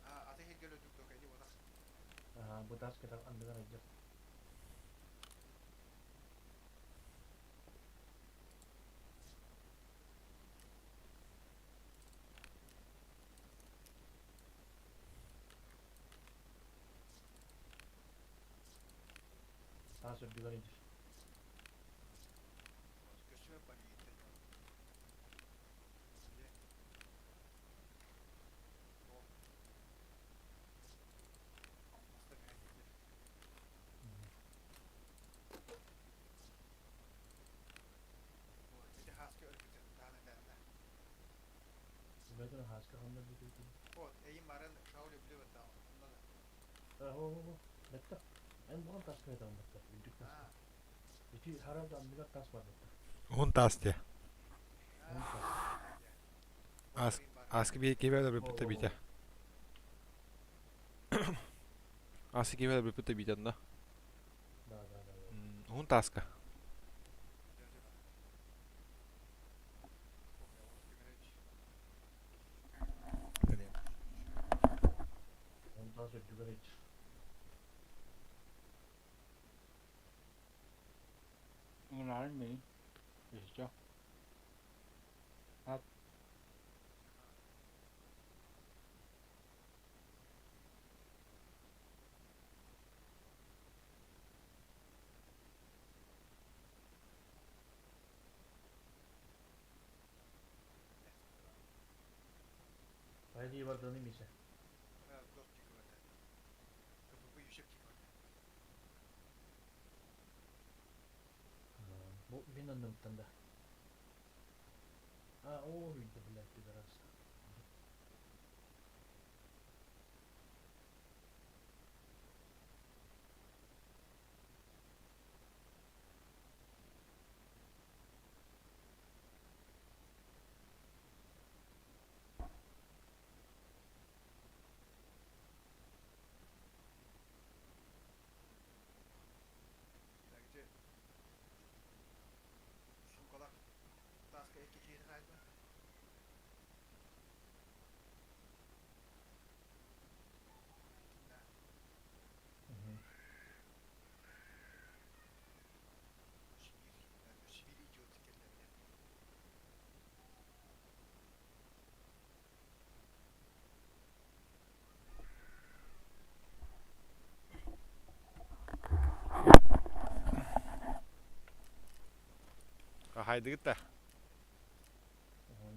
C: А, аты иһигэр өтүк кэди бодах.
E: Аа, бу таас кэтэх анныгар ыйдыр. Таас үрдүгэр ыйдыр.
C: Көстүмэ барыйыттан. О. Маста кэһэтилэр. О, ити хааска өркүтэн таана тәннә.
E: Бөтөн хааска ханна бүтүтүн.
C: Вот, эйим маран шаули биле баттаа. Онна да.
E: Аа, о, о, бетта. Эн буган таас кэтэх батта. Үрдүк тааска.
C: А,
E: Ити харал анныгар таас бар батта.
B: Уһун таас дии.
E: Уһун таас.
B: Аас ааскы бии киһи
E: О,
B: бүппүтэ
E: о,
B: биитэ.
E: о.
B: Ааскы киһи бүппүтэ биитэ онно.
E: Да, да, да, да.
B: Уһун тааска.
E: Уһун таас үрдүгэр ыйдыр.
A: Ыҥырарын мин. Еще. А
E: Хайдии барданы мисе. Бу мин аннымтан да. А, о, үйдө блядь, пидорас.
C: Тааска икки киһи хаайда. Сибирь, Сибирь идиот кэллэ билэ.
B: Хайдыгыт да.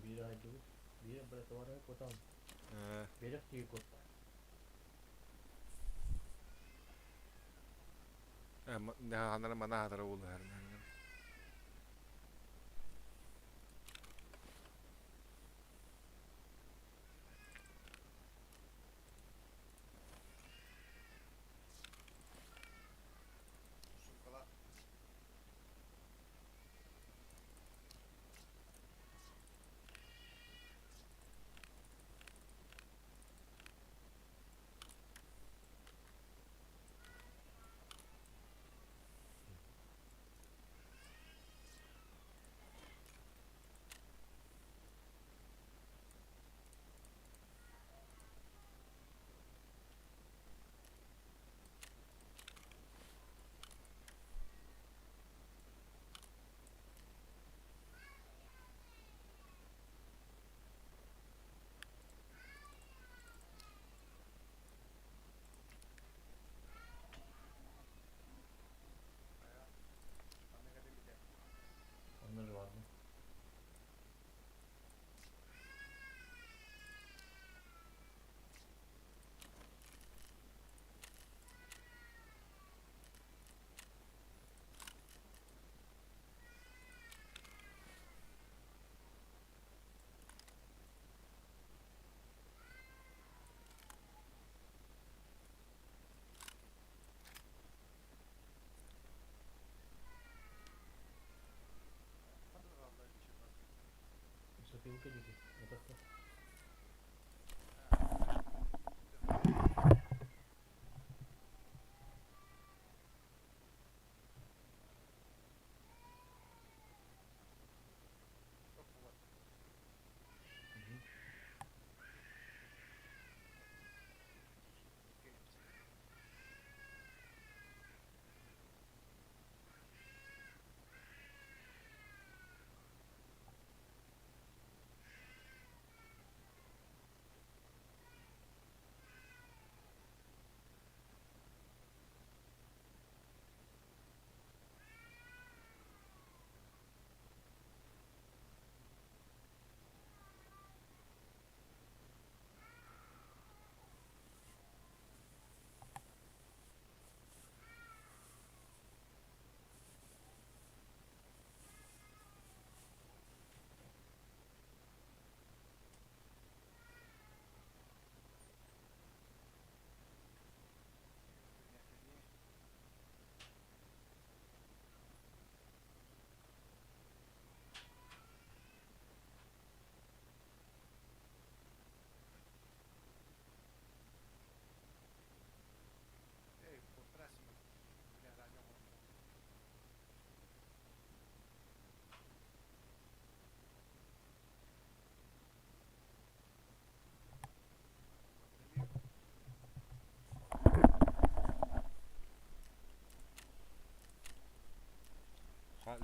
E: Биир айдыбыт. Биир братвара кутан. Берег тиги кутта.
B: Ханара мана хатара улар.
C: Сумкалар.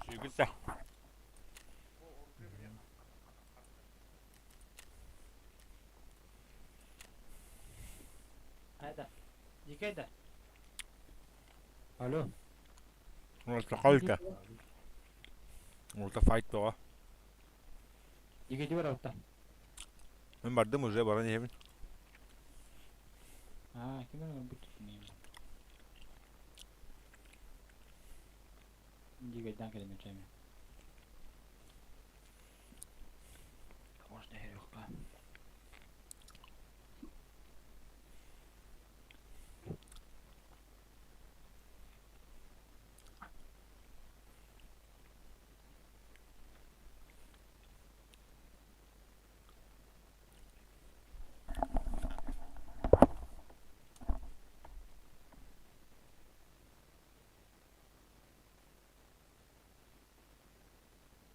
B: Сүүгүттэ.
A: Айда. Дикайда. Алло.
B: Сахалка. Урта файт тоҕо.
A: Дикайди бар алта.
B: Мин бардым уже баран иһэбин.
A: Аа, ким эрэ өлбүт Дикайдан кэлэн чэми. Можно херюхка.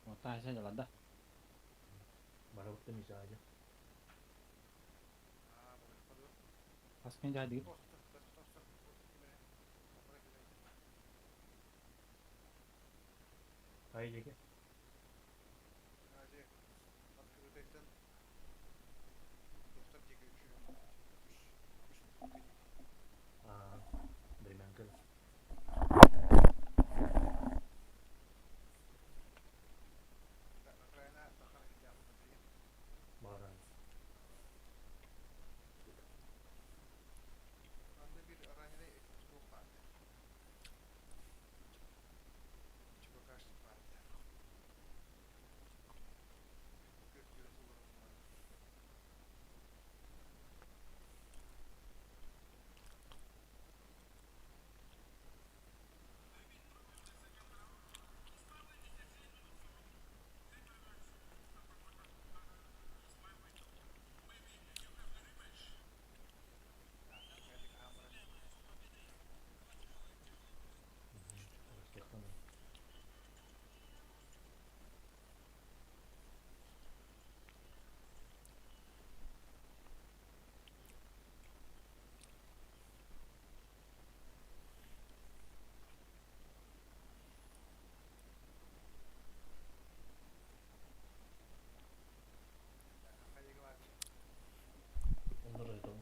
A: Вот так сәдә да.
E: Барабыттан исаажа.
A: Аскын жайды.
E: Хай диэки. Аа, Бремянка. Баран.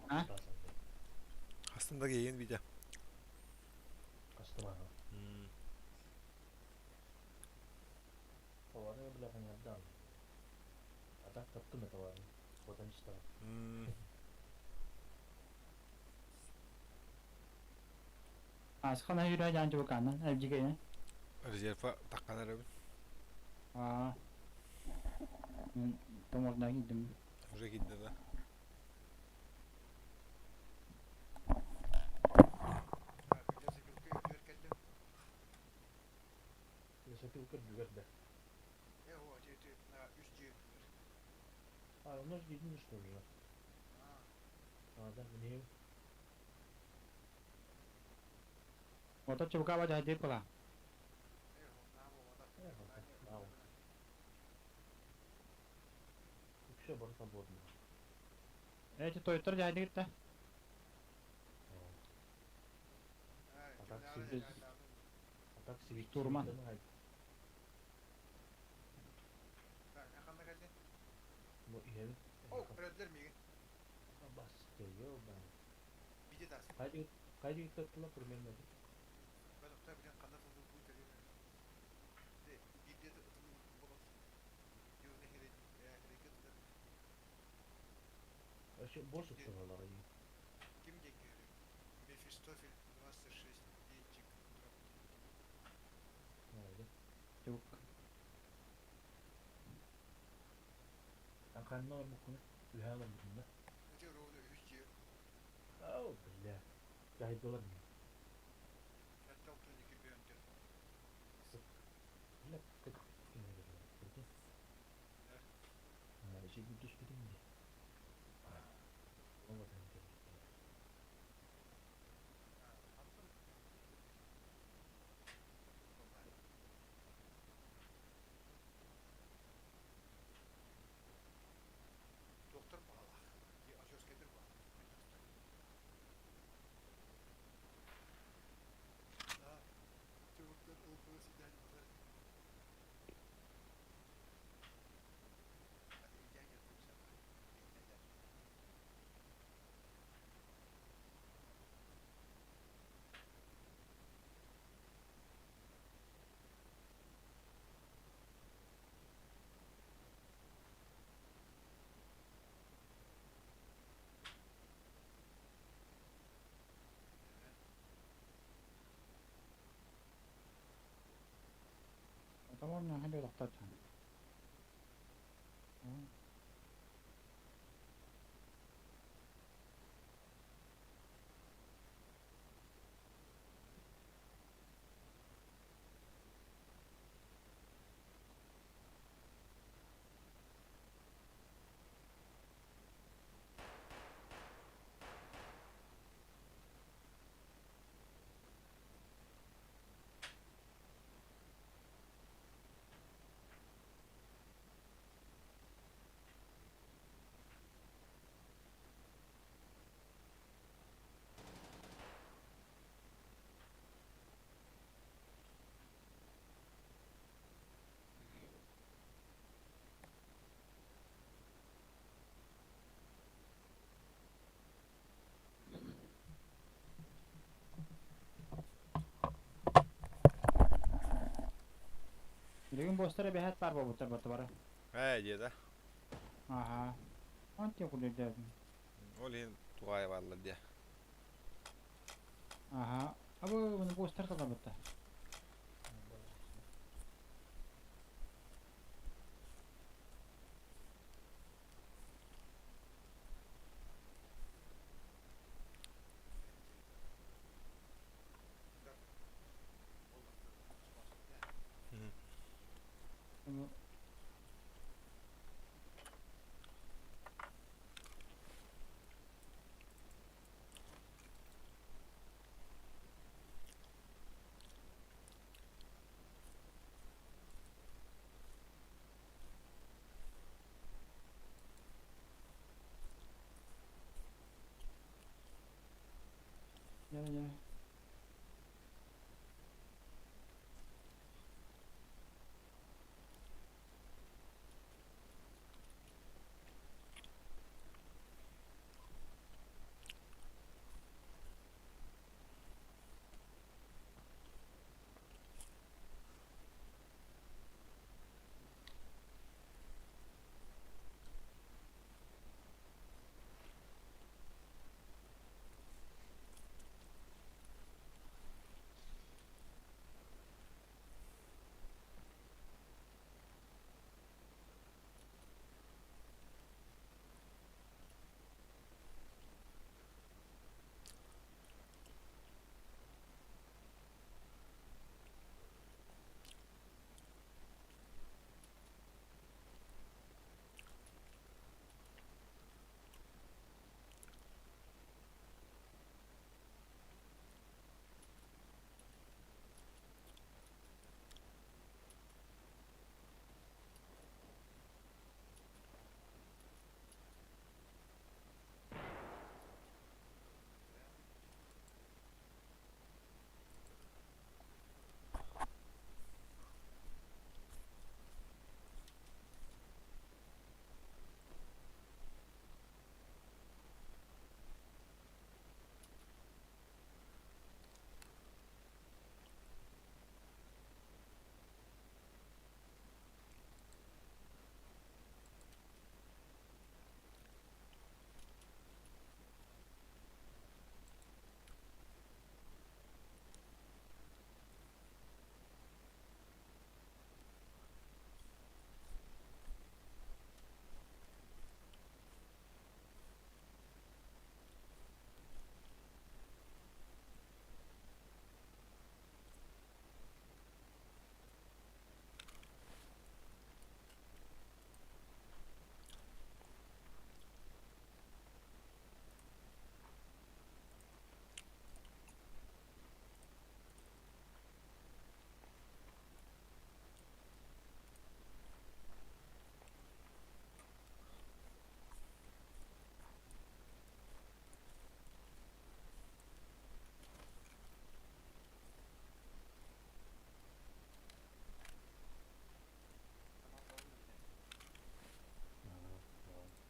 A: А?
B: Aslında yayın bir de.
E: Кастымаха. Товары бля понятно. А так таптым товары. Вот они что.
A: Асхана юра жан жокана, эбжиге.
B: Резерва таккан арабын.
A: Аа. Мен томордан кидим.
B: Уже кидди да.
E: Лесопилка дүгер да. А, у нас видно, что ли? А, да, мне.
A: Ото чука ба жайды пала.
E: Все, бар свободно.
A: Эти тойтор жайды гитте.
E: А так сидит. А так сидит.
A: Турман.
E: Бу иһэбин. Бас, ёба. Кайда кайда тула примерно. Вообще больше сказала.
D: Мефистофель 26, денчик,
A: Чук.
E: А канал буквы. Үһәлә буквы. Ау, бля. Жайдылар. Бля, как Прикинь. А, еще не түспедим де. Вот они.
D: Доктор Балах. Озерская бір бар.
A: Оонньоон бэлэхтэр Билигин буостар эбэһээт баар буолбуттар бары.
B: Ээ диэтэ.
A: Аха. Онтон курдук
B: Ол иһин туҕаайа бааллар диэ.
A: Аха. Абы bunu буостар талабытта. Дьэ, дьэ.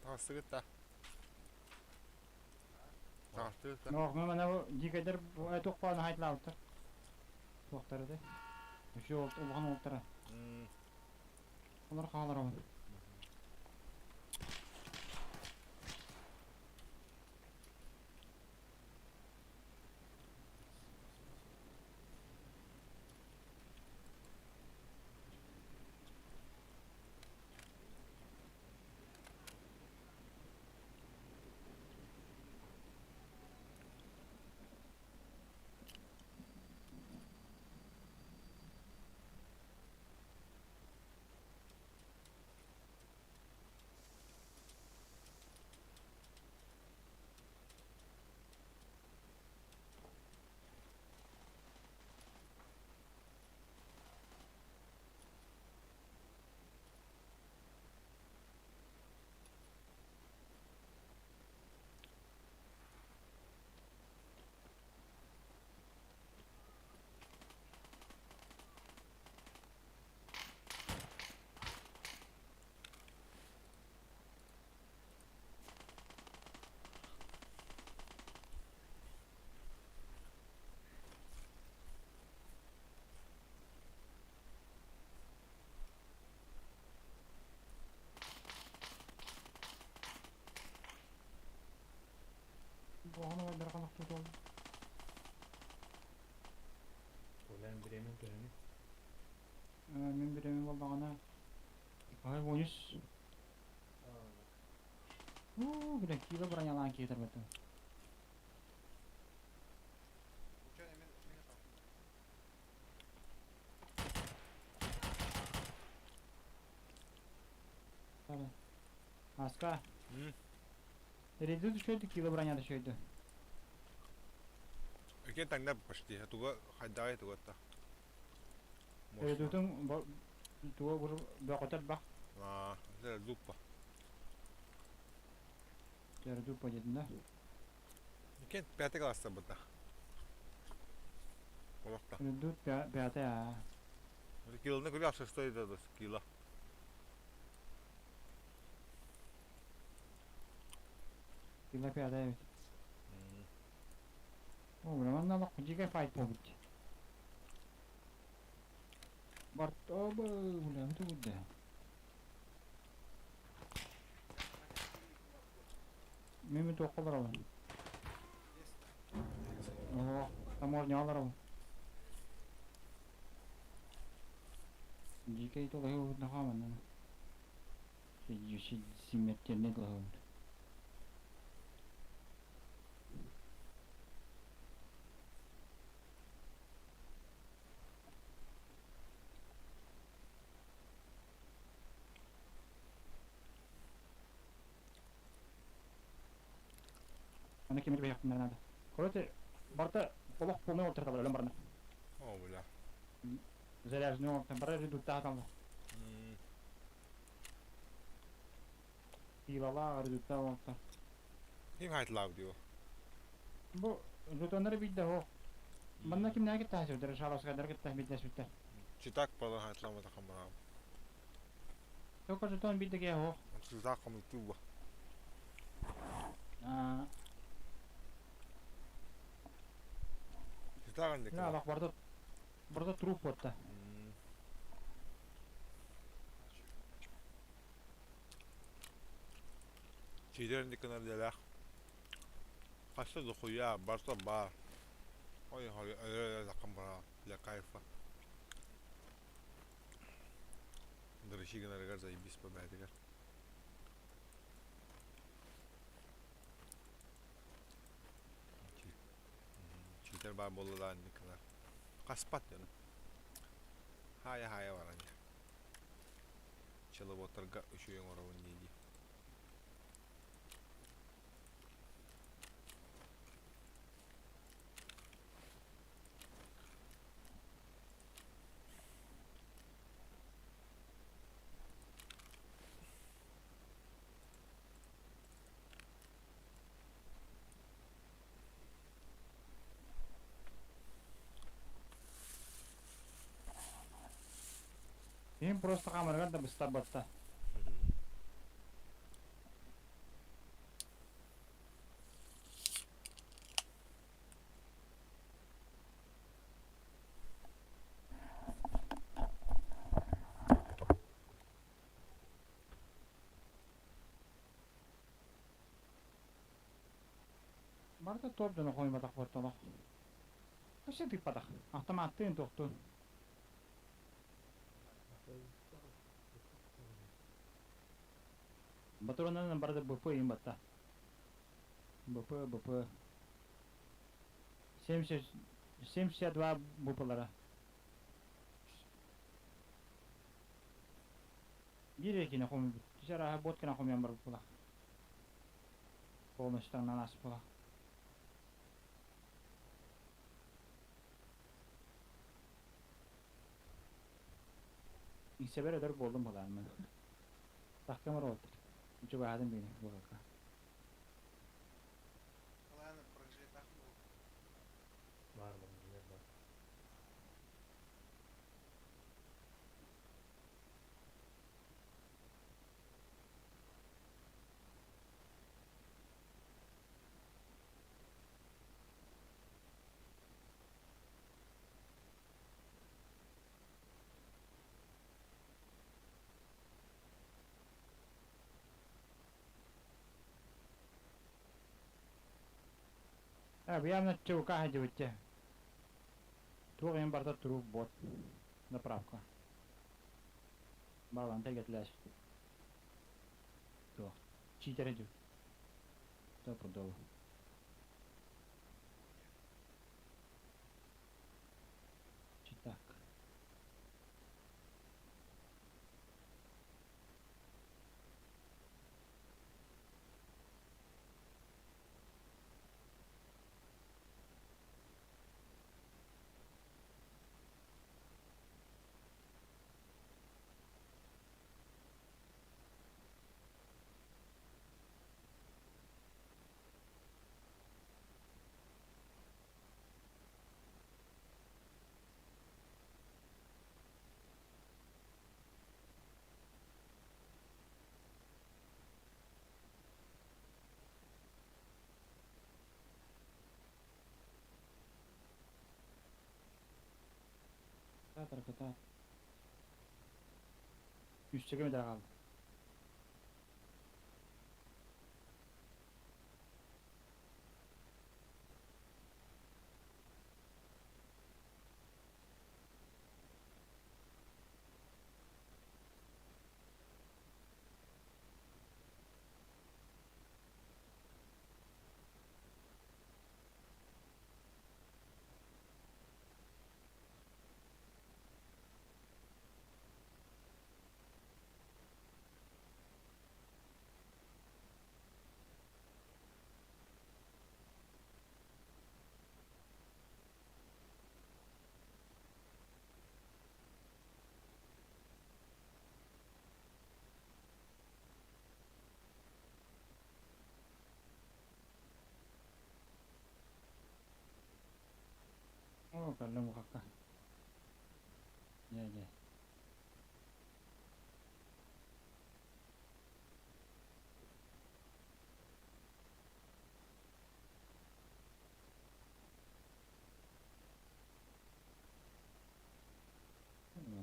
B: Таҕыстыгыт да. Таҕыстыгыт да.
A: Нох, мен ана дикайдар туох бааны хайтлаабыттар. Туохтар этэй? Үчү улахан уолтара. Олар хаалар ол.
E: Эн бириэмэҥ төһөнүй?
A: Мин бириэмэм буоллаҕына аһый 13. Уу, бля, киилэ бронялаан киһи тарбаттым. Аска. Рейди түшөйдү, киилэ броня түшөйдү.
B: Иккиэн тэҥнэ почти. Туга хайдаҕай тугатта.
A: Редутун туга бөҕөтөр бах.
B: Аа, дуппа.
A: Дуппа дедин да.
B: Иккиэн пятый класста быта. Олохта.
A: Редут пятый а.
B: Килоны күлэ шестой да кило.
A: Кило пятый эбит. О, манна олох дьигэ файт буолбут. Бартобы, бля, это будет. Мими туохха олоробун? Оо, таможня олоробун. Дьиикэй тулаһыы наха манна. Симмертиэннэй тулаһыбыт. Аны кимир бэйэхпиннэр надо. Короче, барыта олох полный олтырталар өлөн барна.
B: О, бля.
A: Заряженный олтан бары редуттаах аталла. Пилалаах редуттаах олтар.
B: Ким хайтлаав дио?
A: Бу жетоннары бидде хо. Манна кимнәге китә сөдер, шаласкадар китә бидде сүттер.
B: Читак пала хайтлама тахамарам.
A: Только жетон бидде ке хо.
B: Читак кам туба.
A: А,
B: Читак андык.
A: ла барда барда труп ботта.
B: Чидер андык делах. Хаса дохуя барса ба. Ой, ой, ой, тахамара. Для кайфа. Дрыши гынарыгар заебись по бәтигер. Читер бар болла андык. Каспат яны. Хая хая баранья. Чылы ботарга үшүйен оравын дейді.
A: Им просто камерага да быстар батта. Барда топ дана хойматах бортолох. Вообще тыппатах. Автоматтын тохтун. Батронан барда БП им батта. БП, БП. 70, 72 БПлара. Бир экини хом Түшәр боткина хомян бар була. Полностью на нас була. Иксебер өдөр болдум була мен. Тахкамар отыр. Үчү баадым бени буга.
C: Ладно, бронежилет ахын бол.
E: Бар бронежилет бар.
A: А, явно чука хадибытте. Туох иһин барыта true бот. Заправка. Балан тегетләш. Туох. Читер идет. Стопудово. Читак. Кытаатар кытаат. Үсчэгэ медаль хаалла. Оо, кэллим ухакка. Дьэ, дьэ.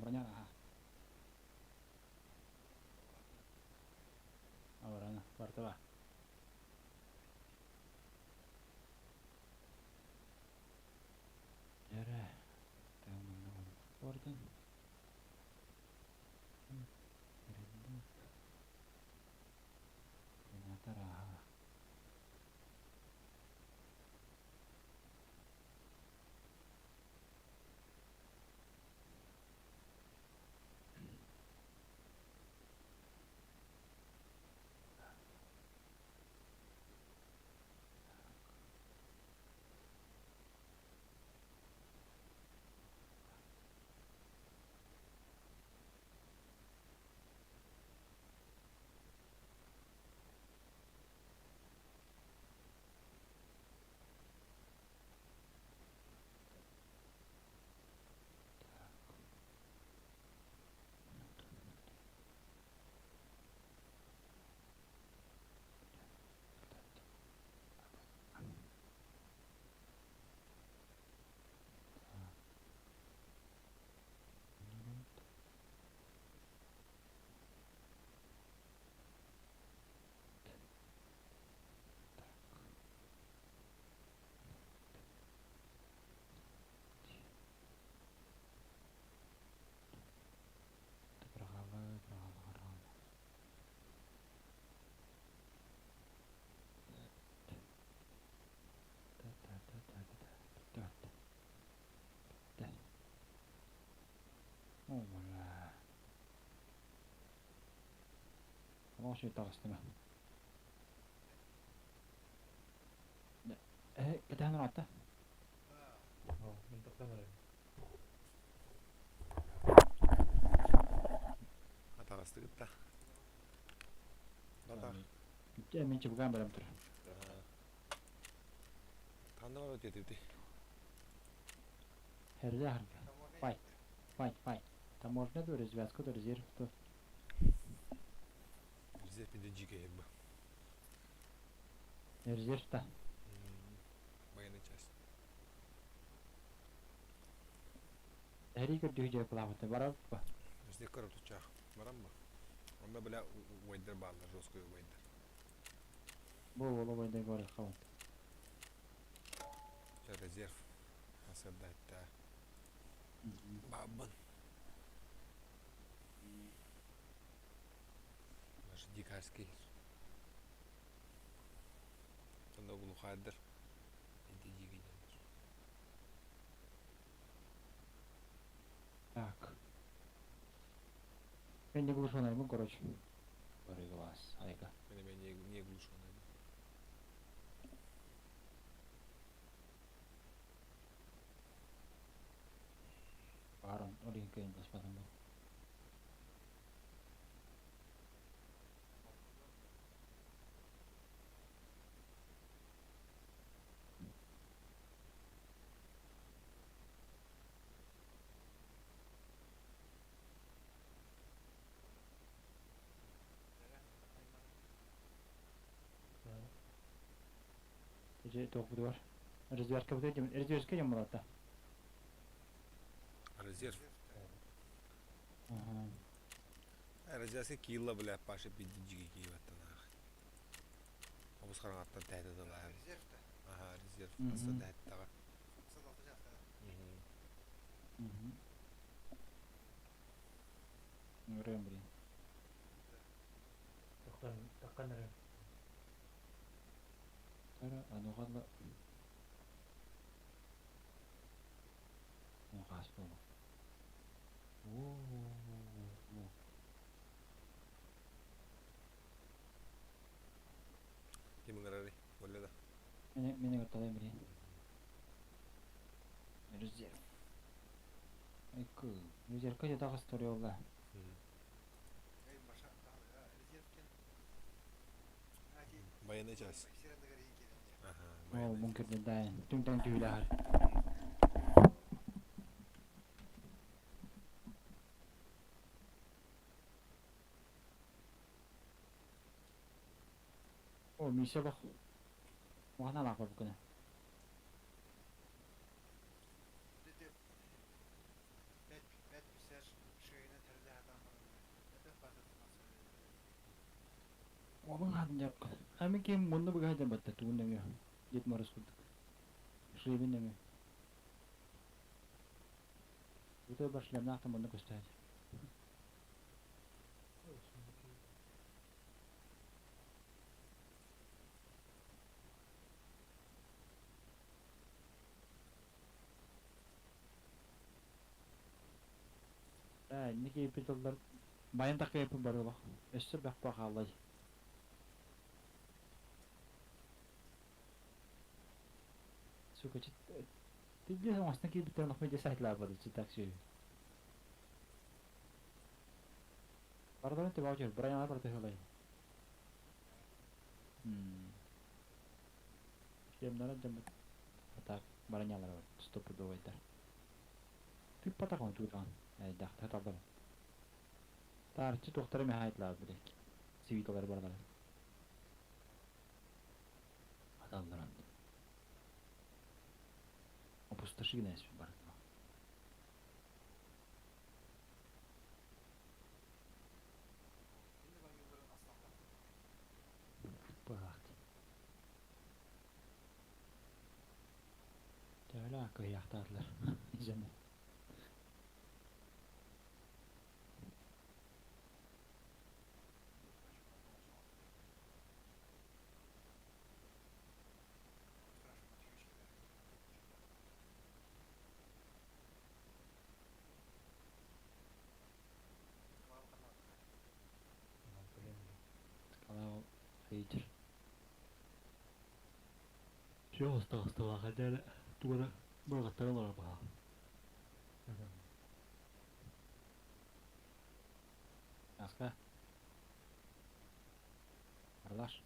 A: Броня аха. Абарана, бартыба. Дьэрэ, тыаманна орден. Передут. Генератор аха. Быраҕаллы, быраҕаллы, быраҕаллы. Та-та-та-та-та. Бүттэ. Бүттэ. О, бля. Олох үчүгэй таҕыстым. Э, кэтэһэн ыраатта.
E: Оо, мин тохтон эрэбин.
B: Атаҕастыгыт да. Батах.
A: Дьэ, мин чыбыгаан барам турар.
B: Ханна барар диэтибитий?
A: Хэргэ харга. Файт. Файт, файт. Таможня то развязка, то резерв, то.
B: Резерв пинде дьиикэй бы.
A: Резерв та.
B: Военная часть.
A: Эри көрдүү дьэ кылаабыта барар ба.
B: Резерв көрөр тучаах. Баран ба. Онно бля уайдар бааллар, жесткой уайдар.
A: Бу уолу бойда горы хабат.
B: Ча резерв. Асырда этта. Баабын. Наш дикарский. Онно глухардар. Инти дигиденнер.
A: Так. Мен не глушеный, короче. Бары глаз, айга.
B: Мен не, не глушеный.
A: Барон, олин кыйын баспатым бу. Эже тоқ бар. Резервке бутэ резервке дем булата.
B: Резерв.
A: Ага.
B: Резервке киила бля Паша пиди жиги кииваттан ах. Обус хараңаттан тәйті дала.
D: Резерв-то.
B: Ага, резерв.
A: Мгм.
B: Аса тәйті таға.
D: 56 жаста.
A: Угу. Көрөм блин.
E: Тохтан таккан эрэ.
A: Тара анугала. Нугас болу. О.
B: Ким ыңырары? Боле да.
A: Мене мене готовы блин. Резерв. Айкы. Резерв кайда тагы история ола.
D: Эй, Маша, резерв кен. Ати,
B: Военная часть.
D: сирендігер ең келін.
B: Ага,
A: Ол
B: военная часть.
A: бункерде дайын. Түнтен түйіләр. О, миссия бақ. Оған ала қой бүгін.
D: Dedi 5 5 50 шейіне тәрді адам. Это фаза.
A: Оған хадын жақ. Әмі кем мұны бұға хадын батта туын нөңе. Дед Мороз күрдік. Шлебін нөңе. Өте бар шлемні ақтан мұны көстәді. Ә, неге епидоллар баян тақы епі бар олақ. Өссі бәқ бақ алай. Сука, ты где оңастан кейбіттен біттерін оқмай сайтлар бар, так все. Бардан өте бау жер, бір бар төхелай. Шлемнары жамбыт. Так, баранялар бар, стопудовайдар. Ты патакон туган. Әй, дақ, талдар. Тарчы тоқтары мен хайтлар билек. Свиталар барлар. Адамдар анды. Опустоши гнесь бар.
D: Енді бар yılların aslanlar.
A: Бахт. Тәлә кыяктарлар. Жана. Канал хейтер. Все осталось хотели тура благодарила ба. Аска. Арлаш.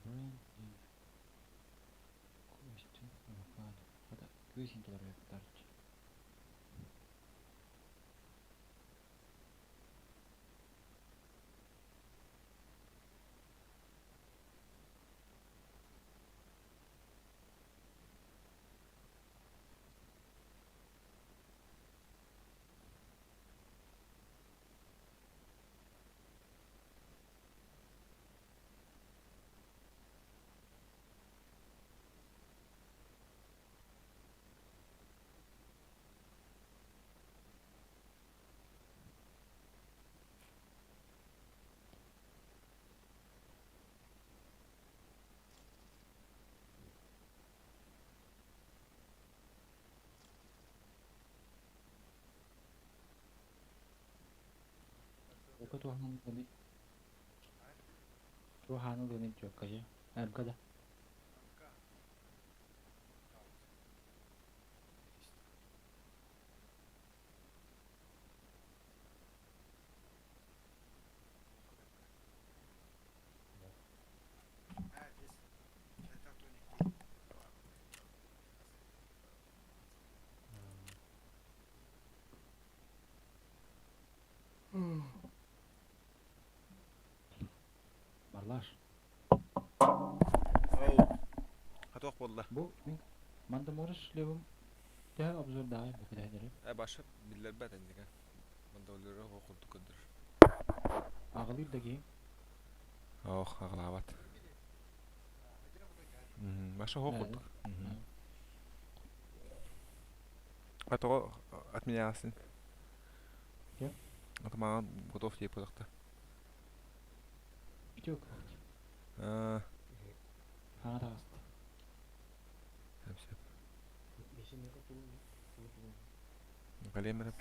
A: Бренди. Көстүн авокадо. Хата күөсин толоруохтарчы. Ока туоханан ылыный? Туохаан ылыный дьуоккайа? МК да.
D: МК. Аут. 300. А, здесь. Это тоник.
A: Марлаш.
B: Хатох буолла.
A: Бу мин Мандамориш шлевым төһө обзордааҕый бу кэтэһэлэри?
B: Э баша биллэрбэт энника. Мандалыры хо курдук көрдөр.
A: Аҕалыыр да киһи.
B: Ох, аҕалаабат. Баша хо курдук. А тоҕо отменялся.
A: Кем?
B: Атамаҕа готов тиеп кутахта.
A: Үтүөк.
B: Аа,
A: Хаҥа таҕыста.
B: сөп. Калемер.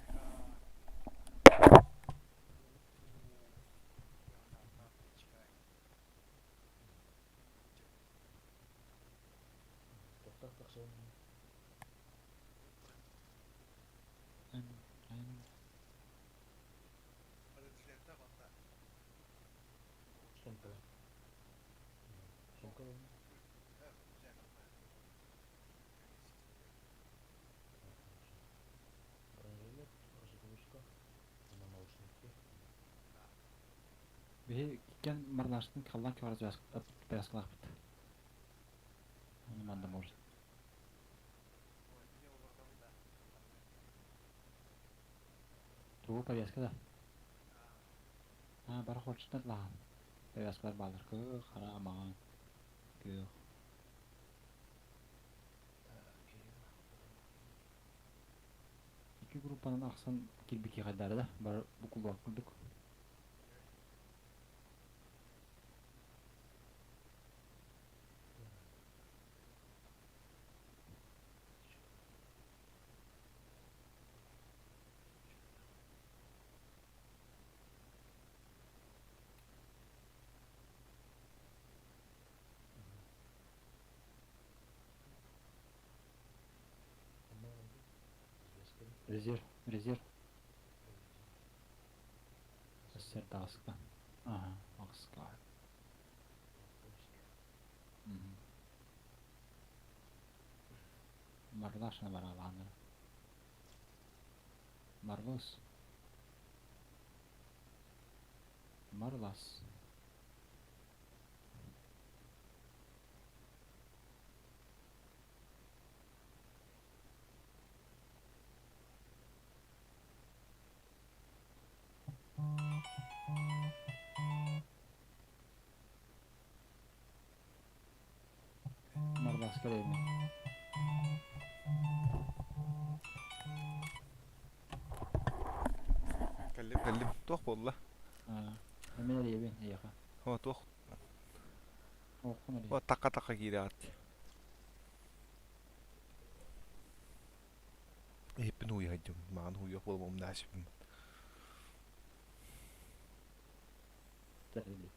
A: Биһи киккен марлаштын халлан кеварыз бяскалаахпыт. Оны Мандаморис. Тугу повязка да? Аа, бары хорчуттан лахан. Повязкалар баалар. Кыы, хара, маҕан, күөх. Икки группанан ахсан кирбики хайдары да, бары букулуак курдук. Резерв, резерв. Сэр таҕыска. Аха, аҕыска. Марлашына баралааннар. Марлос. Марлас. Марлас кэлэйми.
B: Кэллим, кэллим. Туох буолла?
A: Эмин эрийэбин эйиэхэ.
B: О, туох.
A: Ооххун эрий.
B: О, такка-такка киирэҕит. Иһиппин ууйа сылдьым. Маҕан ууйуох буолуом умнаасыппын.
A: Тэрили.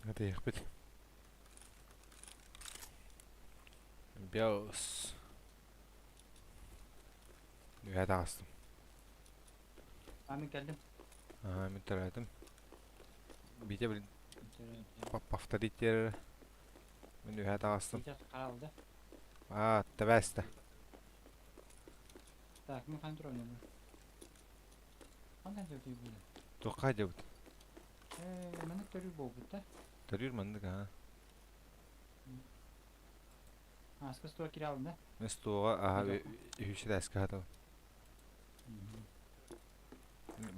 B: Атыйахпыт. Биос. Үһэ таҕыстым.
A: А мин кэллим.
B: Ага, мин төрөөтүм. Витя, блин, повторить эрэ. Мин үһэ таҕыстым.
A: Витя хаалды.
B: А, тэбээстэ.
A: Так, мин хаан турабын. Хантан төрдүй буолла?
B: Туохха дьабыт?
A: Ээ, маннык төрүүр буолбут да.
B: Төрүүр маннык, аа.
A: Ааска стуо кире алдын да?
B: Мен стуоға, аха, үһүс этээскэ хатабын.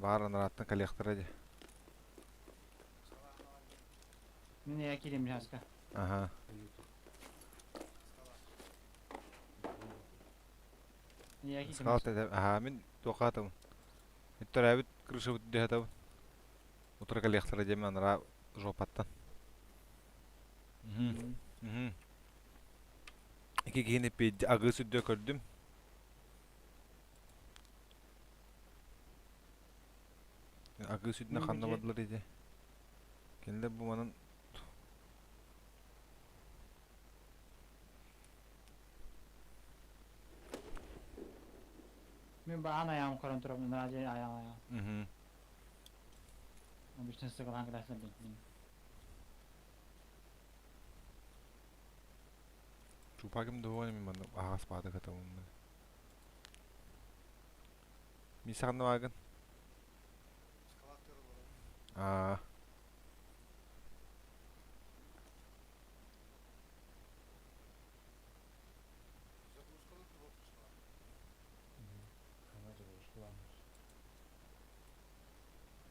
B: Баар анараттан кэлиэхтэрэ дии.
A: Мин эйэ киирим ааска.
B: Аха.
A: Эйэ киирим.
B: Скал аха, мин туохха хатабын. Төрөөбүт крышабыт дии хатабын. Утары кэлиэхтэрэ диэмин анараа жопаттан. Ики киһини пиэдди агыы сүрдүө көрдүм. Агыы сүрдүнэ ханна бардылар ити? Кинилэр бу манан
A: Мин баан айаҕым көрөн турабын, ынаа дьэ айаҕ айаҕ. Обычно сыгалаан кытаасына бин.
B: Чупагым дуоҕун мин манна аһаҕас баата кытабын. Мин саҕанна баагын? Аа.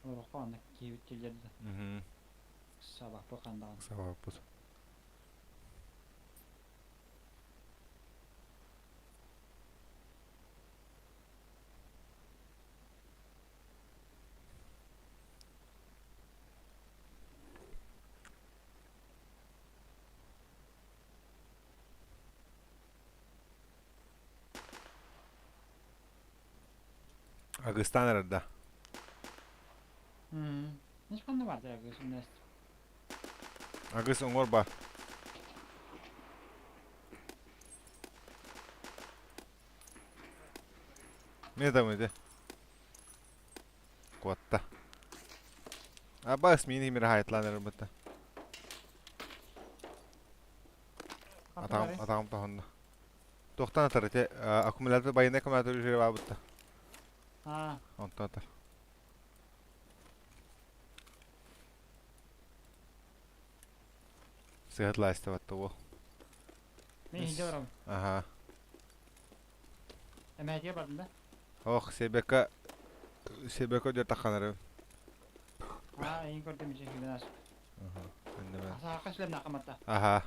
A: Олоххо анна киһибит киллэрдэ. Сабаппы хандаҕын.
B: Сабаппыт. Агыстаан эрэр да?
A: Еш ханна бар агыс үнэс.
B: Агыс оҥор ба. Не там иди. Куотта. Абас мини мир хайтлан эрэр бытта. Атаҕым атаҕым тоһунна. Туохтан атар ити аккумулятор байынай аккумулятор үһүрэ баабытта.
A: Аа.
B: Онтон атар. Сыһыт лаастыбатта уол.
A: Мен иһинде барабын.
B: Аха.
A: Эмээтигэ бардым да?
B: Ох, Себека Себека дьэ тахханары.
A: Аа, эйин көрдүм ичи хибинас.
B: Аха. Эннеме.
A: Саакка силем накаматта.
B: Аха.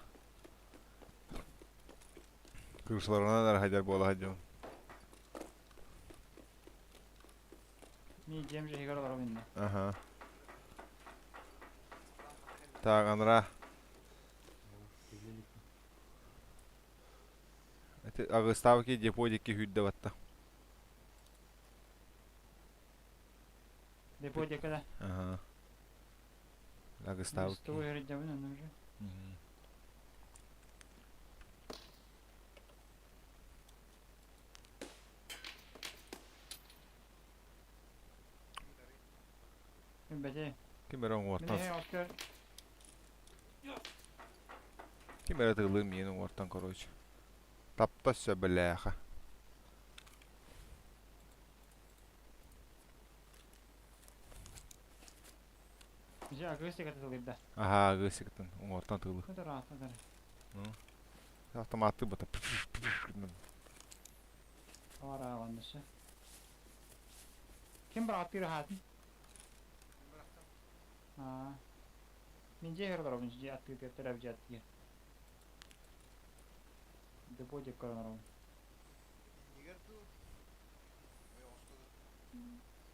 B: Кырсаларынан арахайдар буола сылдьабын.
A: Мин дьиэм дьиһигэр олоробун иннэ.
B: Аха. Так, анара. Ити агыстаабыки депо диэки сүүрдэ батта.
A: Депо диэки да?
B: Аха. Агыстаабыки.
A: Тугу үөрдьэбин онно уже. Ким бэти?
B: Ким эрэ уҥуортан Ким эрэ тыллыы миин уҥуортан короче. Тапта сөбүлээхэ.
A: Дьэ, агрессия тылыйда.
B: Аха, агрессиятын уҥуортан тылы. Автоматты бата.
A: Авара Ким бырааттыыр хаатын? Аа. Мин дьиэ иһэр олоробун, дьиэ аттыытыгар төрөөбүт дьиэ аттыгар. Депо деп көрөн олоробун.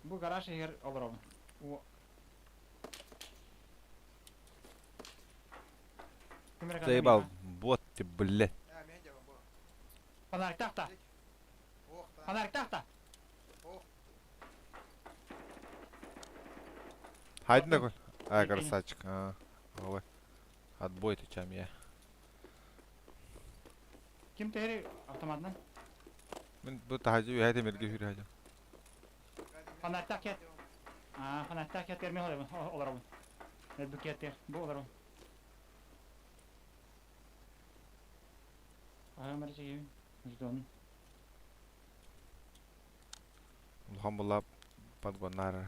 A: Бу гараж иһигэр олоробун.
B: Заебал, вот ты, блядь.
A: Фонарик тахта. Фонарик тахта.
B: Хайдын да көл. Ай, красавчик. Ой. Отбой отвечаем я.
A: Ким тэри автоматынан?
B: Мин бу таһдьа үөһэ тимиргэ сүүрэ
A: Фонарьтаах кет. Аа, фонарьтаах кет мен олоробун. Бу кеттер, бу олоробун. Аһамар чегибин. Ждон.
B: Улахан була подгоннар.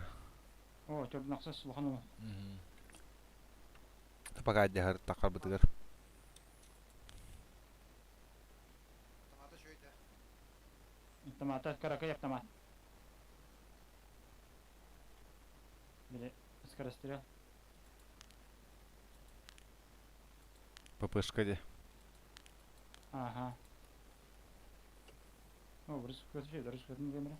A: О, төрдүнахсыс улахан ол.
B: Пока дьаһар тахарбытыгар.
C: Автомата шөйдө.
A: Автомата, каракай автомат. Били скорострел.
B: ППшка де.
A: Ага. О, вроде көтү дөрүс көтүн кемере.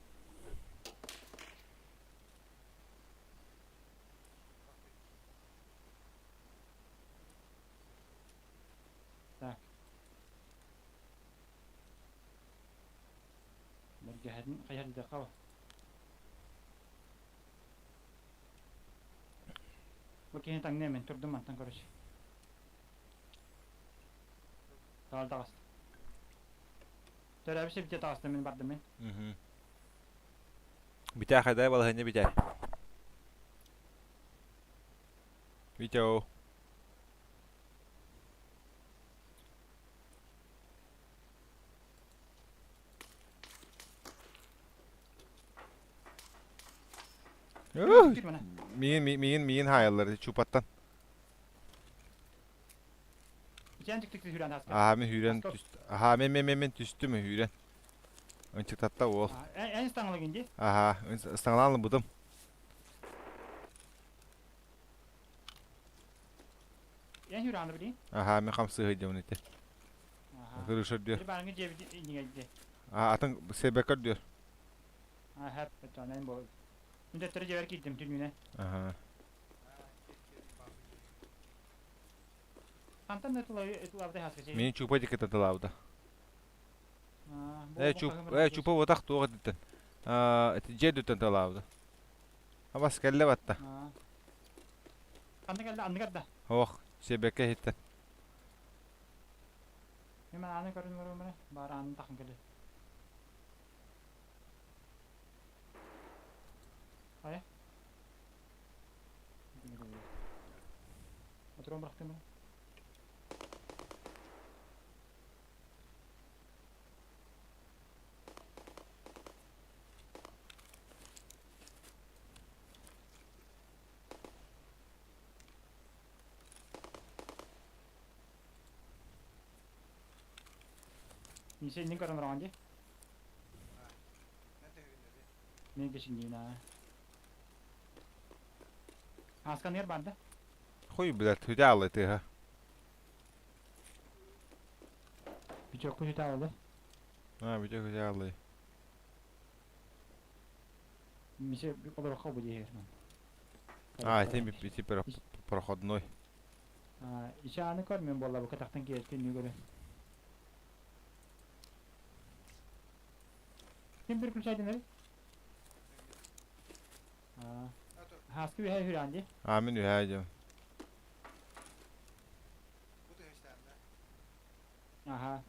A: Так. Бэргэһэтин хайар дакаба. Бу киһини таҥныы мен турдум мантан короче. Таал таҕыста. Төрөөбүт сиргэ таҕыста мин бардым мин.
B: Битээ хайдай балаһыанньа битээ. Витя. Миин миин миин хаайаллар чупаттан. Аха мен хүүрэн Аха мен мен мен мен түстүм хүүрэн. Ынчыктатта уол.
A: Эн ыстаҥалагын дии?
B: Аха, ыстаҥалаан ылбытым.
A: Эн хүүрэн билин?
B: Аха, мен хамсыһыйдым ити. Кырышыр диyor.
A: Барыңы жебит иңегде.
B: А, атын себекер диyor.
A: Аха, бетонен бол. Мен төттөрү жебер киирдим түнүнэ.
B: Аха.
A: Хантан этулабытай хаска
B: Мин чупа дикет атылаабыта. Э чуп э чупа отах туох диттен. Аа, же дүттен талаабыта. Абас кэллэ батта.
A: Ханна кэллэ анныгар да.
B: Ох, себекке хиттен.
A: Мен аны көрүн көрүн бар аны тахын кэллэ. Ая. Патрон бырахтым. Сенин көрөн бараҕын дии? Мен кешингина. Асканер бар да?
B: Хуй блядь, хүдэ аллай тыha.
A: Бичок хүдэ аллай.
B: А, бичок хүдэ аллай.
A: Мисе олор хобу дии.
B: А, это ми проходной.
A: А, ишааны көр мен болла бу катахтан киэртин нүгөрө. Ким переключатель нери? А. Хаски үһэ хүрэн ди.
B: А, мен үһэ дем.
A: Аха.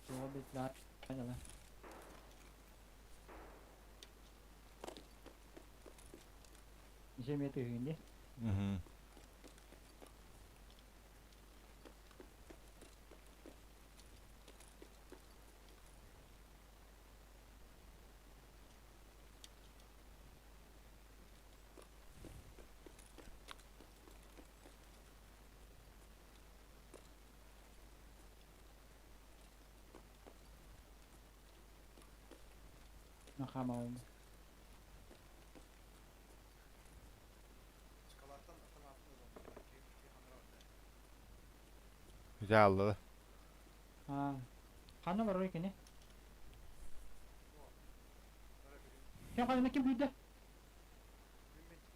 A: Суол бит Ничем это гинди?
B: Угу.
A: Нахамаум.
B: Хүдэ аллай.
A: А. Ханна бар кини? Кем ханна ким бүйдө?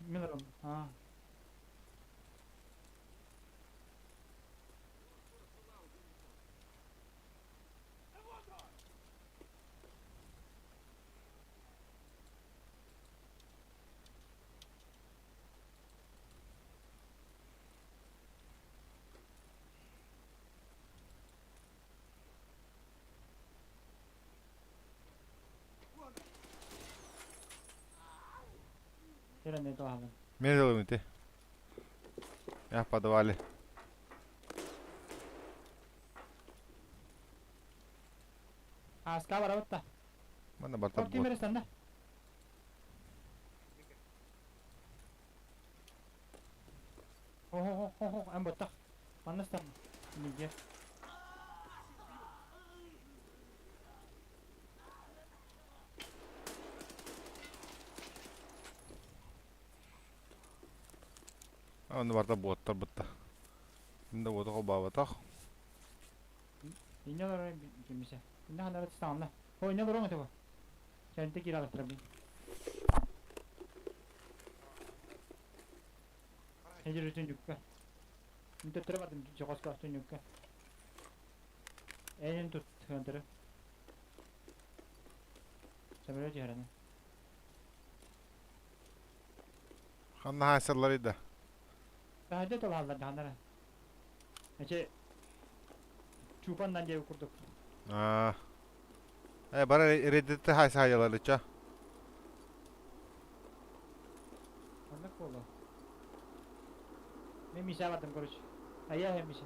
A: Мен барам. А. Терен талаһалын.
B: Мен ылым ити. Я в подвале.
A: Ааска барабыт да.
B: Манна барта
A: Ким
B: бот.
A: эрэ станна. Хо-хо-хо-хо, эн боттах. Манна станна. Нигде.
B: Онно барта буоттар бытта. Инде уоту холбооботох.
A: Инне олорор кимисе. Инне ханара тыстаҕына. О, инне олоруоҥ этэ бу. Чэнте киирэ алаттара бин. Эдир түннүккэ. Мин төттөрү бардым дьоҕоско түннүккэ. Эйин тут хантары. Самолет түһэрэнэ.
B: Ханна хаайсалларый да?
A: Таһырдьа талаһаллар даҕаннара. Эчи чуупаннан диэбит курдук.
B: Аа. Э, бары Reddit'те хайса хайаларыча.
A: Оннук буолуо. Мен Миша бардым, короче. А я Миша.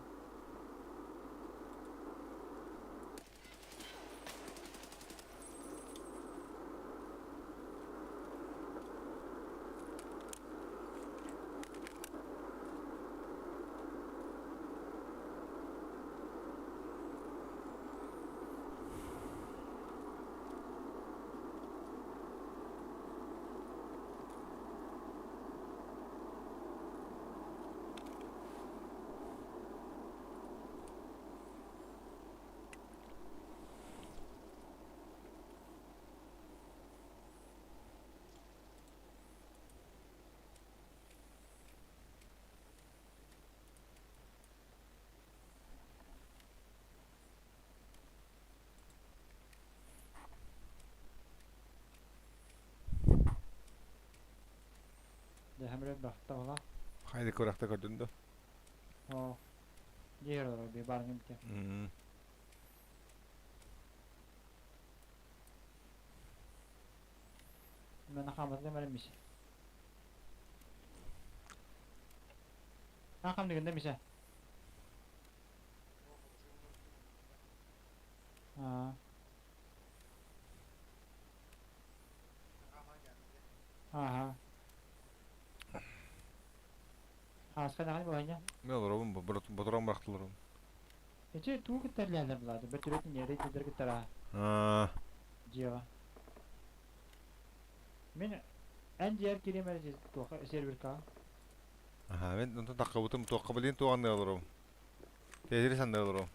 A: Дьэ, самолет бырахта ола.
B: Хайды курахта көрдүн да?
A: Оо. Дьиэ олорор би барыҥ бите. Мен хааматын баран Миша. Хаам дигэнде Миша. Аа. Ааха. Ааска даҕаны буоланньа.
B: Мен олоробун ботуран бырахтыларым.
A: Эчи тугу кыттарлаалар булаады. Бөтүрөтүн рейдердер кыттара.
B: Аа.
A: Дьиэҕэ. Мин эн дьиэр кириэм эрэ туохха серверка.
B: Аха, мен онтон таххыбытым туохха билин туоҕанныга олоробун. Тезири санныга олоробун.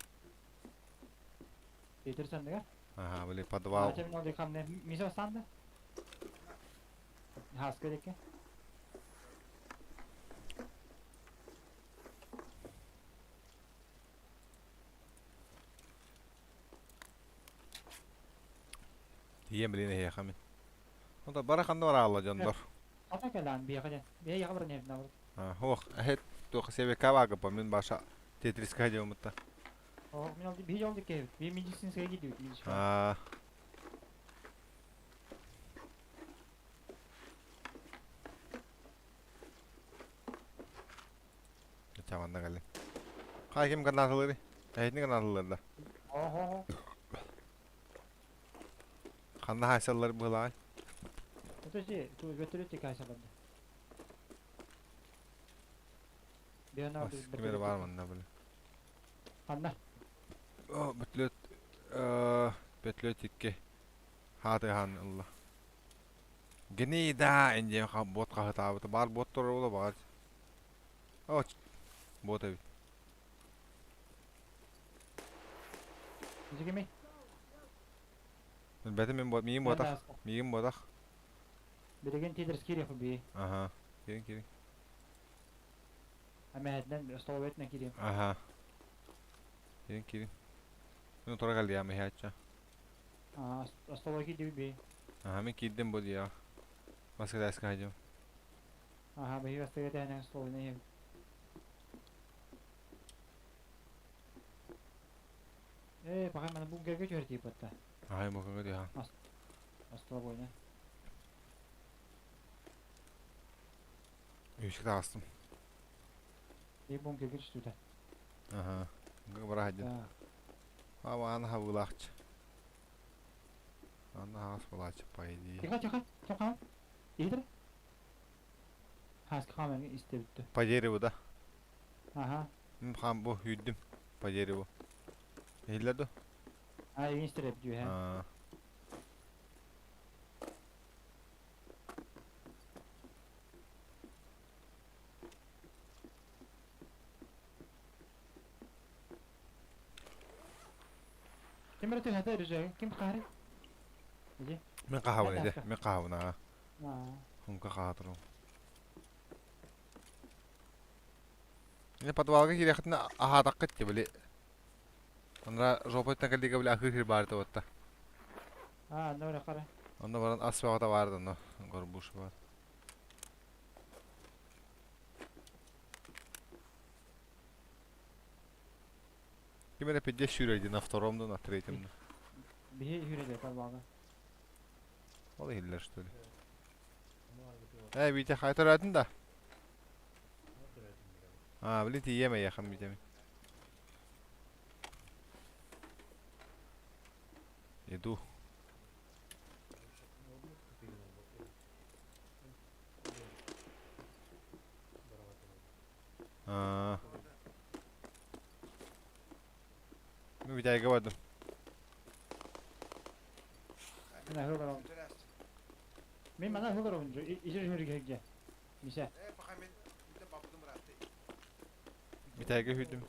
A: Петр санныга?
B: Аха, били подвал.
A: Ача мин ол хамне миса санды. Хаска деке.
B: Тиийэн билин эһиэхэ мин. Онто бара ханна бараалла дьоннор.
A: Ата кэлэн биэхэ ден. Бие яга бар небна бар.
B: Ох, эһет туох себекка баагыппа мин баша Тетриска дьоммутта.
A: О, мин ол би жол деке. Би медицинская гидибит.
B: Аа. Чаманна кэлин. Хай ким гранаталары? Эһитини гранаталары да.
A: Охо.
B: Ханна хайсаллар быһылаай?
A: Это же, ту вертолет кайса барды. Биана
B: Ким эрэ баар манна били.
A: Ханна?
B: О, бөтлөт бөтлөт икки хааты хаан ылла. Гнида эндиэм бот хаһытаабыта баар бот турар буола баҕар. О, бот эбит.
A: Кими?
B: Билбэтим мин бот миигин буотах. Миигин буотах.
A: Билигин титрс кириэх би.
B: Аха. Кириҥ кириҥ.
A: Амэһэтинэн столовойтынан кириэм.
B: Аха. Кириҥ кириҥ. Мин утара кэллиэм иһээччи.
A: Аа, столовой киирдибит би.
B: Аха, мин киирдим бу диэҕэ. Маскадаска сылдьым.
A: Аха, биһиги бастакы тэһэнэн столовойна иһэбит. Ээ, пахай маны бункерга түһэр тиийбэтта.
B: Аха, бункерга түһэ.
A: Остолобуойна.
B: Үһүскэ таҕыстым.
A: И бункерга түстүтэ.
B: Аха. Бара сылдьан.
A: Да.
B: Аана хабыылаахчы. Аана хаҕас буолааччы по идее.
A: Тихо, тихо, тихо. Иһитэр. Хаска хааман истэбитти.
B: По дереву да?
A: Аха.
B: Хам бу сүүрдүм. По дереву. Иһиллэр дуо?
A: А, истер эбит үһэ.
B: Аа.
A: Ким эрэ түһэтэ режигэ? Ким хаары? Иди.
B: Мин хаһабын иди. Мин хаһабын аа.
A: Аа.
B: Хумка хаһа турум. Ini подвалга киириэххитинэ аһаатаххыт дии били. Анара жопаттан кэллигэ били аһыыр сир баар этэ
A: Аа, онно эрэ хара.
B: Онно баран ас бөҕөтө баар онно горбуша баар. Ким эрэ пиздец сүүрэр на втором да на третьем да.
A: Биһи сүүрэр подвалга.
B: Ол иһиллэр что ли? Ээ, Витя, хайа төрөөтүн да? Аа, били тиийиэм эйиэхэ Витя. Иду. Аа. Мин Витяйга бардым.
A: Мин аһыы Мин мана аһыы олоробун исир үһүргэ Мисе.
C: Э, пока мен бүтэ бабдым быраатты.
B: Витяйга сүүрдүм.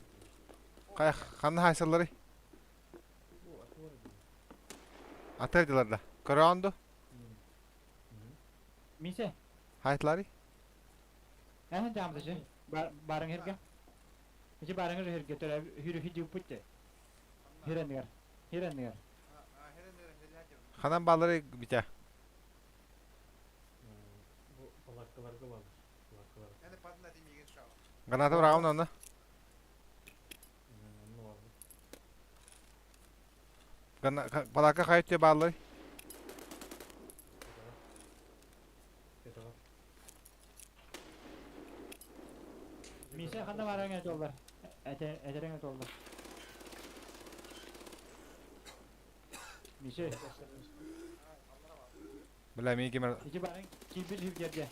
B: Хай ханна хайсалларый? Атыр дилар да. Көрөөн ду?
A: Мисе.
B: Хайтлары?
A: Эн жаамдышы. Барың хирге. Ичи барың хирге төрө хүрү хидиуппут. Хиреннигер. Хиреннигер.
B: Ханан баллары Витя.
E: Бу палаткаларга бар. Палаткалар.
C: Яны падна демеген шау.
B: Граната бырагым онно.
E: Онно бар.
B: Палатка хайт баллары?
A: Мисе ханна барың этоллар. Этерең этоллар. Мисе.
B: Бля, мен кемер.
A: Ичи барың килбир хиргерге.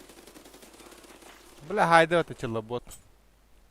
B: Бля, хайда это челобот.